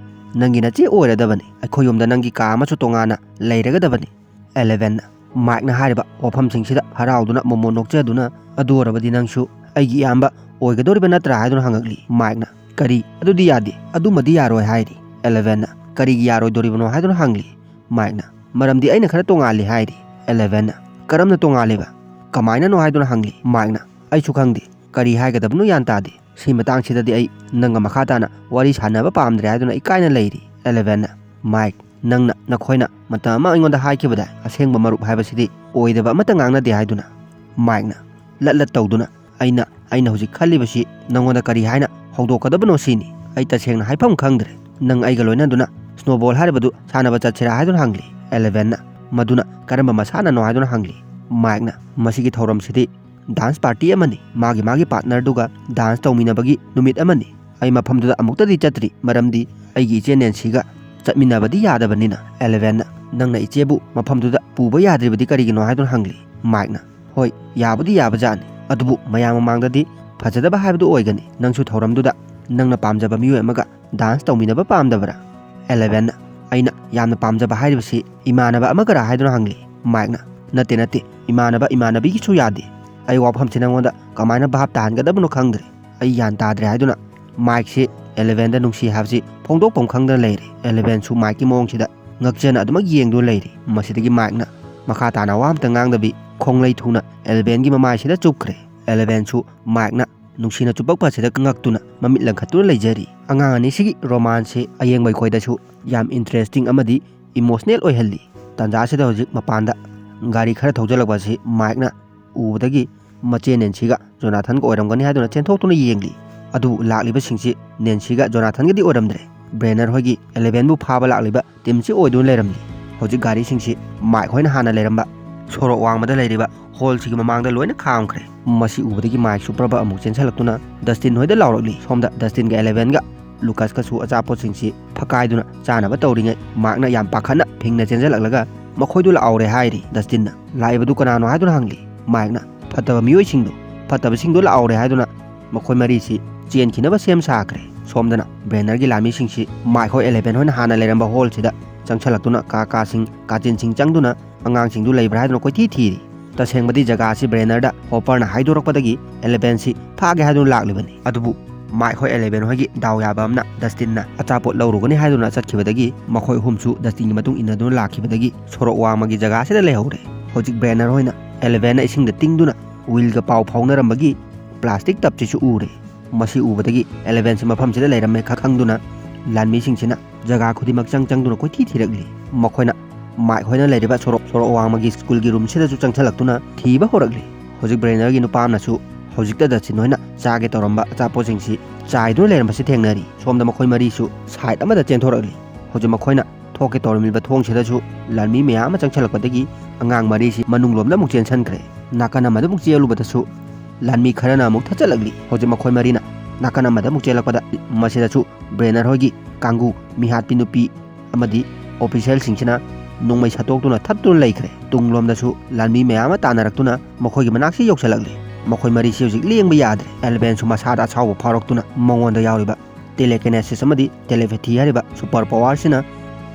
ꯅꯪꯒꯤ ꯅꯆꯦ ꯑꯣꯏꯔꯗꯕꯅꯤ꯫ ꯑꯩꯈꯣꯏ ꯌꯨꯝꯗ ꯅꯪꯒꯤ ꯀꯥ ꯑꯃꯁꯨ ꯇꯣꯉꯥꯟꯅ ꯂꯩꯔꯒꯗꯕꯅꯤ꯫" ꯑꯦꯂꯦꯚꯦꯟꯅ, ꯃꯥꯏꯛꯅ ꯍꯥꯏꯔꯤꯕ ꯋꯥꯐꯝꯁꯤꯡꯁꯤꯗ ꯍꯔꯥꯎꯗꯨꯅ ꯃꯣꯃꯣꯟ ꯅꯣꯛꯆꯗꯨꯅ, "ꯑꯗꯨ ꯑꯣꯏꯔꯕꯗꯤ ꯅꯪꯁꯨ ꯑꯩꯒꯤ ꯏꯌꯥꯝꯕ ꯑꯣꯏꯒꯗꯧꯔꯤꯕ ꯅꯠꯇ꯭ꯔꯥ?" ꯍꯥꯏꯗꯨꯅ ꯍꯪꯉꯛꯂꯤ꯫ ꯃꯥꯏꯛꯅ, "ꯀꯔꯤ? ꯑꯗꯨꯗꯤ ꯌꯥꯗꯦ, ꯑꯗꯨꯃꯗꯤ ꯌꯥꯔꯣꯏ" ꯍꯥꯏꯔꯤ꯫ ꯑꯦꯂꯦꯚꯦꯟꯅ, "ꯀꯔꯤꯒꯤ ꯌꯥꯔꯣꯏꯗꯣꯔꯤꯕꯅꯣ?" ꯍꯥꯏꯗꯨꯅ ꯍꯪꯂꯤ꯫ ꯃꯥꯏꯛꯅ, "ꯃꯔꯝꯗꯤ ꯑꯩꯅ ꯈꯔ ꯇꯣꯉꯥꯜꯂꯤ" ꯍꯥꯏꯔꯤ꯫ ꯑꯦꯂꯦꯚꯦꯟꯅ, "ꯀꯔꯝꯅ ꯇꯣꯉꯥꯜꯂꯤꯕ? ꯀꯃꯥꯏꯅꯅꯣ?" ꯍꯥꯏꯗꯨꯅ ꯍꯪꯂꯤ꯫ ꯃꯥꯏꯛꯅ, "ꯑꯩꯁꯨ ꯈꯪꯗꯦ, ꯀꯔꯤ ꯍꯥꯏꯒꯗꯕꯅꯣ ꯒ꯭ꯌꯥꯟ ꯇꯥꯗꯦ꯫ ꯁꯤ ꯃꯇꯥꯡꯁꯤꯗꯗꯤ ꯑꯩ ꯅꯪꯒ ꯃꯈꯥ ꯇꯥꯅ ꯋꯥꯔꯤ ꯁꯥꯟꯅꯕ ꯄꯥꯝꯗ꯭ꯔꯦ" ꯍꯥꯏꯗꯨꯅ ꯏꯀꯥꯏꯅ ꯂꯩꯔꯤ꯫ ꯑꯦꯂꯦꯚꯦꯟꯅ, "ꯃꯥꯏꯛ, ꯅꯪꯅ, ꯅꯈꯣꯏꯅ ꯃꯇꯝ ꯑꯃ ꯑꯩꯉꯣꯟꯗ ꯍꯥꯏꯈꯤꯕꯗ ꯑꯁꯦꯡꯕ ꯃꯔꯨꯞ ꯍꯥꯏꯕꯁꯤꯗꯤ ꯑꯣꯏꯗꯕ ꯑꯃꯠꯇ ꯉꯥꯡꯅꯗꯦ" ꯍꯥꯏꯗꯨꯅ꯫ ꯃꯥꯏꯛꯅ ꯂꯠ ꯂꯠ ꯇꯧꯗꯨꯅ, "ꯑꯩꯅ, ꯑꯩꯅ ꯍꯧꯖꯤꯛ ꯈꯜꯂꯤꯕꯁꯤ ꯅꯉꯣꯟꯗ ꯀꯔꯤ ꯍꯥꯏꯅ ꯍꯧꯗꯣꯛꯀꯗꯕꯅꯣ ꯁꯤꯅꯤ꯫ ꯑꯩ ꯇꯁꯦꯡꯅ ꯍꯥꯏꯐꯝ ꯈꯪꯗ꯭ꯔꯦ꯫ ꯅꯪ ꯑꯩꯒ ꯂꯣꯏꯅꯗꯨꯅ ꯁ꯭ꯅꯣꯕꯣꯜ ꯍꯥꯏꯔꯤꯕꯗꯨ ꯁꯥꯟꯅꯕ ꯆꯠꯁꯤꯔꯥ?" ꯍꯥꯏꯗꯨꯅ ꯍꯪꯂꯤ꯫ ꯑꯦꯂꯦꯚꯦꯟꯅ, "ꯃꯗꯨꯅ ꯀꯔꯝꯕ ꯃꯁꯥꯟꯅꯅꯣ?" ꯍꯥꯏꯗꯨꯅ ꯍꯪꯂꯤ꯫ ꯃꯥꯏꯛꯅ, "ꯃꯁꯤꯒꯤ ꯊꯧꯔꯝꯁꯤꯗꯤ ꯗꯥꯟꯁ ꯄꯥꯔꯇꯤ ꯑꯃꯅꯤ꯫ ꯃꯥꯒꯤ ꯃꯥꯒꯤ ꯄꯥꯔꯠꯅꯔꯗꯨꯒ ꯗꯥꯟꯁ ꯇꯧꯃꯤꯟꯅꯕꯒꯤ ꯅꯨꯃꯤꯠ ꯑꯃꯅꯤ꯫ ꯑꯩ ꯃꯐꯝꯗꯨꯗ ꯑꯃꯨꯛꯇꯗꯤ ꯆꯠꯇ꯭ꯔꯤ, ꯃꯔꯝꯗꯤ ꯑꯩꯒꯤ ꯏꯆꯦ ꯅꯦꯟꯁꯤꯒ ꯆꯠꯃꯤꯟꯅꯕꯗꯤ ꯌꯥꯗꯕꯅꯤꯅ꯫" ꯑꯦꯂꯦꯚꯦꯟꯅ, "ꯅꯪꯅ ꯏꯆꯦꯕꯨ ꯃꯐꯝꯗꯨꯗ ꯄꯨꯕ ꯌꯥꯗ꯭ꯔꯤꯕꯗꯤ ꯀꯔꯤꯒꯤꯅꯣ?" ꯍꯥꯏꯗꯨꯅ ꯍꯪꯂꯤ꯫ ꯃꯥꯏꯛꯅ, "ꯍꯣꯏ, ꯌꯥꯕꯨꯗꯤ ꯌꯥꯕꯖꯥꯠꯅꯤ, ꯑꯗꯨꯕꯨ ꯃꯌꯥꯝ ꯃꯃꯥꯡꯗꯗꯤ ꯐꯖꯗꯕ ꯍꯥꯏꯕꯗꯨ ꯑꯣꯏꯒꯅꯤ꯫ ꯅꯪꯁꯨ ꯊꯧꯔꯝꯗꯨꯗ ꯅꯪꯅ ꯄꯥꯝꯖꯕ ꯃꯤꯑꯣꯏ ꯑꯃꯒ ꯗꯥꯟꯁ ꯇꯧꯃꯤꯟꯅꯕ ꯄꯥꯝꯗꯕ꯭ꯔꯥ?" ꯑꯦꯂꯦꯚꯦꯟꯅ, "ꯑꯩꯅ ꯌꯥꯝꯅ ꯄꯥꯝꯖꯕ ꯍꯥꯏꯔꯤꯕꯁꯤ ꯏꯃꯥꯟꯅꯕ ꯑꯃꯒꯔꯥ?" ꯍꯥꯏꯗꯨꯅ ꯍꯪꯂꯤ꯫ ꯃꯥꯏꯛꯅ, "ꯅꯠꯇꯦ, ꯅꯠꯇꯦ, ꯏꯃꯥꯟꯅꯕ ꯏꯃꯥꯟꯅꯕꯤꯒꯤꯁꯨ ꯌꯥꯗꯦ꯫ ꯑꯩ ꯋꯥꯐꯝꯁꯤ ꯅꯪꯉꯣꯟꯗ ꯀꯃꯥꯏꯅ ꯚꯥꯞ ꯇꯥꯍꯟꯒꯗꯕꯅꯣ ꯈꯪꯗ꯭ꯔꯦ꯫ ꯑꯩ ꯒ꯭ꯌꯥꯟ ꯇꯥꯗ꯭ꯔꯦ" ꯍꯥꯏꯗꯨꯅ ꯃꯥꯏꯛꯁꯤ ꯑꯦꯂꯦꯚꯦꯟꯗ ꯅꯨꯡꯁꯤ ꯍꯥꯏꯕꯁꯤ ꯐꯣꯡꯗꯣꯛꯐꯝ ꯈꯪꯗꯅ ꯂꯩꯔꯦ꯫ ꯑꯦꯂꯦꯚꯦꯟꯁꯨ ꯃꯥꯏꯛꯀꯤ ꯃꯑꯣꯡꯁꯤꯗ ꯉꯛꯆꯅ ꯑꯗꯨꯃꯛ ꯌꯦꯡꯗꯨꯅ ꯂꯩꯔꯤ꯫ ꯃꯁꯤꯗꯒꯤ ꯃꯥꯏꯛꯅ ꯃꯈꯥ ꯇꯥꯅ ꯋꯥ ꯑꯝꯇ ꯉꯥꯡꯗꯕꯤ ꯈꯣꯡꯂꯩ ꯊꯨꯅ ꯑꯦꯂꯦꯚꯦꯟꯒꯤ ꯃꯃꯥꯏꯁꯤꯗ ꯆꯨꯞꯈ꯭ꯔꯦ꯫ ꯑꯦꯂꯦꯚꯦꯟꯁꯨ ꯃꯥꯏꯛꯅ ꯅꯨꯡꯁꯤꯅ ꯆꯨꯞꯄꯛꯄ ꯑꯁꯤꯗ ꯉꯛꯇꯨꯅ ꯃꯃꯤꯠ ꯂꯪꯈꯠꯇꯨꯅ ꯂꯩꯖꯔꯤ꯫ ꯑꯉꯥꯡ ꯑꯅꯤꯁꯤꯒꯤ ꯔꯣꯃꯥꯟꯁꯁꯤ ꯑꯌꯦꯡꯕ ꯑꯩꯈꯣꯏꯗꯁꯨ ꯌꯥꯝ ꯏꯟꯇꯔꯦꯁꯇꯤꯡ ꯑꯃꯗꯤ ꯏꯃꯣꯁꯅꯦꯜ ꯑꯣꯏꯍꯜꯂꯤ꯫ ꯇꯥꯟꯖꯥ ꯑꯁꯤꯗ ꯍꯧꯖꯤꯛ ꯃꯄꯥꯟꯗ ꯒꯥꯔꯤ ꯈꯔ ꯊꯧꯖꯤꯜꯂꯛꯄ ꯑꯁꯤ ꯃꯥꯏꯛꯅ ꯎꯕꯗꯒꯤ ꯃꯆꯦ ꯅꯦꯟꯁꯤꯒ ꯖꯣꯅꯥꯊꯟꯒ ꯑꯣꯏꯔꯝꯒꯅꯤ ꯍꯥꯏꯗꯨꯅ ꯆꯦꯟꯊꯣꯛꯇꯨꯅ ꯌꯦꯡꯂꯤ꯫ ꯑꯗꯨꯕꯨ ꯂꯥꯛꯂꯤꯕꯁꯤꯡꯁꯤ ꯅꯦꯟꯁꯤꯒ ꯖꯣꯅꯥꯊꯟꯒꯗꯤ ꯑꯣꯏꯔꯝꯗ꯭ꯔꯦ꯫ ꯕ꯭ꯔꯦꯅꯔ ꯍꯣꯏꯒꯤ ꯑꯦꯂꯦꯚꯦꯟꯕꯨ ꯐꯥꯕ ꯂꯥꯛꯂꯤꯕ ꯇꯤꯝꯁꯤ ꯑꯣꯏꯗꯨꯅ ꯂꯩꯔꯝꯂꯤ꯫ ꯍꯧꯖꯤꯛ ꯒꯥꯔꯤꯁꯤꯡꯁꯤ ꯃꯥꯏꯛ ꯍꯣꯏꯅ ꯍꯥꯟꯅ ꯂꯩꯔꯝꯕ ꯁꯣꯔꯣꯛ ꯋꯥꯡꯃꯗ ꯂꯩꯔꯤꯕ ꯍꯣꯜꯁꯤꯒꯤ ꯃꯃꯥꯡꯗ ꯂꯣꯏꯅ ꯈꯥꯝꯈ꯭ꯔꯦ꯫ ꯃꯁꯤ ꯎꯕꯗꯒꯤ ꯃꯥꯏꯛꯁꯨ ꯄ꯭ꯔꯕ ꯑꯃꯨꯛ ꯆꯦꯟꯁꯤꯜꯂꯛꯇꯨꯅ ꯗꯁꯇꯤꯟ ꯍꯣꯏꯗ ꯂꯥꯎꯔꯛꯂꯤ꯫ ꯁꯣꯝꯗ ꯗꯁꯇꯤꯟꯒ ꯑꯦꯂꯦꯚꯦꯟꯒ ꯂꯨꯀꯁꯀꯁꯨ ꯑꯆꯥꯄꯣꯠꯁꯤꯡꯁꯤ ꯐꯀꯥꯏꯗꯨꯅ ꯆꯥꯅꯕ ꯇꯧꯔꯤꯉꯩ ꯃꯥꯏꯛꯅ ꯌꯥꯝ ꯄꯥꯈꯠꯅ ꯐꯤꯡꯅ ꯆꯦꯟꯁꯤꯜꯂꯛꯂꯒ, "ꯃꯈꯣꯏꯗꯨ ꯂꯥꯛꯍꯧꯔꯦ" ꯍꯥꯏꯔꯤ꯫ ꯗꯁꯇꯤꯟꯅ, "ꯂꯥꯛꯏꯕꯗꯨ ꯀꯅꯥꯅꯣ?" ꯍꯥꯏꯗꯨꯅ ꯍꯪꯂꯤ꯫ ꯃꯥꯏꯛꯅ, "ꯐꯠꯇꯕ ꯃꯤꯑꯣꯏꯁꯤꯡꯗꯨ, ꯐꯠꯇꯕꯁꯤꯡꯗꯨ ꯂꯥꯛꯍꯧꯔꯦ" ꯍꯥꯏꯗꯨꯅ ꯃꯈꯣꯏ ꯃꯔꯤꯁꯤ ꯆꯦꯟꯈꯤꯅꯕ ꯁꯦꯝ ꯁꯥꯈ꯭ꯔꯦ꯫ ꯁꯣꯝꯗꯅ ꯕ꯭ꯔꯦꯅꯔꯒꯤ ꯂꯥꯟꯃꯤꯁꯤꯡꯁꯤ ꯃꯥꯏꯛ ꯍꯣꯏ ꯑꯦꯂꯦꯚꯦꯟ ꯍꯣꯏꯅ ꯍꯥꯟꯅ ꯂꯩꯔꯝꯕ ꯍꯣꯜꯁꯤꯗ ꯆꯪꯁꯤꯜꯂꯛꯇꯨꯅ ꯀꯥ ꯀꯥꯁꯤꯡ ꯀꯥꯆꯤꯟꯁꯤꯡ ꯆꯪꯗꯨꯅ ꯑꯉꯥꯡꯁꯤꯡꯗꯨ ꯂꯩꯕ꯭ꯔꯥ ꯍꯥꯏꯗꯨꯅ ꯀꯣꯏꯊꯤ ꯊꯤꯔꯤ꯫ ꯇꯁꯦꯡꯕꯗꯤ ꯖꯒꯥ ꯑꯁꯤ ꯕ꯭ꯔꯦꯅꯔꯗ ꯍꯣꯄꯔꯅ ꯍꯥꯏꯗꯣꯔꯛꯄꯗꯒꯤ ꯑꯦꯂꯦꯚꯦꯟꯁꯤ ꯐꯥꯒꯦ ꯍꯥꯏꯗꯨꯅ ꯂꯥꯛꯂꯤꯕꯅꯤ꯫ ꯑꯗꯨꯕꯨ ꯃꯥꯏꯛ ꯍꯣꯏ ꯑꯦꯂꯦꯚꯦꯟ ꯍꯣꯏꯒꯤ ꯗꯥꯎ ꯌꯥꯕ ꯑꯃꯅ ꯗꯁꯇꯤꯟꯅ ꯑꯆꯥꯄꯣꯠ ꯂꯧꯔꯨꯒꯅꯤ ꯍꯥꯏꯗꯨꯅ ꯆꯠꯈꯤꯕꯗꯒꯤ ꯃꯈꯣꯏ ꯑꯍꯨꯝꯁꯨ ꯗꯁꯇꯤꯟꯒꯤ ꯃꯇꯨꯡ ꯏꯟꯅꯗꯨꯅ ꯂꯥꯛꯈꯤꯕꯗꯒꯤ ꯁꯣꯔꯣꯛ ꯋꯥꯡꯃꯒꯤ ꯖꯒꯥ ꯑꯁꯤꯗ ꯂꯩꯍꯧꯔꯦ꯫ ꯍꯧꯖꯤꯛ ꯕ꯭ꯔꯦꯅꯔ ꯍꯣꯏꯅ ꯑꯦꯂꯦꯚꯦꯟꯅ ꯏꯁꯤꯡꯗ ꯇꯤꯡꯗꯨꯅ ꯋꯤꯜꯒ ꯄꯥꯎ ꯐꯥꯎꯅꯔꯝꯕꯒꯤ ꯄ꯭ꯂꯥꯁꯇꯤꯛ ꯇꯞꯁꯤꯁꯨ ꯎꯔꯦ꯫ ꯃꯁꯤ ꯎꯕꯗꯒꯤ ꯑꯦꯂꯦꯚꯦꯟꯁꯤ ꯃꯐꯝꯁꯤꯗ ꯂꯩꯔꯝꯃꯦ ꯈ-, ꯈꯪꯗꯨꯅ ꯂꯥꯟꯃꯤꯁꯤꯡꯁꯤꯅ ꯖꯒꯥ ꯈꯨꯗꯤꯡꯃꯛ ꯆꯪ ꯆꯪꯗꯨꯅ ꯀꯣꯏꯊꯤ ꯊꯤꯔꯛꯂꯤ꯫ ꯃꯈꯣꯏꯅ ꯃꯥꯏꯛ ꯍꯣꯏꯅ ꯂꯩꯔꯤꯕ ꯁꯣꯔꯣꯛ, ꯁꯣꯔꯣꯛ ꯋꯥꯡꯃꯒꯤ ꯁ꯭ꯀꯨꯜꯒꯤ ꯔꯨꯝꯁꯤꯗꯁꯨ ꯆꯪꯁꯤꯜꯂꯛꯇꯨꯅ ꯊꯤꯕ ꯍꯧꯔꯛꯂꯤ꯫ ꯍꯧꯖꯤꯛ ꯕ꯭ꯔꯦꯅꯔꯒꯤ ꯅꯨꯄꯥ ꯑꯃꯅꯁꯨ ꯍꯧꯖꯤꯛꯇ ꯗꯁꯇꯤꯟ ꯍꯣꯏꯅ ꯆꯥꯒꯦ ꯇꯧꯔꯝꯕ ꯑꯆꯥꯄꯣꯠꯁꯤꯡꯁꯤ ꯆꯥꯏꯗꯨꯅ ꯂꯩꯔꯝꯕꯁꯤ ꯊꯦꯡꯅꯔꯤ꯫ ꯁꯣꯝꯗ ꯃꯈꯣꯏ ꯃꯔꯤꯁꯨ ꯁꯥꯏꯠ ꯑꯃꯗ ꯆꯦꯟꯊꯣꯔꯛꯂꯤ꯫ ꯍꯧꯖꯤꯛ ꯃꯈꯣꯏꯅ ꯊꯣꯛꯀꯦ ꯇꯧꯔꯝꯂꯤꯕ ꯊꯣꯡꯁꯤꯗꯁꯨ ꯂꯥꯟꯃꯤ ꯃꯌꯥꯝ ꯑꯃ ꯆꯪꯁꯤꯜꯂꯛꯄꯗꯒꯤ ꯑꯉꯥꯡ ꯃꯔꯤꯁꯤ ꯃꯅꯨꯡꯂꯣꯝꯗ ꯑꯃꯨꯛ ꯆꯦꯟꯁꯤꯟꯈ꯭ꯔꯦ꯫ ꯅꯥꯀꯟ ꯑꯃꯗ ꯑꯃꯨꯛ ꯆꯦꯜꯂꯨꯕꯗꯁꯨ ꯂꯥꯟꯃꯤ ꯈꯔꯅ ꯑꯃꯨꯛ ꯊꯠꯆꯜꯂꯛꯂꯤ꯫ ꯍꯧꯖꯤꯛ ꯃꯈꯣꯏ ꯃꯔꯤꯅ ꯅꯥꯀꯟ ꯑꯃꯗ ꯑꯃꯨꯛ ꯆꯦꯜꯂꯛꯄꯗ ꯃꯁꯤꯗꯁꯨ ꯕ꯭ꯔꯦꯅꯔ ꯍꯣꯏꯒꯤ ꯀꯥꯡꯕꯨ ꯃꯤꯍꯥꯠꯄꯤ ꯅꯨꯄꯤ ꯑꯃꯗꯤ ꯑꯣꯐꯤꯁꯦꯜꯁꯤꯡꯁꯤꯅ ꯅꯣꯡꯃꯩ ꯁꯠꯇꯣꯛꯇꯨꯅ ꯊꯠꯇꯨꯅ ꯂꯩꯈ꯭ꯔꯦ꯫ ꯇꯨꯡꯂꯣꯝꯗꯁꯨ ꯂꯥꯟꯃꯤ ꯃꯌꯥꯝ ꯑꯃ ꯇꯥꯟꯅꯔꯛꯇꯨꯅ ꯃꯈꯣꯏꯒꯤ ꯃꯅꯥꯛꯁꯤ ꯌꯧꯁꯤꯜꯂꯛꯂꯦ꯫ ꯃꯈꯣꯏ ꯃꯔꯤꯁꯤ ꯍꯧꯖꯤꯛ ꯂꯦꯡꯕ ꯌꯥꯗ꯭ꯔꯦ꯫ ꯑꯦꯂꯦꯚꯦꯟꯁꯨ ꯃꯁꯥꯗ ꯑꯁꯥꯎꯕ ꯐꯥꯎꯔꯛꯇꯨꯅ ꯃꯉꯣꯟꯗ ꯌꯥꯎꯔꯤꯕ ꯇꯦꯂꯦꯀꯤꯅꯦꯁꯤꯁ ꯑꯃꯗꯤ ꯇꯦꯂꯦꯄꯦꯊꯤ ꯍꯥꯏꯔꯤꯕ ꯁꯨꯄꯔ ꯄꯋꯥꯔꯁꯤꯅ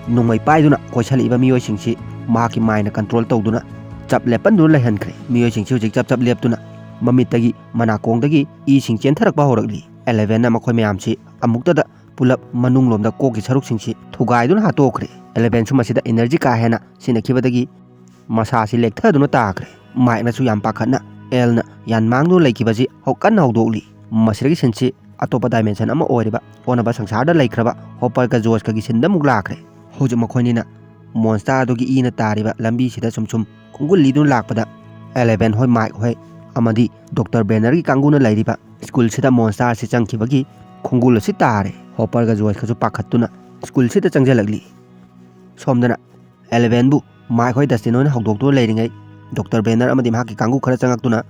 ꯅꯣꯡꯃꯩ ꯄꯥꯏꯗꯨꯅ ꯀꯣꯏꯁꯜꯂꯛꯏꯕ ꯃꯤꯑꯣꯏꯁꯤꯡꯁꯤ ꯃꯍꯥꯛꯀꯤ ꯃꯥꯏꯅ ꯀꯟꯇ꯭ꯔꯣꯜ ꯇꯧꯗꯨꯅ ꯆꯞ ꯂꯦꯞꯍꯟꯗꯨꯅ ꯂꯩꯍꯟꯈ꯭ꯔꯦ꯫ ꯃꯤꯑꯣꯏꯁꯤꯡꯁꯤ ꯍꯧꯖꯤꯛ ꯆꯞ ꯆꯞ ꯂꯦꯞꯇꯨꯅ ꯃꯃꯤꯠꯇꯒꯤ ꯃꯅꯥꯀꯣꯡꯗꯒꯤ ꯏꯁꯤꯡ ꯆꯦꯟꯊꯔꯛꯄ ꯍꯧꯔꯛꯂꯤ꯫ ꯑꯦꯂꯦꯚꯦꯟꯅ ꯃꯈꯣꯏ ꯃꯌꯥꯝꯁꯤ ꯑꯃꯨꯛꯇꯗ ꯄꯨꯂꯞ ꯃꯅꯨꯡꯂꯣꯝꯗ ꯀꯣꯛꯀꯤ ꯁꯔꯨꯛꯁꯤꯡꯁꯤ ꯊꯨꯒꯥꯏꯗꯨꯅ ꯍꯥꯠꯇꯣꯛꯈ꯭ꯔꯦ꯫ ꯑꯦꯂꯦꯚꯦꯟꯁꯨ ꯃꯁꯤꯗ ꯏꯅꯔꯖꯤ ꯀꯥ ꯍꯦꯟꯅ ꯁꯤꯖꯤꯟꯅꯈꯤꯕꯗꯒꯤ ꯃꯁꯥꯁꯤ ꯂꯦꯛꯊꯗꯨꯅ ꯇꯥꯈ꯭ꯔꯦ꯫ ꯃꯥꯏꯛꯅꯁꯨ ꯌꯥꯝ ꯄꯥꯈꯠꯅ ꯑꯦꯜꯅ ꯌꯥꯟ ꯃꯥꯡꯗꯨꯅ ꯂꯩꯈꯤꯕꯁꯤ ꯍꯧ-, ꯀꯟꯅ ꯍꯧꯗꯣꯛꯂꯤ꯫ ꯃꯁꯤꯗꯒꯤ ꯁꯤꯟꯁꯤ ꯑꯇꯣꯞꯄ ꯗꯥꯏꯃꯦꯟꯁꯟ ꯑꯃ ꯑꯣꯏꯔꯤꯕ ꯑꯣꯟꯅꯕ ꯁꯪꯁꯥꯔꯗ ꯂꯩꯈ꯭ꯔꯕ ꯍꯣꯄꯔꯒ ꯖꯣꯁꯀꯒꯤ ꯁꯤꯟꯗ ꯑꯃꯨꯛ ꯂꯥꯛꯈ꯭ꯔꯦ꯫ ꯍꯧꯖꯤꯛ ꯃꯈꯣꯏꯅꯤꯅ ꯃꯣꯟꯁꯇꯔ ꯑꯗꯨꯒꯤ ꯏꯅ ꯇꯥꯔꯤꯕ ꯂꯝꯕꯤꯁꯤꯗ ꯁꯨꯝ ꯁꯨꯝ ꯈꯣꯡꯒꯨꯜ ꯂꯤꯗꯨꯅ ꯂꯥꯛꯄꯗ ꯑꯦꯂꯦꯚꯦꯟ ꯍꯣꯏ, ꯃꯥꯏꯛ ꯍꯣꯏ ꯑꯃꯗꯤ ꯗꯣꯛꯇꯔ ꯕꯦꯅꯔꯒꯤ ꯀꯥꯡꯕꯨꯅ ꯂꯩꯔꯤꯕ ꯁ꯭ꯀꯨꯜꯁꯤꯗ ꯃꯣꯟꯁꯇꯔꯁꯤ ꯆꯪꯈꯤꯕꯒꯤ ꯈꯣꯡꯒꯨꯜ ꯑꯁꯤ ꯇꯥꯔꯦ꯫ ꯍꯣꯄꯔꯒ ꯖꯣꯁꯀꯁꯨ ꯄꯥꯈꯠꯇꯨꯅ ꯁ꯭ꯀꯨꯜꯁꯤꯗ ꯆꯪꯁꯤꯜꯂꯛꯂꯤ꯫ ꯁꯣꯝꯗꯅ ꯑꯦꯂꯦꯚꯦꯟꯕꯨ ꯃꯥꯏꯛ ꯍꯣꯏ ꯗꯁꯇꯤꯟ ꯍꯣꯏꯅ ꯍꯧꯗꯣꯛꯇꯨꯅ ꯂꯩꯔꯤꯉꯩ ꯗꯣꯛꯇꯔ ꯕꯦꯅꯔ ꯑꯃꯗꯤ ꯃꯍꯥꯛꯀꯤ ꯀꯥꯡꯕꯨ ꯈꯔ ꯆꯪꯉꯛꯇꯨꯅ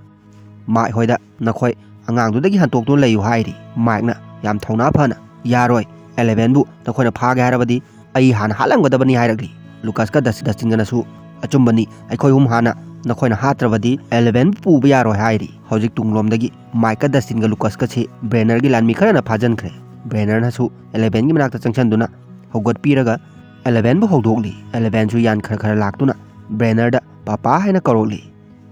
ꯃꯥꯏꯛ ꯍꯣꯏꯗ ꯅꯈꯣꯏ ꯑꯉꯥꯡꯗꯨꯗꯒꯤ ꯍꯟꯇꯣꯛꯇꯨꯅ ꯂꯩꯌꯨ ꯍꯥꯏꯔꯤ꯫ ꯃꯥꯏꯛꯅ ꯌꯥꯝ ꯊꯧꯅꯥ ꯐꯅ, "ꯌꯥꯔꯣꯏ, ꯑꯦꯂꯦꯚꯦꯟꯕꯨ ꯅꯈꯣꯏꯅ ꯐꯥꯒꯦ ꯍꯥꯏꯔꯕꯗꯤ ꯑꯩ ꯍꯥꯟꯅ ꯍꯥꯠꯂꯝꯒꯗꯕꯅꯤ" ꯍꯥꯏꯔꯛꯂꯤ꯫ ꯂꯨꯀꯁꯀ ꯗꯁ-, ꯗꯁꯇꯤꯟꯒꯅꯁꯨ, "ꯑꯆꯨꯝꯕꯅꯤ, ꯑꯩꯈꯣꯏ ꯑꯍꯨꯝ ꯍꯥꯟꯅ ꯅꯈꯣꯏꯅ ꯍꯥꯠꯇ꯭ꯔꯕꯗꯤ ꯑꯦꯂꯦꯚꯦꯟꯕꯨ ꯄꯨꯕ ꯌꯥꯔꯣꯏ" ꯍꯥꯏꯔꯤ꯫ ꯍꯧꯖꯤꯛ ꯇꯨꯡꯂꯣꯝꯗꯒꯤ ꯃꯥꯏꯛꯀ ꯗꯁꯇꯤꯟꯒ ꯂꯨꯀꯁꯀꯁꯤ ꯕ꯭ꯔꯦꯅꯔꯒꯤ ꯂꯥꯟꯃꯤ ꯈꯔꯅ ꯐꯥꯖꯤꯟꯈ꯭ꯔꯦ꯫ ꯕ꯭ꯔꯦꯅꯔꯅꯁꯨ ꯑꯦꯂꯦꯚꯦꯟꯒꯤ ꯃꯅꯥꯛꯇ ꯆꯪꯁꯤꯟꯗꯨꯅ ꯍꯧꯒꯠꯄꯤꯔꯒ ꯑꯦꯂꯦꯚꯦꯟꯕꯨ ꯍꯧꯗꯣꯛꯂꯤ꯫ ꯑꯦꯂꯦꯚꯦꯟꯁꯨ ꯌꯥꯟ ꯈꯔ ꯈꯔ ꯂꯥꯛꯇꯨꯅ ꯕ꯭ꯔꯦꯅꯔꯗ ꯄꯄꯥ ꯍꯥꯏꯅ ꯀꯧꯔꯛꯂꯤ꯫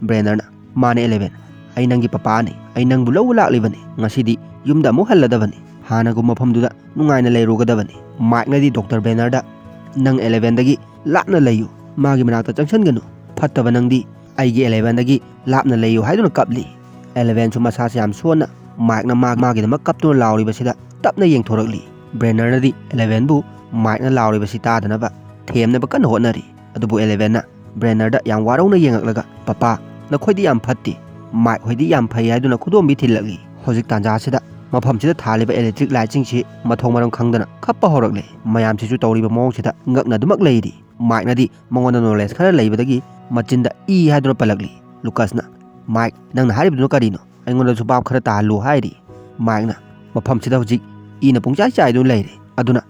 ꯕ꯭ꯔꯦꯅꯔꯅ, "ꯃꯥꯅꯦ ꯑꯦꯂꯦꯚꯦꯟ, ꯑꯩ ꯅꯪꯒꯤ ꯄꯄꯥꯅꯤ, ꯑꯩ ꯅꯪꯕꯨ ꯂꯧꯕ ꯂꯥꯛꯂꯤꯕꯅꯤ, ꯉꯁꯤꯗꯤ ꯌꯨꯝꯗ ꯑꯃꯨꯛ ꯍꯜꯂꯗꯕꯅꯤ, ꯍꯥꯟꯅꯒꯨꯝ ꯃꯐꯝꯗꯨꯗ ꯅꯨꯡꯉꯥꯏꯅ ꯂꯩꯔꯨꯒꯗꯕꯅꯤ꯫" ꯃꯥꯏꯛꯅꯗꯤ ꯗꯣꯛꯇꯔ ꯕ꯭ꯔꯦꯅꯔꯗ, "ꯅꯪ ꯑꯦꯂꯦꯚꯦꯟꯗꯒꯤ ꯂꯥꯞꯅ ꯂꯩꯌꯨ, ꯃꯥꯒꯤ ꯃꯅꯥꯛꯇ ꯆꯪꯁꯤꯟꯒꯅꯨ, ꯐꯠꯇꯕ ꯅꯪꯗꯤ ꯑꯩꯒꯤ ꯑꯦꯂꯦꯚꯦꯟꯗꯒꯤ ꯂꯥꯞꯅ ꯂꯩꯌꯨ" ꯍꯥꯏꯗꯨꯅ ꯀꯞꯂꯤ꯫ ꯑꯦꯂꯦꯚꯦꯟꯁꯨ ꯃꯁꯥꯁꯦ ꯌꯥꯝ ꯁꯣꯟꯅ ꯃꯥꯏꯛꯅ ꯃꯥ-, ꯃꯥꯒꯤꯗꯃꯛ ꯀꯞꯇꯨꯅ ꯂꯥꯎꯔꯤꯕꯁꯤꯗ ꯇꯞꯅ ꯌꯦꯡꯊꯣꯔꯛꯂꯤ꯫ ꯕ꯭ꯔꯦꯅꯔꯅꯗꯤ ꯑꯦꯂꯦꯚꯦꯟꯕꯨ ꯃꯥꯏꯛꯅ ꯂꯥꯎꯔꯤꯕꯁꯤ ꯇꯥꯗꯅꯕ ꯊꯦꯝꯅꯕ ꯀꯟꯅ ꯍꯣꯠꯅꯔꯤ꯫ ꯑꯗꯨꯕꯨ ꯑꯦꯂꯦꯚꯦꯟꯅ ꯕ꯭ꯔꯦꯅꯔꯗ ꯌꯥꯝ ꯋꯥꯔꯧꯅ ꯌꯦꯡꯉꯛꯂꯒ, "ꯄꯄꯥ, ꯅꯈꯣꯏꯗꯤ ꯌꯥꯝ ꯐꯠꯇꯦ, ꯃꯥꯏꯛ ꯍꯣꯏꯗꯤ ꯌꯥꯝ ꯐꯩ" ꯍꯥꯏꯗꯨꯅ ꯈꯨꯗꯣꯝꯕꯤ ꯊꯤꯜꯂꯛꯂꯤ꯫ ꯍꯧꯖꯤꯛ ꯇꯥꯟꯖꯥꯁꯤꯗ ꯃꯐꯝꯁꯤꯗ ꯊꯥꯜꯂꯤꯕ ꯏꯂꯦꯛꯇ꯭ꯔꯤꯛ ꯂꯥꯏꯠꯁꯤꯡꯁꯤ ꯃꯊꯣꯡ ꯃꯔꯝ ꯈꯪꯗꯅ ꯀꯞꯄ ꯍꯧꯔꯛꯂꯦ꯫ ꯃꯌꯥꯝꯁꯤꯁꯨ ꯇꯧꯔꯤꯕ ꯃꯑꯣꯡꯁꯤꯗ ꯉꯛꯅꯗꯨꯃꯛ ꯂꯩꯔꯤ꯫ ꯃꯥꯏꯛꯅꯗꯤ ꯃꯉꯣꯟꯗ ꯅꯣꯂꯦꯖ ꯈꯔ ꯂꯩꯕꯗꯒꯤ ꯃꯆꯤꯟꯗ "ꯏ" ꯍꯥꯏꯗꯨꯅ ꯄꯜꯂꯛꯂꯤ꯫ ꯂꯨꯀꯁꯅ, "ꯃꯥꯏꯛ, ꯅꯪꯅ ꯍꯥꯏꯔꯤꯕꯗꯨꯅ ꯀꯔꯤꯅꯣ? ꯑꯩꯉꯣꯟꯗꯁꯨ ꯚꯥꯞ ꯈꯔ ꯇꯥꯍꯜꯂꯨ" ꯍꯥꯏꯔꯤ꯫ ꯃꯥꯏꯛꯅ, "ꯃꯐꯝꯁꯤꯗ ꯍꯧꯖꯤꯛ ꯏꯅ ꯄꯨꯡꯆꯥꯏ ꯆꯥꯏꯗꯨꯅ ꯂꯩꯔꯦ, ꯑꯗꯨꯅ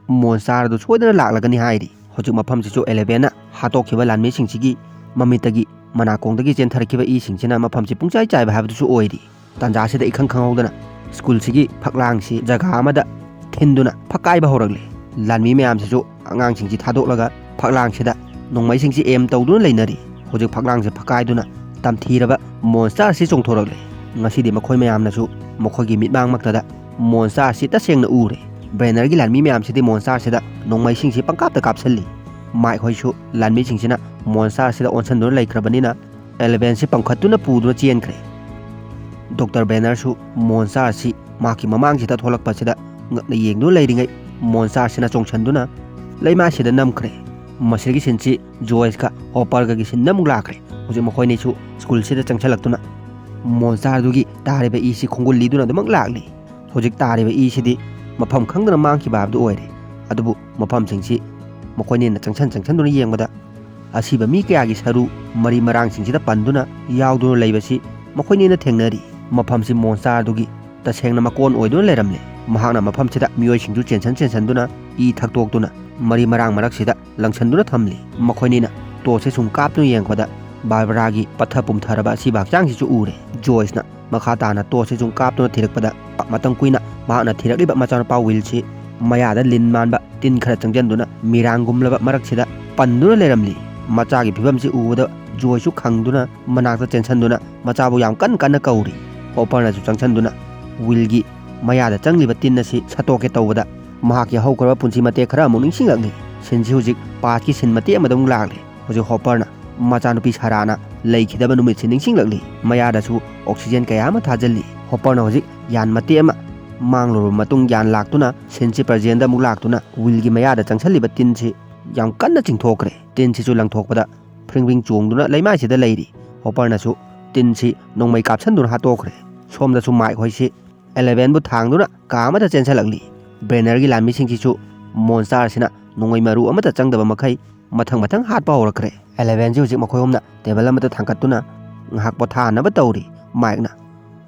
ꯃꯣꯟꯁꯇꯥꯔ ꯑꯗꯨ ꯁꯣꯏꯗꯅ ꯂꯥꯛꯂꯒꯅꯤ" ꯍꯥꯏꯔꯤ꯫ ꯍꯧꯖꯤꯛ ꯃꯐꯝꯁꯤꯁꯨ ꯑꯦꯂꯦꯚꯦꯟꯅ ꯍꯥꯠꯇꯣꯛꯈꯤꯕ ꯂꯥꯟꯃꯤꯁꯤꯡꯁꯤꯒꯤ ꯃꯃꯤꯠꯇꯒꯤ, ꯃꯅꯥꯀꯣꯡꯗꯒꯤ ꯆꯦꯟꯊꯔꯛꯈꯤꯕ ꯏꯁꯤꯡꯁꯤꯅ ꯃꯐꯝꯁꯤ ꯄꯨꯡꯆꯥꯏ ꯆꯥꯏꯕ ꯍꯥꯏꯕꯗꯨꯁꯨ ꯑꯣꯏꯔꯤ꯫ ꯇꯥꯟꯖꯥꯁꯤꯗ ꯏꯈꯪ ꯈꯪꯍꯧꯗꯅ ꯁ꯭ꯀꯨꯜꯁꯤꯒꯤ ꯐꯛꯂꯥꯡꯁꯤ ꯖꯒꯥ ꯑꯃꯗ ꯊꯤꯟꯗꯨꯅ ꯐꯛꯀꯥꯏꯕ ꯍꯧꯔꯛꯂꯦ꯫ ꯂꯥꯟꯃꯤ ꯃꯌꯥꯝꯁꯤꯁꯨ ꯑꯉꯥꯡꯁꯤꯡꯁꯤ ꯊꯥꯗꯣꯛꯂꯒ ꯐꯛꯂꯥꯡꯁꯤꯗ ꯅꯣꯡꯃꯩꯁꯤꯡꯁꯤ ꯑꯦꯝ ꯇꯧꯗꯨꯅ ꯂꯩꯅꯔꯤ꯫ ꯍꯧꯖꯤꯛ ꯐꯛꯂꯥꯡꯁꯤ ꯐꯛꯀꯥꯏꯗꯨꯅ ꯇꯝꯊꯤꯔꯕ ꯃꯣꯟꯁꯇꯥꯔ ꯑꯁꯤ ꯆꯣꯡꯊꯣꯔꯛꯂꯦ꯫ ꯉꯁꯤꯗꯤ ꯃꯈꯣꯏ ꯃꯌꯥꯝꯅꯁꯨ ꯃꯈꯣꯏꯒꯤ ꯃꯤꯠꯃꯥꯡꯃꯛꯇꯗ ꯃꯣꯟꯁꯇꯥꯔ ꯑꯁꯤ ꯇꯁꯦꯡꯅ ꯎꯔꯦ꯫ ꯕ꯭ꯔꯦꯅꯔꯒꯤ ꯂꯥꯟꯃꯤ ꯃꯌꯥꯝꯁꯤꯗꯤ ꯃꯣꯟꯁꯇꯥꯔꯁꯤꯗ ꯅꯣꯡꯃꯩꯁꯤꯡꯁꯤ ꯄꯪꯀꯥꯞꯇ ꯀꯥꯞꯁꯤꯜꯂꯤ꯫ ꯃꯥꯏꯛ ꯍꯣꯏꯁꯨ ꯂꯥꯟꯃꯤꯁꯤꯡꯁꯤꯅ ꯃꯣꯟꯁꯇꯥꯔꯁꯤꯗ ꯑꯣꯟꯁꯤꯟꯗꯨꯅ ꯂꯩꯈ꯭ꯔꯕꯅꯤꯅ ꯑꯦꯂꯦꯚꯦꯟꯁꯤ ꯄꯝꯈꯠꯇꯨꯅ ꯄꯨꯗꯨꯅ ꯆꯦꯟꯈ꯭ꯔꯦ꯫ ꯗꯣꯛꯇꯔ ꯕ꯭ꯔꯦꯅꯔꯁꯨ ꯃꯣꯟꯁꯇꯥꯔ ꯑꯁꯤ ꯃꯍꯥꯛꯀꯤ ꯃꯃꯥꯡꯁꯤꯗ ꯊꯣꯛꯂꯛꯄꯁꯤꯗ ꯉꯛꯅ ꯌꯦꯡꯗꯨꯅ ꯂꯩꯔꯤꯉꯩ ꯃꯣꯟꯁꯇꯥꯔꯁꯤꯅ ꯆꯣꯡꯁꯤꯟꯗꯨꯅ ꯂꯩꯃꯥꯏꯁꯤꯗ ꯅꯝꯈ꯭ꯔꯦ꯫ ꯃꯁꯤꯒꯤ ꯁꯤꯟꯁꯤ ꯖꯣꯏꯁꯀ ꯍꯣꯄꯔꯒꯒꯤ ꯁꯤꯟꯗ ꯑꯃꯨꯛ ꯂꯥꯛꯈ꯭ꯔꯦ꯫ ꯍꯧꯖꯤꯛ ꯃꯈꯣꯏꯅꯤꯁꯨ ꯁ꯭ꯀꯨꯜꯁꯤꯗ ꯆꯪꯁꯤꯜꯂꯛꯇꯨꯅ ꯃꯣꯟꯁꯇꯥꯔꯗꯨꯒꯤ ꯇꯥꯔꯤꯕ ꯏꯁꯤ ꯈꯣꯡꯒꯨꯜ ꯂꯤꯗꯨꯅ ꯑꯗꯨꯃꯛ ꯂꯥꯛꯂꯤ꯫ ꯍꯧꯖꯤꯛ ꯇꯥꯔꯤꯕ ꯏꯁꯤꯗꯤ ꯃꯐꯝ ꯈꯪꯗꯅ ꯃꯥꯡꯈꯤꯕ ꯍꯥꯏꯕꯗꯨ ꯑꯣꯏꯔꯦ꯫ ꯑꯗꯨꯕꯨ ꯃꯐꯝꯁꯤꯡꯁꯤ ꯃꯈꯣꯏꯅꯤꯅ ꯆꯪꯁꯟ ꯆꯪꯁꯟꯗꯨꯅ ꯌꯦꯡꯕꯗ ꯑꯁꯤꯕ ꯃꯤ ꯀꯌꯥꯒꯤ ꯁꯔꯨ ꯃꯔꯤ ꯃꯔꯥꯡꯁꯤꯡꯁꯤꯗ ꯄꯟꯗꯨꯅ ꯌꯥꯎꯗꯨꯅ ꯂꯩꯕꯁꯤ ꯃꯈꯣꯏꯅꯤꯅ ꯊꯦꯡꯅꯔꯤ꯫ ꯃꯐꯝꯁꯤ ꯃꯣꯟꯁꯇꯥꯔꯗꯨꯒꯤ ꯇꯁꯦꯡꯅ ꯃꯀꯣꯟ ꯑꯣꯏꯗꯨꯅ ꯂꯩꯔꯝꯂꯦ꯫ ꯃꯍꯥꯛꯅ ꯃꯐꯝꯁꯤꯗ ꯃꯤꯑꯣꯏꯁꯤꯡꯗꯨ ꯆꯦꯟꯁꯟ ꯆꯦꯟꯁꯟꯗꯨꯅ ꯏ ꯊꯛꯇꯣꯛꯇꯨꯅ ꯃꯔꯤ ꯃꯔꯥꯡ ꯃꯔꯛꯁꯤꯗ ꯂꯪꯁꯟꯗꯨꯅ ꯊꯝꯂꯤ꯫ ꯃꯈꯣꯏꯅꯤꯅ ꯇꯣꯔꯆꯁꯦ ꯁꯨꯝ ꯀꯥꯞꯇꯨꯅ ꯌꯦꯡꯕꯗ ꯕꯥꯔꯕꯔꯥꯒꯤ ꯄꯠꯊ ꯄꯨꯝꯊꯔꯕ ꯑꯁꯤꯕ ꯍꯛꯆꯥꯡꯁꯤꯁꯨ ꯎꯔꯦ꯫ ꯖꯣꯏꯁꯅ ꯃꯈꯥ ꯇꯥꯅ ꯇꯣꯔꯆꯁꯦ ꯁꯨꯝ ꯀꯥꯞꯇꯨꯅ ꯊꯤꯔꯛꯄꯗ, ꯃꯇꯝ ꯀꯨꯏꯅ ꯃꯍꯥꯛꯅ ꯊꯤꯔꯛꯂꯤꯕ ꯃꯆꯥꯅꯨꯄꯥ ꯋꯤꯜꯁꯤ ꯃꯌꯥꯗ ꯂꯤꯟ ꯃꯥꯟꯕ ꯇꯤꯟ ꯈꯔ ꯆꯪꯁꯤꯟꯗꯨꯅ ꯃꯤꯔꯥꯡꯒꯨꯝꯂꯕ ꯃꯔꯛꯁꯤꯗ ꯄꯟꯗꯨꯅ ꯂꯩꯔꯝꯂꯤ꯫ ꯃꯆꯥꯒꯤ ꯐꯤꯕꯝꯁꯤ ꯎꯕꯗ ꯖꯣꯏꯁꯨ ꯈꯪꯗꯨꯅ ꯃꯅꯥꯛꯇ ꯆꯦꯟꯁꯤꯟꯗꯨꯅ ꯃꯆꯥꯕꯨ ꯌꯥꯝ ꯀꯟꯅ ꯀꯟꯅ ꯀꯧꯔꯤ꯫ ꯍꯣꯄꯔꯅꯁꯨ ꯆꯪꯁꯤꯟꯗꯨꯅ ꯋꯤꯜꯒꯤ ꯃꯌꯥꯗ ꯆꯪꯂꯤꯕ ꯇꯤꯟ ꯑꯁꯤ ꯁꯠꯇꯣꯛꯀꯦ ꯇꯧꯕꯗ ꯃꯍꯥꯛꯀꯤ ꯍꯧꯈ꯭ꯔꯕ ꯄꯨꯟꯁꯤ ꯃꯇꯦꯛ ꯈꯔ ꯑꯃꯨꯛ ꯅꯤꯡꯁꯤꯡꯂꯛꯂꯤ꯫ ꯁꯤꯟꯁꯤ ꯍꯧꯖꯤꯛ ꯄꯥꯁꯀꯤ ꯁꯤꯟ ꯃꯇꯦꯛ ꯑꯃꯗ ꯑꯃꯨꯛ ꯂꯥꯛꯂꯤ꯫ ꯍꯧꯖꯤꯛ ꯍꯣꯄꯔꯅ ꯃꯆꯥꯅꯨꯄꯤ ꯁꯥꯔꯥꯅ ꯂꯩꯈꯤꯗꯕ ꯅꯨꯃꯤꯠꯁꯤ ꯅꯤꯡꯁꯤꯡꯂꯛꯂꯤ꯫ ꯃꯌꯥꯗꯁꯨ ꯑꯣꯛꯁꯤꯖꯦꯟ ꯀꯌꯥ ꯑꯃ ꯊꯥꯖꯤꯜꯂꯤ꯫ ꯍꯣꯄꯔꯅ ꯍꯧꯖꯤꯛ ꯌꯥꯟ ꯃꯇꯦꯛ ꯑꯃ ꯃꯥꯡꯂꯨꯔꯕ ꯃꯇꯨꯡ ꯌꯥꯟ ꯂꯥꯛꯇꯨꯅ ꯁꯤꯟꯁꯤ ꯄ꯭ꯔꯖꯦꯟꯗ ꯑꯃꯨꯛ ꯂꯥꯛꯇꯨꯅ ꯋꯤꯜꯒꯤ ꯃꯌꯥꯗ ꯆꯪꯁꯤꯜꯂꯤꯕ ꯇꯤꯟꯁꯤ ꯌꯥꯝ ꯀꯟꯅ ꯆꯤꯡꯊꯣꯛꯈ꯭ꯔꯦ꯫ ꯇꯤꯟꯁꯤꯁꯨ ꯂꯪꯊꯣꯛꯄꯗ ꯐ꯭ꯔꯤꯡ ꯐ꯭ꯔꯤꯡ ꯆꯣꯡꯗꯨꯅ ꯂꯩꯃꯥꯏꯁꯤꯗ ꯂꯩꯔꯤ꯫ ꯍꯣꯄꯔꯅꯁꯨ ꯇꯤꯟꯁꯤ ꯅꯣꯡꯃꯩ ꯀꯥꯞꯁꯤꯟꯗꯨꯅ ꯍꯥꯠꯇꯣꯛꯈ꯭ꯔꯦ꯫ ꯁꯣꯝꯗꯁꯨ ꯃꯥꯏꯛ ꯍꯣꯏꯁꯤ ꯑꯦꯂꯦꯚꯦꯟꯕꯨ ꯊꯥꯡꯗꯨꯅ ꯀꯥ ꯑꯃꯗ ꯆꯦꯟꯁꯤꯜꯂꯛꯂꯤ꯫ ꯕ꯭ꯔꯦꯅꯔꯒꯤ ꯂꯥꯟꯃꯤꯁꯤꯡꯁꯤꯁꯨ ꯃꯣꯟꯁꯇꯥꯔꯁꯤꯅ ꯅꯣꯡꯃꯩ ꯃꯔꯨ ꯑꯃꯠꯇ ꯆꯪꯗꯕ ꯃꯈꯩ ꯃꯊꯪ ꯃꯊꯪ ꯍꯥꯠꯄ ꯍꯧꯔꯛꯈ꯭ꯔꯦ꯫ ꯑꯦꯂꯦꯚꯦꯟꯁꯤ ꯍꯧꯖꯤꯛ ꯃꯈꯣꯏ ꯑꯍꯨꯝꯅ ꯇꯦꯕꯜ ꯑꯃꯗ ꯊꯥꯡꯒꯠꯇꯨꯅ ꯉꯥꯏꯍꯥꯛ ꯄꯣꯊꯥꯅꯕ ꯇꯧꯔꯤ꯫ ꯃꯥꯏꯛꯅ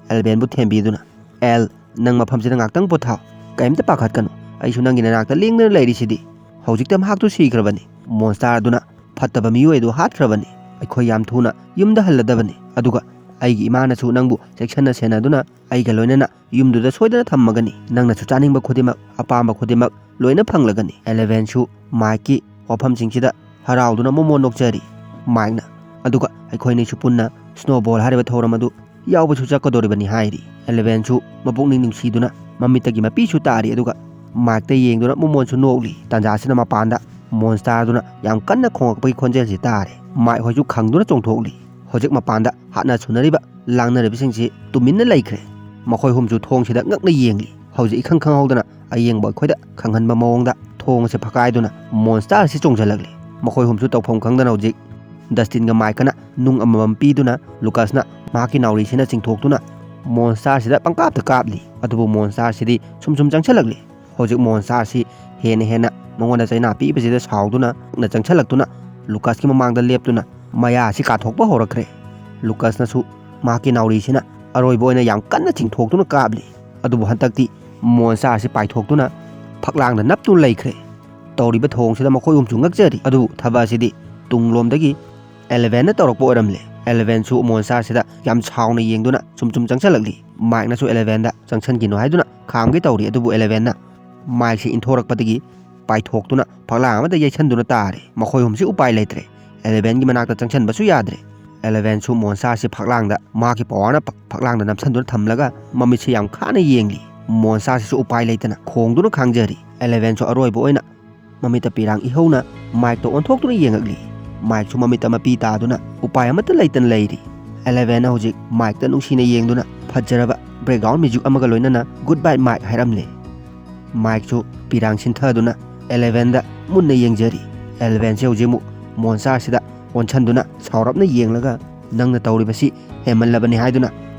ꯑꯦꯂꯦꯚꯦꯟꯕꯨ ꯊꯦꯝꯕꯤꯗꯨꯅ, "ꯑꯦꯜ, ꯅꯪ ꯃꯐꯝꯁꯤꯗ ꯉꯥꯛꯇꯪ ꯄꯣꯊꯥꯎ꯫ ꯀꯔꯤꯝꯇ ꯄꯥꯈꯠꯀꯅꯨ꯫ ꯑꯩꯁꯨ ꯅꯪꯒꯤ ꯅꯅꯥꯛꯇ ꯂꯦꯡꯗꯅ ꯂꯩꯔꯤꯁꯤꯗꯤ꯫ ꯍꯧꯖꯤꯛꯇ ꯃꯍꯥꯛꯇꯨ ꯁꯤꯈ꯭ꯔꯕꯅꯤ꯫ ꯃꯣꯟꯁꯇꯥꯔ ꯑꯗꯨꯅ ꯐꯠꯇꯕ ꯃꯤꯑꯣꯏ ꯑꯗꯨ ꯍꯥꯠꯈ꯭ꯔꯕꯅꯤ꯫ ꯑꯩꯈꯣꯏ ꯌꯥꯝ ꯊꯨꯅ ꯌꯨꯝꯗ ꯍꯜꯂꯗꯕꯅꯤ꯫ ꯑꯗꯨꯒ ꯑꯩꯒꯤ ꯏꯃꯥꯅꯁꯨ ꯅꯪꯕꯨ ꯆꯦꯛꯁꯤꯟꯅ ꯁꯦꯟꯅꯗꯨꯅ ꯑꯩꯒ ꯂꯣꯏꯅꯅ ꯌꯨꯝꯗꯨꯗ ꯁꯣꯏꯗꯅ ꯊꯝꯃꯒꯅꯤ꯫ ꯅꯪꯅꯁꯨ ꯆꯥꯅꯤꯡꯕ ꯈꯨꯗꯤꯡꯃꯛ, ꯑꯄꯥꯝꯕ ꯈꯨꯗꯤꯡꯃꯛ ꯂꯣꯏꯅ ꯐꯪꯂꯒꯅꯤ꯫" ꯑꯦꯂꯦꯚꯦꯟꯁꯨ ꯃꯥꯏꯛꯀꯤ ꯋꯥꯐꯝꯁꯤꯡꯁꯤꯗ ꯍꯔꯥꯎꯗꯨꯅ ꯃꯣꯃꯣꯟ ꯅꯣꯛꯆꯔꯤ꯫ ꯃꯥꯏꯛꯅ, "ꯑꯗꯨꯒ ꯑꯩꯈꯣꯏꯅꯤꯁꯨ ꯄꯨꯟꯅ ꯁ꯭ꯅꯣꯕꯣꯜ ꯍꯥꯏꯔꯤꯕ ꯊꯧꯔꯝ ꯑꯗꯨ ꯌꯥꯎꯕꯁꯨ ꯆꯠꯀꯗꯧꯔꯤꯕꯅꯤ" ꯍꯥꯏꯔꯤ꯫ ꯑꯦꯂꯦꯚꯦꯟꯁꯨ ꯃꯄꯨꯛꯅꯤꯡ ꯅꯨꯡꯁꯤꯗꯨꯅ ꯃꯃꯤꯠꯇꯒꯤ ꯃꯄꯤꯁꯨ ꯇꯥꯔꯤ, ꯑꯗꯨꯒ ꯃꯥꯏꯛꯇ ꯌꯦꯡꯗꯨꯅ ꯃꯣꯃꯣꯟꯁꯨ ꯅꯣꯛꯂꯤ꯫ ꯇꯥꯟꯖꯥꯁꯤꯗ ꯃꯄꯥꯟꯗ ꯃꯣꯟꯁꯇꯥꯔꯗꯨꯅ ꯌꯥꯝ ꯀꯟꯅ ꯈꯣꯡꯂꯛꯄꯒꯤ ꯈꯣꯟꯖꯦꯜꯁꯤ ꯇꯥꯔꯦ꯫ ꯃꯥꯏꯛ ꯍꯣꯏꯁꯨ ꯈꯪꯗꯨꯅ ꯆꯣꯡꯊꯣꯛꯂꯤ꯫ ꯍꯧꯖꯤꯛ ꯃꯄꯥꯟꯗ ꯍꯥꯠꯅ ꯁꯨꯅꯔꯤꯕ ꯂꯥꯡꯅꯔꯤꯕꯁꯤꯡꯁꯤ ꯇꯨꯃꯤꯟꯅ ꯂꯩꯈ꯭ꯔꯦ꯫ ꯃꯈꯣꯏ ꯑꯍꯨꯝꯁꯨ ꯊꯣꯡꯁꯤꯗ ꯉꯛꯅ ꯌꯦꯡꯂꯤ꯫ ꯍꯧꯖꯤꯛ ꯏꯈꯪ ꯈꯪꯍꯧꯗꯅ ꯑꯌꯦꯡꯕ ꯑꯩꯈꯣꯏꯗ ꯈꯪꯍꯟꯕ ꯃꯑꯣꯡꯗ ꯊꯣꯡ ꯑꯁꯤ ꯐꯛꯀꯥꯏꯗꯨꯅ ꯃꯣꯟꯁꯇꯥꯔ ꯑꯁꯤ ꯆꯣꯡꯁꯤꯜꯂꯛꯂꯤ꯫ ꯃꯈꯣꯏ ꯑꯍꯨꯝꯁꯨ ꯇꯧꯐꯝ ꯈꯪꯗꯅ ꯍꯧꯖꯤꯛ ꯗꯁꯇꯤꯟꯒ ꯃꯥꯏꯛꯀꯅ ꯅꯨꯡ ꯑꯃꯃꯝ ꯄꯤꯗꯨꯅ ꯂꯨꯀꯥꯁꯅ ꯃꯍꯥꯛꯀꯤ ꯅꯥꯎꯔꯤꯁꯤꯅ ꯆꯤꯡꯊꯣꯛꯇꯨꯅ ꯃꯣꯟꯁꯇꯥꯔꯁꯤꯗ ꯄꯪꯀꯥꯞꯇ ꯀꯥꯞꯂꯤ꯫ ꯑꯗꯨꯕꯨ ꯃꯣꯟꯁꯇꯥꯔꯁꯤꯗꯤ ꯁꯨꯝ ꯁꯨꯝ ꯆꯪꯁꯤꯜꯂꯛꯂꯤ꯫ ꯍꯧꯖꯤꯛ ꯃꯣꯟꯁꯇꯥꯔꯁꯤ ꯍꯦꯟꯅ ꯍꯦꯟꯅ ꯃꯉꯣꯟꯗ ꯆꯩꯅꯥ ꯄꯤꯕꯁꯤꯗ ꯁꯥꯎꯗꯨꯅ ꯅꯛꯅ ꯆꯪꯁꯤꯜꯂꯛꯇꯨꯅ ꯂꯨꯀꯥꯁꯀꯤ ꯃꯃꯥꯡꯗ ꯂꯦꯞꯇꯨꯅ ꯃꯌꯥ ꯑꯁꯤ ꯀꯥꯊꯣꯛꯄ ꯍꯧꯔꯛꯈ꯭ꯔꯦ꯫ ꯂꯨꯀꯥꯁꯅꯁꯨ ꯃꯍꯥꯛꯀꯤ ꯅꯥꯎꯔꯤꯁꯤꯅ ꯑꯔꯣꯏꯕ ꯑꯣꯏꯅ ꯌꯥꯝ ꯀꯟꯅ ꯆꯤꯡꯊꯣꯛꯇꯨꯅ ꯀꯥꯞꯂꯤ꯫ ꯑꯗꯨꯕꯨ ꯍꯟꯗꯛꯇꯤ ꯃꯣꯟꯁꯇꯥꯔ ꯑꯁꯤ ꯄꯥꯏꯊꯣꯛꯇꯨꯅ ꯐꯛꯂꯥꯡꯗ ꯅꯞꯇꯨꯅ ꯂꯩꯈ꯭ꯔꯦ꯫ ꯇꯧꯔꯤꯕ ꯊꯧꯑꯣꯡꯁꯤꯗ ꯃꯈꯣꯏ ꯑꯍꯨꯝꯁꯨ ꯉꯛꯆꯔꯤ꯫ ꯑꯗꯨꯕꯨ ꯊꯕꯛ ꯑꯁꯤꯗꯤ ꯇꯨꯡꯂꯣꯝꯗꯒꯤ ꯑꯦꯂꯦꯚꯦꯟꯅ ꯇꯧꯔꯛꯄ ꯑꯣꯏꯔꯝꯂꯦ꯫ ꯑꯦꯂꯦꯚꯦꯟꯁꯨ ꯃꯣꯟꯁꯇꯥꯔꯁꯤꯗ ꯌꯥꯝ ꯁꯥꯎꯅ ꯌꯦꯡꯗꯨꯅ ꯁꯨꯝ ꯁꯨꯝ ꯆꯪꯁꯤꯜꯂꯛꯂꯤ꯫ ꯃꯥꯏꯛꯅꯁꯨ ꯑꯦꯂꯦꯚꯦꯟꯗ ꯆꯪꯁꯤꯟꯈꯤꯅꯨ ꯍꯥꯏꯗꯨꯅ ꯈꯥꯝꯒꯦ ꯇꯧꯔꯤ, ꯑꯗꯨꯕꯨ ꯑꯦꯂꯦꯚꯦꯟꯅ ꯃꯥꯏꯛꯁꯤ ꯏꯟꯊꯣꯔꯛꯄꯗꯒꯤ ꯄꯥꯏꯊꯣꯛꯇꯨꯅ ꯐꯛꯂꯥꯡ ꯑꯃꯗ ꯌꯩꯁꯟꯗꯨꯅ ꯇꯥꯔꯦ꯫ ꯃꯈꯣꯏ ꯑꯍꯨꯝꯁꯤ ꯎꯄꯥꯏ ꯂꯩꯇ꯭ꯔꯦ꯫ ꯑꯦꯂꯦꯚꯦꯟꯒꯤ ꯃꯅꯥꯛꯇ ꯆꯪꯁꯟꯕꯁꯨ ꯌꯥꯗ꯭ꯔꯦ꯫ ꯑꯦꯂꯦꯚꯦꯟꯁꯨ ꯃꯣꯟꯁꯇꯔꯁꯤ ꯐꯛꯂꯥꯡꯗ, ꯃꯍꯥꯛꯀꯤ ꯄꯋꯥꯔꯅ ꯐꯛ-, ꯐꯛꯂꯥꯡꯗ ꯅꯝꯁꯟꯗꯨꯅ ꯊꯝꯂꯒ ꯃꯃꯤꯠꯁꯤ ꯌꯥꯝ ꯈꯥꯅ ꯌꯦꯡꯂꯤ꯫ ꯃꯣꯟꯁꯇꯔꯁꯤꯁꯨ ꯎꯄꯥꯏ ꯂꯩꯇꯅ ꯈꯣꯡꯗꯨꯅ ꯈꯥꯡꯖꯔꯤ꯫ ꯑꯦꯂꯦꯚꯦꯟꯁꯨ ꯑꯔꯣꯏꯕ ꯑꯣꯏꯅ ꯃꯃꯤꯠꯇ ꯄꯤꯔꯥꯡ ꯏꯍꯧꯅ ꯃꯥꯏꯛꯇ ꯑꯣꯟꯊꯣꯛꯇꯨꯅ ꯌꯦꯡꯉꯛꯂꯤ꯫ ꯃꯥꯏꯛꯁꯨ ꯃꯃꯤꯠꯇ ꯃꯄꯤ ꯇꯥꯗꯨꯅ ꯎꯄꯥꯏ ꯑꯃꯠꯇ ꯂꯩꯇꯅ ꯂꯩꯔꯤ꯫ ꯑꯦꯂꯦꯚꯦꯟꯅ ꯍꯧꯖꯤꯛ ꯃꯥꯏꯛꯇ ꯅꯨꯡꯁꯤꯅ ꯌꯦꯡꯗꯨꯅ ꯐꯖꯔꯕ ꯕꯦꯛꯒ꯭ꯔꯥꯎꯟ ꯃ꯭ꯌꯨꯖꯤꯛ ꯑꯃꯒ ꯂꯣꯏꯅꯅ "Goodbye, Mike" ꯍꯥꯏꯔꯝꯂꯦ꯫ ꯃꯥꯏꯛꯁꯨ ꯄꯤꯔꯥꯡ ꯁꯤꯟꯊꯗꯨꯅ ꯑꯦꯂꯦꯚꯦꯟꯗ ꯃꯨꯟꯅ ꯌꯦꯡꯖꯔꯤ꯫ ꯑꯦꯂꯦꯚꯦꯟꯁꯦ ꯍꯧꯖꯤꯛ ꯑꯃꯨꯛ ꯃꯣꯟꯁꯇꯔꯁꯤꯗ ꯑꯣꯟꯁꯟꯗꯨꯅ ꯁꯥꯎꯔꯞꯅ ꯌꯦꯡꯂꯒ, "ꯅꯪꯅ ꯇꯧꯔꯤꯕꯁꯤ ꯍꯦꯟꯃꯜꯂꯕꯅꯤ" ꯍꯥꯏꯗꯨꯅ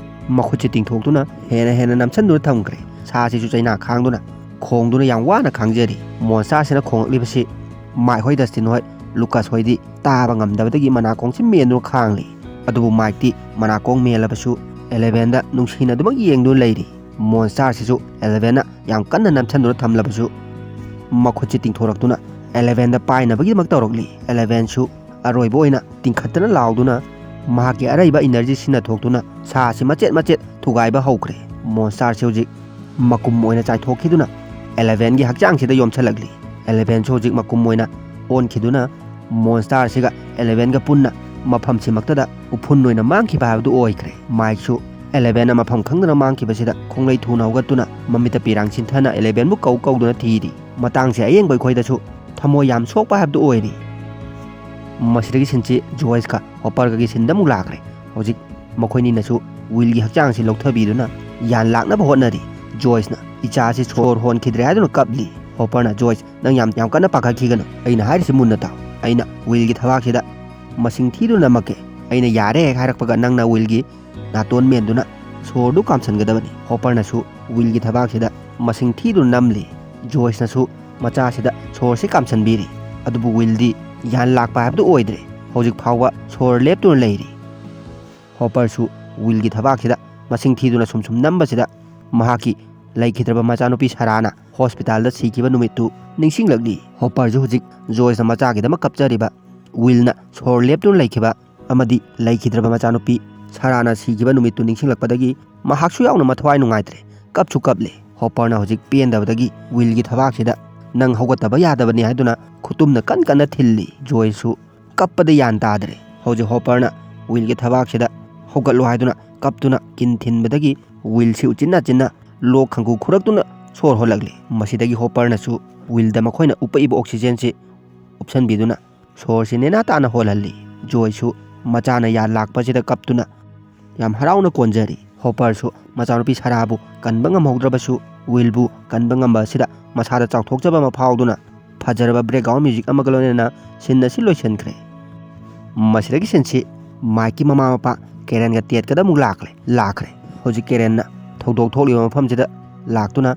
ꯃꯈꯨꯠꯁꯤ ꯇꯤꯡꯊꯣꯛꯇꯨꯅ ꯍꯦꯟꯅ ꯍꯦꯟꯅ ꯅꯝꯁꯟꯗꯨꯅ ꯊꯝꯈ꯭ꯔꯦ꯫ ꯁꯥꯁꯤꯁꯨ ꯆꯩꯅꯥ ꯈꯥꯡꯗꯨꯅ ꯈꯣꯡꯗꯨꯅ ꯌꯥꯝ ꯋꯥꯅ ꯈꯥꯡꯖꯔꯤ꯫ ꯃꯣꯟꯁꯇꯔꯁꯤꯅ ꯈꯣꯡꯂꯛꯂꯤꯕꯁꯤ ꯃꯥꯏꯛ ꯍꯣꯏ, ꯗꯁꯇꯤꯟ ꯍꯣꯏ, ꯂꯨꯀꯥꯁ ꯍꯣꯏꯗꯤ ꯇꯥꯕ ꯉꯝꯗꯕꯗꯒꯤ ꯃꯅꯥꯀꯣꯡꯁꯤ ꯃꯦꯟꯗꯨꯅ ꯈꯥꯡꯂꯤ꯫ ꯑꯗꯨꯕꯨ ꯃꯥꯏꯛꯇꯤ ꯃꯅꯥꯀꯣꯡ ꯃꯦꯜꯂꯕꯁꯨ ꯑꯦꯂꯦꯚꯦꯟꯗ ꯅꯨꯡꯁꯤꯅ ꯑꯗꯨꯃꯛ ꯌꯦꯡꯗꯨꯅ ꯂꯩꯔꯤ꯫ ꯃꯣꯟꯁꯇꯔꯁꯤꯁꯨ ꯑꯦꯂꯦꯚꯦꯟꯅ ꯌꯥꯝ ꯀꯟꯅ ꯅꯝꯁꯟꯗꯨꯅ ꯊꯝꯂꯕꯁꯨ ꯃꯈꯨꯠꯁꯤ ꯇꯤꯡꯊꯣꯔꯛꯇꯨꯅ ꯑꯦꯂꯦꯚꯦꯟꯗ ꯄꯥꯏꯅꯕꯒꯤꯗꯃꯛ ꯇꯧꯔꯛꯂꯤ꯫ ꯑꯦꯂꯦꯚꯦꯟꯁꯨ ꯑꯔꯣꯏꯕ ꯑꯣꯏꯅ ꯇꯤꯡꯈꯠꯇꯅ ꯂꯥꯎꯗꯨꯅ ꯃꯍꯥꯛꯀꯤ ꯑꯔꯩꯕ ꯏꯅꯔꯖꯤ ꯁꯤꯖꯤꯟꯅꯊꯣꯛꯇꯨꯅ ꯁꯥꯁꯤ ꯃꯆꯦꯠ ꯃꯆꯦꯠ ꯊꯨꯒꯥꯏꯕ ꯍꯧꯈ꯭ꯔꯦ꯫ ꯃꯣꯟꯁꯇꯔꯁꯤ ꯍꯧꯖꯤꯛ ꯃꯀꯨꯝ ꯑꯣꯏꯅ ꯆꯥꯏꯊꯣꯛꯈꯤꯗꯨꯅ ꯑꯦꯂꯦꯚꯦꯟꯒꯤ ꯍꯛꯆꯥꯡꯁꯤꯗ ꯌꯣꯝꯁꯤꯜꯂꯛꯂꯤ꯫ ꯑꯦꯂꯦꯚꯦꯟꯁꯨ ꯍꯧꯖꯤꯛ ꯃꯀꯨꯝ ꯑꯣꯏꯅ ꯑꯣꯟꯈꯤꯗꯨꯅ ꯃꯣꯟꯁꯇꯔꯁꯤꯒ ꯑꯦꯂꯦꯚꯦꯟꯒ ꯄꯨꯟꯅ ꯃꯐꯝꯁꯤꯃꯛꯇꯗ ꯎꯐꯨꯟ ꯑꯣꯏꯅ ꯃꯥꯡꯈꯤꯕ ꯍꯥꯏꯕꯗꯨ ꯑꯣꯏꯈ꯭ꯔꯦ꯫ ꯃꯥꯏꯛꯁꯨ ꯑꯦꯂꯦꯚꯦꯟꯅ ꯃꯐꯝ ꯈꯪꯗꯅ ꯃꯥꯡꯈꯤꯕꯁꯤꯗ ꯈꯣꯡꯂꯩ ꯊꯨꯅ ꯍꯧꯒꯠꯇꯨꯅ ꯃꯃꯤꯠꯇ ꯄꯤꯔꯥꯡ ꯁꯤꯟꯊꯅ ꯑꯦꯂꯦꯚꯦꯟꯕꯨ ꯀꯧ ꯀꯧꯗꯨꯅ ꯊꯤꯔꯤ꯫ ꯃꯇꯥꯡꯁꯦ ꯑꯌꯦꯡꯕ ꯑꯩꯈꯣꯏꯗꯁꯨ ꯊꯃꯣꯏ ꯌꯥꯝ ꯁꯣꯛꯄ ꯍꯥꯏꯕꯗꯨ ꯑꯣꯏꯔꯤ꯫ ꯃꯁꯤꯗꯒꯤ ꯁꯤꯟꯁꯤ ꯖꯣꯏꯁꯀ ꯍꯣꯄꯔꯒꯒꯤ ꯁꯤꯟꯗ ꯑꯃꯨꯛ ꯂꯥꯛꯈ꯭ꯔꯦ꯫ ꯍꯧꯖꯤꯛ ꯃꯈꯣꯏꯅꯤꯅꯁꯨ ꯋꯤꯜꯒꯤ ꯍꯛꯆꯥꯡꯁꯤ ꯂꯧꯊꯕꯤꯗꯨꯅ ꯌꯥꯟ ꯂꯥꯛꯅꯕ ꯍꯣꯠꯅꯔꯤ꯫ ꯖꯣꯏꯁꯅ ꯏꯆꯥꯁꯤ ꯁꯣꯔ ꯍꯣꯟꯈꯤꯗ꯭ꯔꯦ ꯍꯥꯏꯗꯨꯅ ꯀꯞꯂꯤ꯫ ꯍꯣꯄꯔꯅ, "ꯖꯣꯏꯁ, ꯅꯪ ꯌꯥꯝ, ꯌꯥꯝ ꯀꯟꯅ ꯄꯥꯈꯠꯈꯤꯒꯅꯨ꯫ ꯑꯩꯅ ꯍꯥꯏꯔꯤꯁꯤ ꯃꯨꯟꯅ ꯇꯥꯎ꯫ ꯑꯩꯅ ꯋꯤꯜꯒꯤ ꯊꯕꯥꯛꯁꯤꯗ ꯃꯁꯤꯡ ꯊꯤꯗꯨꯅ ꯅꯝꯃꯛꯀꯦ꯫ ꯑꯩꯅ ꯌꯥꯔꯦ ꯍꯦꯛ ꯍꯥꯏꯔꯛꯄꯒ ꯅꯪꯅ ꯋꯤꯜꯒꯤ ꯅꯥꯇꯣꯟ ꯃꯦꯟꯗꯨꯅ ꯁꯣꯔꯗꯨ ꯀꯥꯝꯁꯟꯒꯗꯕꯅꯤ"꯫ ꯍꯣꯄꯔꯅꯁꯨ ꯋꯤꯜꯒꯤ ꯊꯕꯥꯛꯁꯤꯗ ꯃꯁꯤꯡ ꯊꯤꯗꯨꯅ ꯅꯝꯂꯤ꯫ ꯖꯣꯏꯁꯅꯁꯨ ꯃꯆꯥꯁꯤꯗ ꯁꯣꯔꯁꯤ ꯀꯥꯝꯁꯟꯕꯤꯔꯤ꯫ ꯑꯗꯨꯕꯨ ꯋꯤꯜꯗꯤ ꯌꯥꯟ ꯂꯥꯛꯄ ꯍꯥꯏꯕꯗꯨ ꯑꯣꯏꯗ꯭ꯔꯦ꯫ ꯍꯧꯖꯤꯛ ꯐꯥꯎꯕ ꯁꯣꯔ ꯂꯦꯞꯇꯨꯅ ꯂꯩꯔꯤ꯫ ꯍꯣꯄꯔꯁꯨ ꯋꯤꯜꯒꯤ ꯊꯕꯥꯛꯁꯤꯗ ꯃꯁꯤꯡ ꯊꯤꯗꯨꯅ ꯁꯨꯝ ꯁꯨꯝ ꯅꯝꯕꯁꯤꯗ ꯃꯍꯥꯛꯀꯤ ꯂꯩꯈꯤꯗ꯭ꯔꯕ ꯃꯆꯥꯅꯨꯄꯤ ꯁꯥꯔꯥꯅ ꯍꯣꯁꯄꯤꯇꯥꯜꯗ ꯁꯤꯈꯤꯕ ꯅꯨꯃꯤꯠꯇꯨ ꯅꯤꯡꯁꯤꯡꯂꯛꯂꯤ꯫ ꯍꯣꯄꯔꯁꯨ ꯍꯧꯖꯤꯛ ꯖꯣꯏꯁꯅ ꯃꯆꯥꯒꯤꯗꯃꯛ ꯀꯞꯆꯔꯤꯕ, ꯋꯤꯜꯅ ꯁꯣꯔ ꯂꯦꯞꯇꯨꯅ ꯂꯩꯈꯤꯕ ꯑꯃꯗꯤ ꯂꯩꯈꯤꯗ꯭ꯔꯕ ꯃꯆꯥꯅꯨꯄꯤ ꯁꯥꯔꯥꯅ ꯁꯤꯈꯤꯕ ꯅꯨꯃꯤꯠꯇꯨ ꯅꯤꯡꯁꯤꯡꯂꯛꯄꯗꯒꯤ ꯃꯍꯥꯛꯁꯨ ꯌꯥꯎꯅ ꯃꯊꯋꯥꯏ ꯅꯨꯡꯉꯥꯏꯇ꯭ꯔꯦ꯫ ꯀꯞꯁꯨ ꯀꯞꯂꯦ꯫ ꯍꯣꯄꯔꯅ ꯍꯧꯖꯤꯛ ꯄꯦꯟꯗꯕꯗꯒꯤ ꯋꯤꯜꯒꯤ ꯊꯕꯥꯛꯁꯤꯗ "ꯅꯪ ꯍꯧꯒꯠꯇꯕ ꯌꯥꯗꯕꯅꯤ" ꯍꯥꯏꯗꯨꯅ ꯈꯨꯇꯨꯝꯅ ꯀꯟ ꯀꯟꯅ ꯊꯤꯜꯂꯤ꯫ ꯖꯣꯏꯁꯁꯨ ꯀꯞꯄꯗ ꯌꯥꯟ ꯇꯥꯗ꯭ꯔꯦ꯫ ꯍꯧꯖꯤꯛ ꯍꯣꯄꯔꯅ ꯋꯤꯜꯒꯤ ꯊꯕꯥꯛꯁꯤꯗ ꯍꯧꯒꯠꯂꯣ ꯍꯥꯏꯗꯨꯅ ꯀꯞꯇꯨꯅ ꯀꯤꯟ ꯊꯤꯟꯕꯗꯒꯤ ꯋꯤꯜꯁꯤ ꯎꯆꯤꯟ ꯅꯥꯆꯤꯟꯅ ꯂꯣꯛ ꯈꯪꯒꯨ ꯈꯨꯔꯛꯇꯨꯅ ꯁꯣꯔ ꯍꯣꯜꯂꯛꯂꯤ꯫ ꯃꯁꯤꯗꯒꯤ ꯍꯣꯄꯔꯅꯁꯨ ꯋꯤꯜꯗ ꯃꯈꯣꯏꯅ ꯎꯞꯄꯛꯏꯕ ꯑꯣꯛꯁꯤꯖꯦꯟꯁꯤ ꯎꯞꯁꯟꯕꯤꯗꯨꯅ ꯁꯣꯔꯁꯤ ꯅꯦꯅꯥ ꯇꯥꯅ ꯍꯣꯜꯍꯜꯂꯤ꯫ ꯖꯣꯏꯁꯨ ꯃꯆꯥꯅ ꯌꯥ ꯂꯥꯛꯄꯁꯤꯗ ꯀꯞꯇꯨꯅ ꯌꯥꯝ ꯍꯔꯥꯎꯅ ꯀꯣꯟꯖꯔꯤ꯫ ꯍꯣꯄꯔꯁꯨ ꯃꯆꯥꯅꯨꯄꯤ ꯁꯥꯔꯥꯕꯨ ꯀꯟꯕ ꯉꯝꯍꯧꯗ꯭ꯔꯕꯁꯨ, ꯋꯤꯜꯕꯨ ꯀꯟꯕ ꯉꯝꯕ ꯑꯁꯤꯗ ꯃꯁꯥꯗ ꯆꯥꯎꯊꯣꯛꯆꯕ ꯑꯃ ꯐꯥꯎꯗꯨꯅ ꯐꯖꯔꯕ ꯕꯦꯛꯒ꯭ꯔꯥꯎꯟ ꯃ꯭ꯌꯨꯖꯤꯛ ꯑꯃꯒ ꯂꯣꯏꯅꯅ ꯁꯤꯟ ꯑꯁꯤ ꯂꯣꯏꯁꯤꯟꯈ꯭ꯔꯦ꯫ ꯃꯁꯤꯗꯒꯤ ꯁꯤꯟꯁꯤ ꯃꯥꯏꯛꯀꯤ ꯃꯃꯥ ꯃꯄꯥ ꯀꯦꯔꯦꯟꯒ ꯇꯦꯠꯀꯗ ꯑꯃꯨꯛ ꯂꯥꯛꯂꯦ ꯂꯥꯛꯈ꯭ꯔꯦ꯫ ꯍꯧꯖꯤꯛ ꯀꯦꯔꯦꯟꯅ ꯊꯧꯗꯣꯛ ꯊꯣꯛꯂꯤꯕ ꯃꯐꯝꯁꯤꯗ ꯂꯥꯛꯇꯨꯅ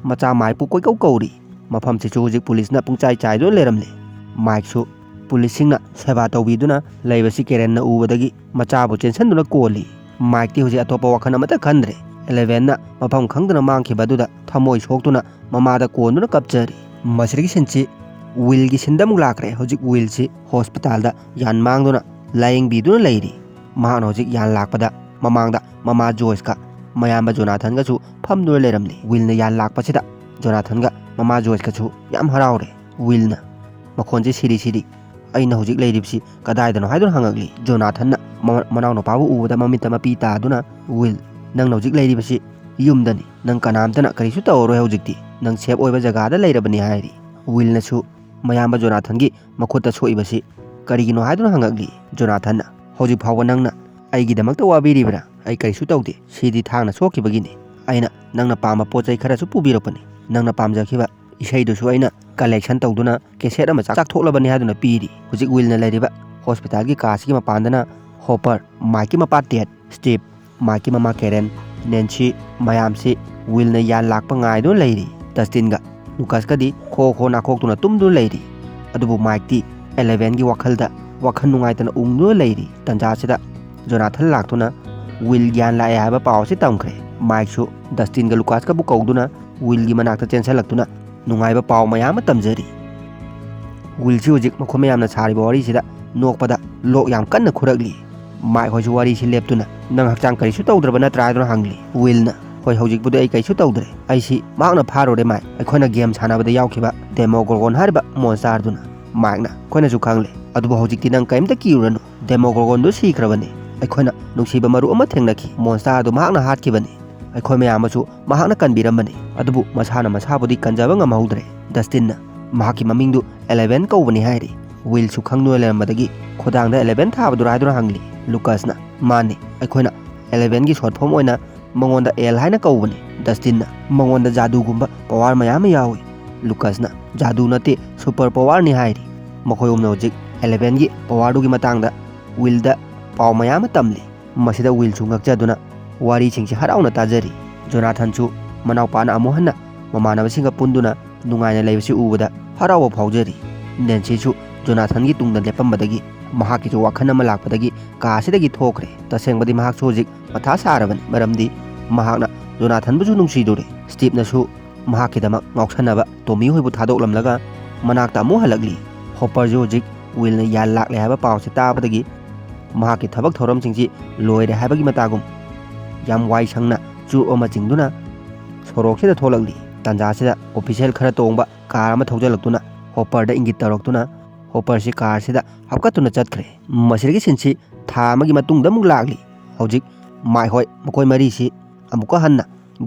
ꯃꯆꯥ ꯃꯥꯏꯛꯄꯨ ꯀꯣꯏꯀꯧ ꯀꯧꯔꯤ꯫ ꯃꯐꯝꯁꯤꯁꯨ ꯍꯧꯖꯤꯛ ꯄꯨꯂꯤꯁꯅ ꯄꯨꯡꯆꯥꯏ ꯆꯥꯏꯗꯨꯅ ꯂꯩꯔꯝꯂꯦ꯫ ꯃꯥꯏꯛꯁꯨ ꯄꯨꯂꯤꯁꯁꯤꯡꯅ ꯁꯦꯕꯥ ꯇꯧꯕꯤꯗꯨꯅ ꯂꯩꯕꯁꯤ ꯀꯦꯔꯦꯟꯅ ꯎꯕꯗꯒꯤ ꯃꯆꯥꯕꯨ ꯆꯦꯟꯁꯤꯟꯗꯨꯅ ꯀꯣꯜꯂꯤ꯫ ꯃꯥꯏꯛꯇꯤ ꯍꯧꯖꯤꯛ ꯑꯇꯣꯞꯄ ꯋꯥꯈꯜ ꯑꯃꯠꯇ ꯈꯟꯗ꯭ꯔꯦ꯫ ꯑꯦꯂꯦꯚꯦꯟꯅ ꯃꯐꯝ ꯈꯪꯗꯅ ꯃꯥꯡꯈꯤꯕ ꯑꯗꯨꯗ ꯊꯃꯣꯏ ꯁꯣꯛꯇꯨꯅ ꯃꯃꯥꯗ ꯀꯣꯟꯗꯨꯅ ꯀꯞꯆꯔꯤ꯫ ꯃꯁꯤꯗꯒꯤ ꯁꯤꯟꯁꯤ ꯋꯤꯜꯒꯤ ꯁꯤꯟꯗ ꯑꯃꯨꯛ ꯂꯥꯛꯈ꯭ꯔꯦ꯫ ꯍꯧꯖꯤꯛ ꯋꯤꯜꯁꯤ ꯍꯣꯁꯄꯤꯇꯥꯜꯗ ꯌꯥꯟ ꯃꯥꯡꯗꯨꯅ ꯂꯥꯌꯦꯡꯕꯤꯗꯨꯅ ꯂꯩꯔꯤ꯫ ꯃꯍꯥꯛꯅ ꯍꯧꯖꯤꯛ ꯌꯥꯟ ꯂꯥꯛꯄꯗ ꯃꯃꯥꯡꯗ ꯃꯃꯥ ꯖꯣꯏꯁꯀ ꯃꯌꯥꯝꯕ ꯖꯣꯅꯥꯊꯟꯒꯁꯨ ꯐꯝꯗꯨꯅ ꯂꯩꯔꯝꯂꯤ꯫ ꯋꯤꯜꯅ ꯌꯥꯟ ꯂꯥꯛꯄꯁꯤꯗ ꯖꯣꯅꯥꯊꯟꯒ ꯃꯃꯥ ꯖꯣꯏꯁꯀꯁꯨ ꯌꯥꯝ ꯍꯔꯥꯎꯔꯦ꯫ ꯋꯤꯜꯅ ꯃꯈꯣꯟꯁꯤ ꯁꯤꯔꯤ ꯁꯤꯔꯤ, "ꯑꯩꯅ ꯍꯧꯖꯤꯛ ꯂꯩꯔꯤꯕꯁꯤ ꯀꯗꯥꯏꯗꯅꯣ?" ꯍꯥꯏꯗꯨꯅ ꯍꯪꯉꯛꯂꯤ꯫ ꯖꯣꯅꯥꯊꯟꯅ ꯃ-, ꯃꯅꯥꯎꯅꯨꯄꯥꯕꯨ ꯎꯕꯗ ꯃꯃꯤꯠꯇ ꯃꯄꯤ ꯇꯥꯗꯨꯅ, "ꯋꯤꯜ, ꯅꯪꯅ ꯍꯧꯖꯤꯛ ꯂꯩꯔꯤꯕꯁꯤ ꯌꯨꯝꯗꯅꯤ꯫ ꯅꯪ ꯀꯅꯥꯝꯇꯅ ꯀꯔꯤꯁꯨ ꯇꯧꯔꯔꯣꯏ ꯍꯧꯖꯤꯛꯇꯤ꯫ ꯅꯪ ꯁꯦꯐ ꯑꯣꯏꯕ ꯖꯒꯥꯗ ꯂꯩꯔꯕꯅꯤ," ꯍꯥꯏꯔꯤ꯫ ꯋꯤꯜꯅꯁꯨ ꯃꯌꯥꯝꯕ ꯖꯣꯅꯥꯊꯟꯒꯤ ꯃꯈꯨꯠꯇ ꯁꯣꯛꯏꯕꯁꯤ ꯀꯔꯤꯒꯤꯅꯣ ꯍꯥꯏꯗꯨꯅ ꯍꯪꯉꯛꯂꯤ꯫ ꯖꯣꯅꯥꯊꯟꯅ, "ꯍꯧꯖꯤꯛ ꯐꯥꯎꯕ ꯅꯪꯅ ꯑꯩꯒꯤꯗꯃꯛꯇ ꯋꯥꯕꯤꯔꯤꯕ꯭ꯔꯥ? ꯑꯩ ꯀꯔꯤꯁꯨ ꯇꯧꯗꯦ꯫ ꯁꯤꯗꯤ ꯊꯥꯡꯅ ꯁꯣꯛꯈꯤꯕꯒꯤꯅꯤ꯫ ꯑꯩꯅ ꯅꯪꯅ ꯄꯥꯝꯕ ꯄꯣꯠ ꯆꯩ ꯈꯔꯁꯨ ꯄꯨꯕꯤꯔꯛꯄꯅꯤ꯫ ꯅꯪꯅ ꯄꯥꯝꯖꯈꯤꯕ ꯏꯁꯩꯗꯨꯁꯨ ꯑꯩꯅ ꯀꯂꯦꯛꯁꯟ ꯇꯧꯗꯨꯅ ꯀꯦꯁꯦꯠ ꯑꯃ ꯆꯥꯛ-, ꯆꯥꯛꯊꯣꯛꯂꯕꯅꯤ," ꯍꯥꯏꯗꯨꯅ ꯄꯤꯔꯤ꯫ ꯍꯧꯖꯤꯛ ꯋꯤꯜꯅ ꯂꯩꯔꯤꯕ ꯍꯣꯁꯄꯤꯇꯥꯜꯒꯤ ꯀꯥꯁꯤꯒꯤ ꯃꯄꯥꯟꯗꯅ ꯍꯣꯄꯔ, ꯃꯥꯏꯛꯀꯤ ꯃꯄꯥ ꯇꯦꯠ, ꯁ꯭ꯇꯤꯞ, ꯃꯥꯏꯛꯀꯤ ꯃꯃꯥ ꯀꯦꯔꯦꯟ, ꯅꯦꯟꯁꯤ, ꯃꯌꯥꯝꯁꯤ ꯋꯤꯜꯅ ꯌꯥꯟ ꯂꯥꯛꯄ ꯉꯥꯏꯗꯨꯅ ꯂꯩꯔꯤ꯫ ꯗꯁꯇꯤꯟꯒ ꯂꯨꯀꯥꯁꯀꯗꯤ ꯈꯣ ꯈꯣ ꯅꯥꯈꯣꯛꯇꯨꯅ ꯇꯨꯝꯗꯨꯅ ꯂꯩꯔꯤ꯫ ꯑꯗꯨꯕꯨ ꯃꯥꯏꯛꯇꯤ ꯑꯦꯂꯦꯚꯦꯟꯒꯤ ꯋꯥꯈꯜꯗ ꯋꯥꯈꯜ ꯅꯨꯡꯉꯥꯏꯇꯅ ꯎꯪꯗꯨꯅ ꯂꯩꯔꯤ꯫ ꯇꯟꯖꯥꯁꯤꯗ ꯖꯣꯅꯥꯊꯟ ꯂꯥꯛꯇꯨꯅ ꯋꯤꯜ ꯒ꯭ꯌꯥꯟ ꯂꯥꯛꯑꯦ ꯍꯥꯏꯕ ꯄꯥꯎ ꯑꯁꯤ ꯇꯝꯈ꯭ꯔꯦ꯫ ꯃꯥꯏꯛꯁꯨ ꯗꯁꯇꯤꯟꯒ ꯂꯨꯀꯥꯁꯀꯕꯨ ꯀꯧꯗꯨꯅ ꯋꯤꯜꯒꯤ ꯃꯅꯥꯛꯇ ꯆꯦꯟꯁꯤꯜꯂꯛꯇꯨꯅ ꯅꯨꯡꯉꯥꯏꯕ ꯄꯥꯎ ꯃꯌꯥꯝ ꯑꯃ ꯇꯝꯖꯔꯤ꯫ ꯋꯤꯜꯁꯤ ꯍꯧꯖꯤꯛ ꯃꯈꯣꯏ ꯃꯌꯥꯝꯅ ꯁꯥꯔꯤꯕ ꯋꯥꯔꯤꯁꯤꯗ ꯅꯣꯛꯄꯗ ꯂꯣꯛ ꯌꯥꯝ ꯀꯟꯅ ꯈꯨꯔꯛꯂꯤ꯫ ꯃꯥꯏꯛ ꯍꯣꯏꯁꯨ ꯋꯥꯔꯤꯁꯤ ꯂꯦꯞꯇꯨꯅ, "ꯅꯪ ꯍꯛꯆꯥꯡ ꯀꯔꯤꯁꯨ ꯇꯧꯗ꯭ꯔꯕ ꯅꯠꯇ꯭ꯔꯥ?" ꯍꯥꯏꯗꯨꯅ ꯍꯪꯂꯤ꯫ ꯋꯤꯜꯅ, "ꯍꯣꯏ, ꯍꯧꯖꯤꯛꯄꯨꯗꯤ ꯑꯩ ꯀꯔꯤꯁꯨ ꯇꯧꯗ꯭ꯔꯦ꯫ ꯑꯩꯁꯤ ꯃꯍꯥꯛꯅ ꯐꯥꯔꯨꯔꯦ ꯃꯥꯏꯛ, ꯑꯩꯈꯣꯏꯅ ꯒꯦꯝ ꯁꯥꯟꯅꯕꯗ ꯌꯥꯎꯈꯤꯕ ꯗꯦꯃꯣꯒꯣꯔꯒꯣꯟ ꯍꯥꯏꯔꯤꯕ ꯃꯣꯟꯁꯇꯥꯔꯗꯨꯅ꯫ ꯃꯥꯏꯛꯅ, "ꯑꯩꯈꯣꯏꯅꯁꯨ ꯈꯪꯂꯦ, ꯑꯗꯨꯕꯨ ꯍꯧꯖꯤꯛꯇꯤ ꯅꯪ ꯀꯔꯤꯝꯇ ꯀꯤꯔꯨꯔꯅꯨ꯫ ꯗꯦꯃꯣꯒꯣꯔꯒꯣꯟꯗꯨ ꯁꯤꯈ꯭ꯔꯕꯅꯤ꯫ ꯑꯩꯈꯣꯏꯅ ꯅꯨꯡꯁꯤꯕ ꯃꯔꯨꯞ ꯑꯃ ꯊꯦꯡꯅꯈꯤ꯫ ꯃꯣꯟꯁꯇꯥꯔ ꯑꯗꯨ ꯃꯍꯥꯛꯅ ꯍꯥꯠꯈꯤꯕꯅꯤ꯫ ꯑꯩꯈꯣꯏ ꯃꯌꯥꯝ ꯑꯃꯁꯨ ꯃꯍꯥꯛꯅ ꯀꯟꯕꯤꯔꯝꯕꯅꯤ꯫ ꯑꯗꯨꯕꯨ ꯃꯁꯥꯅ ꯃꯁꯥꯕꯨꯗꯤ ꯀꯟꯖꯕ ꯉꯝꯍꯧꯗ꯭ꯔꯦ꯫" ꯗꯁꯇꯤꯟꯅ, "ꯃꯍꯥꯛꯀꯤ ꯃꯃꯤꯡꯗꯨ ꯑꯦꯂꯦꯚꯦꯟ ꯀꯧꯕꯅꯤ" ꯍꯥꯏꯔꯤ꯫ ꯋꯤꯜꯁꯨ ꯈꯪꯗꯨꯅ ꯂꯩꯔꯝꯕꯗꯒꯤ, "ꯈꯨꯗꯥꯡꯗ ꯑꯦꯂꯦꯚꯦꯟ ꯊꯥꯕꯗꯨꯔꯥ?" ꯍꯥꯏꯗꯨꯅ ꯍꯪꯂꯤ꯫ ꯂꯨꯀꯁꯅ, "ꯃꯥꯅꯤ, ꯑꯩꯈꯣꯏꯅ ꯑꯦꯂꯦꯚꯦꯟꯒꯤ ꯁꯣꯔꯠ ꯐꯣꯝ ꯑꯣꯏꯅ ꯃꯉꯣꯟꯗ ꯑꯦꯜ ꯍꯥꯏꯅ ꯀꯧꯕꯅꯤ꯫" ꯗꯁꯇꯤꯟꯅ, "ꯃꯉꯣꯟꯗ ꯖꯥꯗꯨꯒꯨꯝꯕ ꯄꯋꯥꯔ ꯃꯌꯥꯝ ꯑꯃ ꯌꯥꯎꯏ꯫" ꯂꯨꯀꯁꯅ, "ꯖꯥꯗꯨ ꯅꯠꯇꯦ, ꯁꯨꯄꯔ ꯄꯋꯥꯔꯅꯤ" ꯍꯥꯏꯔꯤ꯫ ꯃꯈꯣꯏ ꯑꯍꯨꯝꯅ ꯍꯧꯖꯤꯛ ꯑꯦꯂꯦꯚꯦꯟꯒꯤ ꯄꯋꯥꯔꯗꯨꯒꯤ ꯃꯇꯥꯡꯗ ꯋꯤꯜꯗ ꯄꯥꯎ ꯃꯌꯥꯝ ꯑꯃ ꯇꯝꯂꯤ꯫ ꯃꯁꯤꯗ ꯋꯤꯜꯁꯨ ꯉꯛꯆꯗꯨꯅ ꯋꯥꯔꯤꯁꯤꯡꯁꯤ ꯍꯔꯥꯎꯅ ꯇꯥꯖꯔꯤ꯫ ꯖꯣꯅꯥꯊꯟꯁꯨ ꯃꯅꯥꯎꯄꯥꯅ ꯑꯃꯨꯛ ꯍꯟꯅ ꯃꯃꯥꯟꯅꯕꯁꯤꯡꯒ ꯄꯨꯟꯗꯨꯅ ꯅꯨꯡꯉꯥꯏꯅ ꯂꯩꯕꯁꯤ ꯎꯕꯗ ꯍꯔꯥꯎꯕ ꯐꯥꯎꯖꯔꯤ꯫ ꯅꯦꯟꯁꯤꯁꯨ ꯖꯣꯅꯥꯊꯟꯒꯤ ꯇꯨꯡꯗ ꯂꯦꯞꯄꯝꯕꯗꯒꯤ ꯃꯍꯥꯛꯀꯤꯁꯨ ꯋꯥꯈꯜ ꯑꯃ ꯂꯥꯛꯄꯗꯒꯤ ꯀꯥ ꯑꯁꯤꯗꯒꯤ ꯊꯣꯛꯈ꯭ꯔꯦ꯫ ꯇꯁꯦꯡꯕꯗꯤ ꯃꯍꯥꯛꯁꯨ ꯍꯧꯖꯤꯛ ꯃꯊꯥ ꯁꯥꯔꯕꯅꯤ, ꯃꯔꯝꯗꯤ ꯃꯍꯥꯛꯅ ꯖꯣꯅꯥꯊꯟꯕꯨꯁꯨ ꯅꯨꯡꯁꯤꯗꯨꯔꯦ꯫ ꯁ꯭ꯇꯤꯞꯅꯁꯨ ꯃꯍꯥꯛꯀꯤꯗꯃꯛ ꯉꯥꯎꯁꯟꯅꯕ ꯇꯣꯃꯤ ꯍꯣꯏꯕꯨ ꯊꯥꯗꯣꯛꯂꯝꯂꯒ ꯃꯅꯥꯛꯇ ꯑꯃꯨꯛ ꯍꯜꯂꯛꯂꯤ꯫ ꯍꯣꯄꯔꯁꯨ ꯍꯧꯖꯤꯛ ꯋꯤꯜꯅ ꯌꯥꯜ ꯂꯥꯛꯂꯦ ꯍꯥꯏꯕ ꯄꯥꯎꯁꯤ ꯇꯥꯕꯗꯒꯤ ꯃꯍꯥꯛꯀꯤ ꯊꯕꯛ ꯊꯧꯔꯝꯁꯤꯡꯁꯤ ꯂꯣꯏꯔꯦ ꯍꯥꯏꯕꯒꯤ ꯃꯇꯥꯒꯨꯝ ꯌꯥꯝ ꯋꯥꯏ ꯁꯪꯅ ꯆꯨꯔꯨꯞ ꯑꯃ ꯆꯤꯡꯗꯨꯅ ꯁꯣꯔꯣꯛꯁꯤꯗ ꯊꯣꯛꯂꯛꯂꯤ꯫ ꯇꯥꯟꯖꯥꯁꯤꯗ ꯑꯣꯐꯤꯁꯦꯜ ꯈꯔ ꯇꯣꯡꯕ ꯀꯥꯔ ꯑꯃ ꯊꯧꯖꯤꯜꯂꯛꯇꯨꯅ ꯍꯣꯄꯔꯗ ꯏꯪꯒꯤꯠ ꯇꯧꯔꯛꯇꯨꯅ ꯍꯣꯄꯔꯁꯤ ꯀꯥꯔꯁꯤꯗ ꯍꯥꯞꯀꯠꯇꯨꯅ ꯆꯠꯈ꯭ꯔꯦ꯫ ꯃꯁꯤꯗꯒꯤ ꯁꯤꯟꯁꯤ ꯊꯥ ꯑꯃꯒꯤ ꯃꯇꯨꯡꯗ ꯑꯃꯨꯛ ꯂꯥꯛꯂꯤ꯫ ꯍꯧꯖꯤꯛ ꯃꯥꯏꯛ ꯍꯣꯏ ꯃꯈꯣꯏ ꯃꯔꯤꯁꯤ ꯑꯃꯨꯛꯀ ꯍꯟꯅ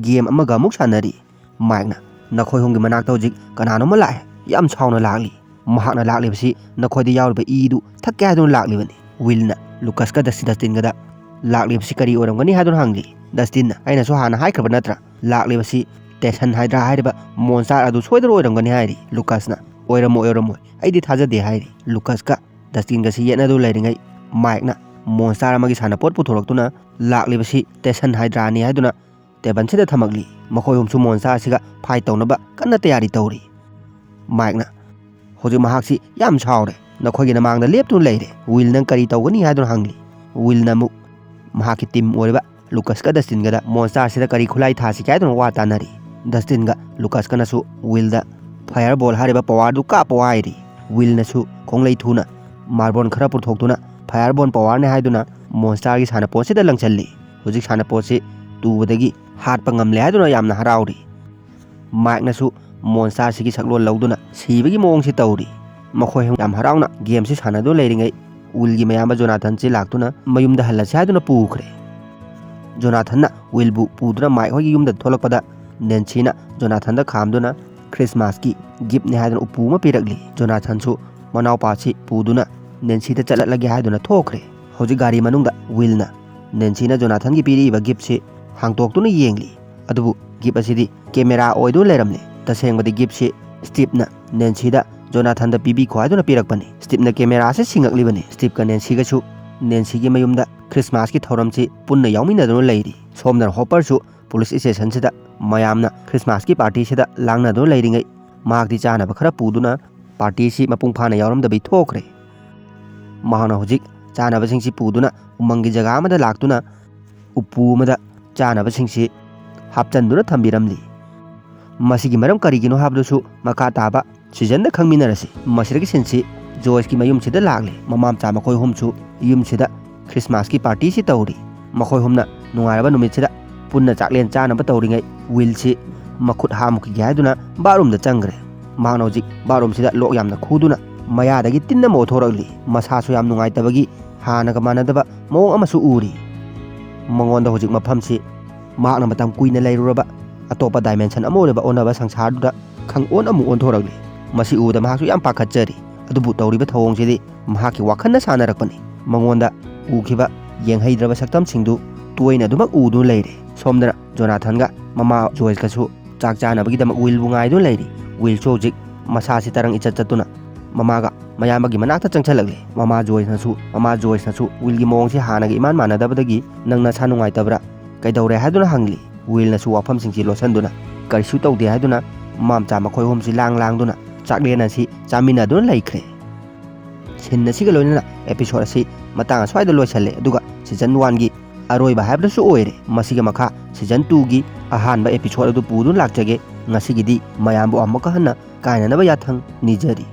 ꯒꯦꯝ ꯑꯃꯒ ꯑꯃꯨꯛ ꯁꯥꯟꯅꯔꯤ꯫ ꯃꯥꯏꯛꯅ, "ꯅꯈꯣꯏ ꯑꯍꯨꯝꯒꯤ ꯃꯅꯥꯛꯇ ꯍꯧꯖꯤꯛ ꯀꯅꯥꯅꯣꯝꯃ ꯂꯥꯛꯑꯦ, ꯌꯥꯝ ꯁꯥꯎꯅ ꯂꯥꯛꯂꯤ꯫ ꯃꯍꯥꯛꯅ ꯂꯥꯛꯂꯤꯕꯁꯤ ꯅꯈꯣꯏꯗ ꯌꯥꯎꯔꯤꯕ ꯏꯗꯨ ꯊꯛꯀꯦ ꯍꯥꯏꯗꯨꯅ ꯂꯥꯛꯂꯤꯕꯅꯤ꯫" ꯋꯤꯜꯅ ꯂꯨꯀꯁꯀ ꯗꯁꯇꯤ-, ꯗꯁꯇꯤꯟꯒꯗ, "ꯂꯥꯛꯂꯤꯕꯁꯤ ꯀꯔꯤ ꯑꯣꯏꯔꯝꯒꯅꯤ?" ꯍꯥꯏꯗꯨꯅ ꯍꯪꯂꯤ꯫ ꯗꯁꯇꯤꯟꯅ, "ꯑꯩꯅꯁꯨ ꯍꯥꯟꯅ ꯍꯥꯏꯈ꯭ꯔꯕ ꯅꯠꯇ꯭ꯔꯥ? ꯂꯥꯛꯂꯤꯕꯁꯤ ꯇꯦꯁꯟ ꯍꯥꯏꯗ꯭ꯔꯥ ꯍꯥꯏꯔꯤꯕ ꯃꯣꯟꯁꯇꯥꯔ ꯑꯗꯨ ꯁꯣꯏꯗꯅ ꯑꯣꯏꯔꯝꯒꯅꯤ" ꯍꯥꯏꯔꯤ꯫ ꯂꯨꯀꯁꯅ, "ꯑꯣꯏꯔꯝꯃꯣꯏ, ꯑꯣꯏꯔꯝꯃꯣꯏ, ꯑꯩꯗꯤ ꯊꯥꯖꯗꯦ" ꯍꯥꯏꯔꯤ꯫ ꯂꯨꯀꯁꯀ ꯗꯁꯇꯤꯟꯒꯁꯤ ꯌꯦꯠꯅꯗꯨꯅ ꯂꯩꯔꯤꯉꯩ ꯃꯥꯏꯛꯅ ꯃꯣꯟꯁꯇꯥꯔ ꯑꯃꯒꯤ ꯁꯥꯟꯅꯄꯣꯠ ꯄꯨꯊꯣꯔꯛꯇꯨꯅ ꯂꯥꯛꯂꯤꯕꯁꯤ ꯇꯦꯁꯟ ꯍꯥꯏꯗ꯭ꯔꯥꯅꯤ ꯍꯥꯏꯗꯨꯅ ꯇꯦꯕꯜꯁꯤꯗ ꯊꯝꯃꯛꯂꯤ꯫ ꯃꯈꯣꯏ ꯑꯍꯨꯝꯁꯨ ꯃꯣꯟꯁꯇꯥꯔꯁꯤꯒ ꯐꯥꯏꯠ ꯇꯧꯅꯕ ꯀꯟꯅ ꯇꯌꯥꯔꯤ ꯇꯧꯔꯤ꯫ ꯃꯥꯏꯛꯅ, "ꯍꯧꯖꯤꯛ ꯃꯍꯥꯛꯁꯤ ꯌꯥꯝ ꯁꯥꯎꯔꯦ꯫ ꯅꯈꯣꯏꯒꯤ ꯅꯃꯥꯡꯗ ꯂꯦꯞꯇꯨꯅ ꯂꯩꯔꯦ꯫ ꯋꯤꯜ, ꯅꯪ ꯀꯔꯤ ꯇꯧꯒꯅꯤ?" ꯍꯥꯏꯗꯨꯅ ꯍꯪꯂꯤ꯫ ꯋꯤꯜꯅ ꯑꯃꯨꯛ ꯃꯍꯥꯛꯀꯤ ꯇꯤꯝ ꯑꯣꯏꯔꯤꯕ ꯂꯨꯀꯁꯀ ꯗꯁꯇꯤꯟꯒꯗ ꯃꯣꯟꯁꯇꯥꯔꯁꯤꯗ ꯀꯔꯤ ꯈꯨꯠꯂꯥꯏ ꯊꯥꯁꯤꯒꯦ ꯍꯥꯏꯗꯨꯅ ꯋꯥ ꯇꯥꯟꯅꯔꯤ꯫ ꯗꯁꯇꯤꯟꯒ ꯂꯨꯀꯁꯀꯅꯁꯨ ꯋꯤꯜꯗ ꯐꯥꯌꯔ ꯕꯣꯜ ꯍꯥꯏꯔꯤꯕ ꯄꯋꯥꯔꯗꯨ ꯀꯥꯞꯄꯣ ꯍꯥꯏꯔꯤ꯫ ꯋꯤꯜꯅꯁꯨ ꯈꯣꯡꯂꯩ ꯊꯨꯅ ꯃꯥꯔꯕꯣꯜ ꯈꯔ ꯄꯨꯊꯣꯛꯇꯨꯅ ꯐꯥꯌꯔ ꯕꯣꯜ ꯄꯋꯥꯔꯅꯤ ꯍꯥꯏꯗꯨꯅ ꯃꯣꯟꯁꯇꯥꯔꯒꯤ ꯁꯥꯟꯅꯄꯣꯠꯁꯤꯗ ꯂꯪꯁꯤꯜꯂꯤ꯫ ꯍꯧꯖꯤꯛ ꯁꯥꯟꯅꯄꯣꯠꯁꯤ ꯇꯨꯕꯗꯒꯤ ꯍꯥꯠꯄ ꯉꯝꯂꯦ ꯍꯥꯏꯗꯨꯅ ꯌꯥꯝꯅ ꯍꯔꯥꯎꯔꯤ꯫ ꯃꯥꯏꯛꯅꯁꯨ ꯃꯣꯟꯁꯇꯥꯔꯁꯤꯒꯤ ꯁꯛꯂꯣꯟ ꯂꯧꯗꯨꯅ ꯁꯤꯕꯒꯤ ꯃꯑꯣꯡꯁꯤ ꯇꯧꯔꯤ꯫ ꯃꯈꯣꯏ ꯌꯥꯝ ꯍꯔꯥꯎꯅ ꯒꯦꯝꯁꯤ ꯁꯥꯟꯅꯗꯨꯅ ꯂꯩꯔꯤꯉꯩ, ꯋꯤꯜꯒꯤ ꯃꯌꯥꯝꯕ ꯖꯣꯅꯥꯊꯟꯁꯤ ꯂꯥꯛꯇꯨꯅ ꯃꯌꯨꯝꯗ ꯍꯜꯂꯁꯤ ꯍꯥꯏꯗꯨꯅ ꯄꯨꯈ꯭ꯔꯦ꯫ ꯖꯣꯅꯥꯊꯟꯅ ꯋꯤꯜꯕꯨ ꯄꯨꯗꯨꯅ ꯃꯥꯏꯛ ꯍꯣꯏꯒꯤ ꯌꯨꯝꯗ ꯊꯣꯛꯂꯛꯄꯗ, ꯅꯦꯟꯁꯤꯅ ꯖꯣꯅꯥꯊꯟꯗ ꯈꯥꯝꯗꯨꯅ ꯈ꯭ꯔꯤꯁꯃꯥꯁꯀꯤ ꯒꯤꯐꯅꯤ ꯍꯥꯏꯗꯨꯅ ꯎꯄꯨ ꯑꯃ ꯄꯤꯔꯛꯂꯤ꯫ ꯖꯣꯅꯥꯊꯟꯁꯨ ꯃꯅꯥꯎꯄꯥꯁꯤ ꯄꯨꯗꯨꯅ ꯅꯦꯟꯁꯤꯗ ꯆꯠꯂꯠꯂꯒꯦ ꯍꯥꯏꯗꯨꯅ ꯊꯣꯛꯈ꯭ꯔꯦ꯫ ꯍꯧꯖꯤꯛ ꯒꯥꯔꯤ ꯃꯅꯨꯡꯗ ꯋꯤꯜꯅ ꯅꯦꯟꯁꯤꯅ ꯖꯣꯅꯥꯊꯟꯒꯤ ꯄꯤꯔꯛꯏꯕ ꯒꯤꯐꯁꯤ ꯍꯥꯡꯇꯣꯛꯇꯨꯅ ꯌꯦꯡꯂꯤ꯫ ꯑꯗꯨꯕꯨ ꯒꯤꯐ ꯑꯁꯤꯗꯤ ꯀꯦꯃꯦꯔꯥ ꯑꯣꯏꯗꯨꯅ ꯂꯩꯔꯝꯂꯦ꯫ ꯇꯁꯦꯡꯕꯗꯤ ꯒꯤꯐꯁꯤ ꯁ꯭ꯇꯤꯞꯅ ꯅꯦꯟꯁꯤꯗ ꯖꯣꯅꯥꯊꯟꯗ ꯄꯤꯕꯤꯈꯣ ꯍꯥꯏꯗꯨꯅ ꯄꯤꯔꯛꯄꯅꯤ꯫ ꯁ꯭ꯇꯤꯞꯅ ꯀꯦꯃꯦꯔꯥꯁꯤ ꯁꯤꯡꯉꯛꯂꯤꯕꯅꯤ꯫ ꯁ꯭ꯇꯤꯞꯀ ꯅꯦꯟꯁꯤꯒꯁꯨ ꯅꯦꯟꯁꯤꯒꯤ ꯃꯌꯨꯝꯗ ꯈ꯭ꯔꯤꯁꯃꯥꯁꯀꯤ ꯊꯧꯔꯝꯁꯤ ꯄꯨꯟꯅ ꯌꯥꯎꯃꯤꯟꯅꯗꯨꯅ ꯂꯩꯔꯤ꯫ ꯁꯣꯝꯗꯅ ꯍꯣꯄꯔꯁꯨ ꯄꯨꯂꯤꯁ ꯁ꯭ꯇꯦꯁꯟꯁꯤꯗ ꯃꯌꯥꯝꯅ ꯈ꯭ꯔꯤꯁꯃꯥꯁꯀꯤ ꯄꯥꯔꯇꯤꯁꯤꯗ ꯂꯥꯡꯅꯗꯨꯅ ꯂꯩꯔꯤꯉꯩ, ꯃꯍꯥꯛꯇꯤ ꯆꯥꯅꯕ ꯈꯔ ꯄꯨꯗꯨꯅ ꯄꯥꯔꯇꯤꯁꯤ ꯃꯄꯨꯡ ꯐꯥꯅ ꯌꯥꯎꯔꯝꯗꯕꯤ ꯊꯣꯛꯈ꯭ꯔꯦ꯫ ꯃꯍꯥꯛꯅ ꯍꯧꯖꯤꯛ ꯆꯥꯅꯕꯁꯤꯡꯁꯤ ꯄꯨꯗꯨꯅ ꯎꯃꯪꯒꯤ ꯖꯒꯥ ꯑꯃꯗ ꯂꯥꯛꯇꯨꯅ ꯎꯄꯨ ꯑꯃꯗ ꯆꯥꯅꯕꯁꯤꯡꯁꯤ ꯍꯥꯞꯆꯤꯟꯗꯨꯅ ꯊꯝꯕꯤꯔꯝꯂꯤ꯫ ꯃꯁꯤꯒꯤ ꯃꯔꯝ ꯀꯔꯤꯒꯤꯅꯣ ꯍꯥꯏꯕꯗꯨꯁꯨ ꯃꯈꯥ ꯇꯥꯕ ꯁꯤꯖꯟꯗ ꯈꯪꯃꯤꯟꯅꯔꯁꯤ꯫ ꯃꯁꯤꯗꯒꯤ ꯁꯤꯟꯁꯤ ꯖꯣꯏꯁꯀꯤ ꯃꯌꯨꯝꯁꯤꯗ ꯂꯥꯛꯂꯤ꯫ ꯃꯃꯥ ꯃꯆꯥ ꯃꯈꯣꯏ ꯑꯍꯨꯝꯁꯨ ꯌꯨꯝꯁꯤꯗ ꯈ꯭ꯔꯤꯁꯃꯥꯁꯀꯤ ꯄꯥꯔꯇꯤꯁꯤ ꯇꯧꯔꯤ꯫ ꯃꯈꯣꯏ ꯑꯍꯨꯝꯅ ꯅꯨꯡꯉꯥꯏꯔꯕ ꯅꯨꯃꯤꯠꯁꯤꯗ ꯄꯨꯟꯅ ꯆꯥꯛꯂꯦꯟ ꯆꯥꯅꯕ ꯇꯧꯔꯤꯉꯩ, ꯋꯤꯜꯁꯤ ꯃꯈꯨꯠ ꯍꯥꯝꯈꯤꯒꯦ ꯍꯥꯏꯗꯨꯅ ꯕꯥꯠꯔꯨꯝꯗ ꯆꯪꯈ꯭ꯔꯦ꯫ ꯃꯍꯥꯛꯅ ꯍꯧꯖꯤꯛ ꯕꯥꯠꯔꯨꯝꯁꯤꯗ ꯂꯣꯛ ꯌꯥꯝꯅ ꯈꯨꯗꯨꯅ ꯃꯌꯥꯗꯒꯤ ꯇꯤꯟ ꯑꯃ ꯑꯣꯊꯣꯔꯛꯂꯤ꯫ ꯃꯁꯥꯁꯨ ꯌꯥꯝ ꯅꯨꯡꯉꯥꯏꯇꯕꯒꯤ ꯍꯥꯟꯅꯒ ꯃꯥꯟꯅꯗꯕ ꯃꯑꯣꯡ ꯑꯃꯁꯨ ꯎꯔꯤ꯫ ꯃꯉꯣꯟꯗ ꯍꯧꯖꯤꯛ ꯃꯐꯝꯁꯤ ꯃꯍꯥꯛꯅ ꯃꯇꯝ ꯀꯨꯏꯅ ꯂꯩꯔꯨꯔꯕ ꯑꯇꯣꯞꯄ ꯗꯥꯏꯃꯦꯟꯁꯟ ꯑꯃ ꯑꯣꯏꯔꯕ ꯑꯣꯟꯅꯕ ꯁꯪꯁꯥꯔꯗꯨꯗ ꯈꯪꯑꯣꯟ ꯑꯃꯨꯛ ꯑꯣꯟꯊꯣꯔꯛꯂꯤ꯫ ꯃꯁꯤ ꯎꯕꯗ ꯃꯍꯥꯛꯁꯨ ꯌꯥꯝ ꯄꯥꯈꯠꯆꯔꯤ꯫ ꯑꯗꯨꯕꯨ ꯇꯧꯔꯤꯕ ꯊꯧꯑꯣꯡꯁꯤꯗꯤ ꯃꯍꯥꯛꯀꯤ ꯋꯥꯈꯜꯅ ꯁꯥꯟꯅꯔꯛꯄꯅꯤ꯫ ꯃꯉꯣꯟꯗ ꯎꯈꯤꯕ ꯌꯦꯡꯍꯩꯗ꯭ꯔꯕ ꯁꯛꯇꯝꯁꯤꯡꯗꯨ ꯇꯣꯏꯅ ꯑꯗꯨꯃꯛ ꯎꯗꯨꯅ ꯂꯩꯔꯦ꯫ ꯁꯣꯝꯗꯅ ꯖꯣꯅꯥꯊꯟꯒ ꯃꯃꯥ ꯖꯣꯏꯁꯀꯁꯨ ꯆꯥꯛ ꯆꯥꯅꯕꯒꯤꯗꯃꯛ ꯋꯤꯜꯕꯨ ꯉꯥꯏꯗꯨꯅ ꯂꯩꯔꯤ꯫ ꯋꯤꯜꯁꯨ ꯍꯧꯖꯤꯛ ꯃꯁꯥꯁꯤ ꯇꯔꯪ ꯏꯆꯠ ꯆꯠꯇꯨꯅ ꯃꯃꯥꯒ ꯃꯌꯥꯝꯕꯒꯤ ꯃꯅꯥꯛꯇ ꯆꯪꯁꯤꯜꯂꯛꯂꯦ꯫ ꯃꯃꯥ ꯖꯣꯏꯁꯅꯁꯨ, ꯃꯃꯥ ꯖꯣꯏꯁꯅꯁꯨ ꯋꯤꯜꯒꯤ ꯃꯑꯣꯡꯁꯤ ꯍꯥꯟꯅꯒ ꯏꯃꯥꯟ ꯃꯥꯟꯅꯗꯕꯗꯒꯤ, "ꯅꯪ ꯅꯁꯥ ꯅꯨꯡꯉꯥꯏꯇꯕ꯭ꯔꯥ? ꯀꯩꯗꯧꯔꯦ?" ꯍꯥꯏꯗꯨꯅ ꯍꯪꯂꯤ꯫ ꯋꯤꯜꯅꯁꯨ ꯋꯥꯐꯝꯁꯤꯡꯁꯤ ꯂꯣꯠꯁꯤꯟꯗꯨꯅ, "ꯀꯔꯤꯁꯨ ꯇꯧꯗꯦ" ꯍꯥꯏꯗꯨꯅ ꯃꯃꯥ ꯃꯆꯥ ꯃꯈꯣꯏ ꯑꯍꯨꯝꯁꯤ ꯂꯥꯡ ꯂꯥꯡꯗꯨꯅ ꯆꯥꯛꯂꯦꯟ ꯑꯁꯤ ꯆꯥꯃꯤꯟꯅꯗꯨꯅ ꯂꯩꯈ꯭ꯔꯦ꯫ ꯁꯤꯟ ꯑꯁꯤꯒ ꯂꯣꯏꯅꯅ episode ꯑꯁꯤ ꯃꯇꯥꯡ ꯑꯁ꯭ꯋꯥꯏꯗ ꯂꯣꯏꯁꯤꯜꯂꯦ꯫ ꯑꯗꯨꯒ season one ꯒꯤ ꯑꯔꯣꯏꯕ ꯍꯥꯏꯕꯗꯨꯁꯨ ꯑꯣꯏꯔꯦ꯫ ꯃꯁꯤꯒꯤ ꯃꯈꯥ season two ꯒꯤ ꯑꯍꯥꯟꯕ episode ꯑꯗꯨ ꯄꯨꯗꯨꯅ ꯂꯥꯛꯆꯒꯦ꯫ ꯉꯁꯤꯒꯤꯗꯤ ꯃꯌꯥꯝꯕꯨ ꯑꯃꯨꯛꯀ ꯍꯟꯅ ꯀꯥꯏꯅꯅꯕ ꯌꯥꯊꯪ ꯅꯤꯖꯔꯤ꯫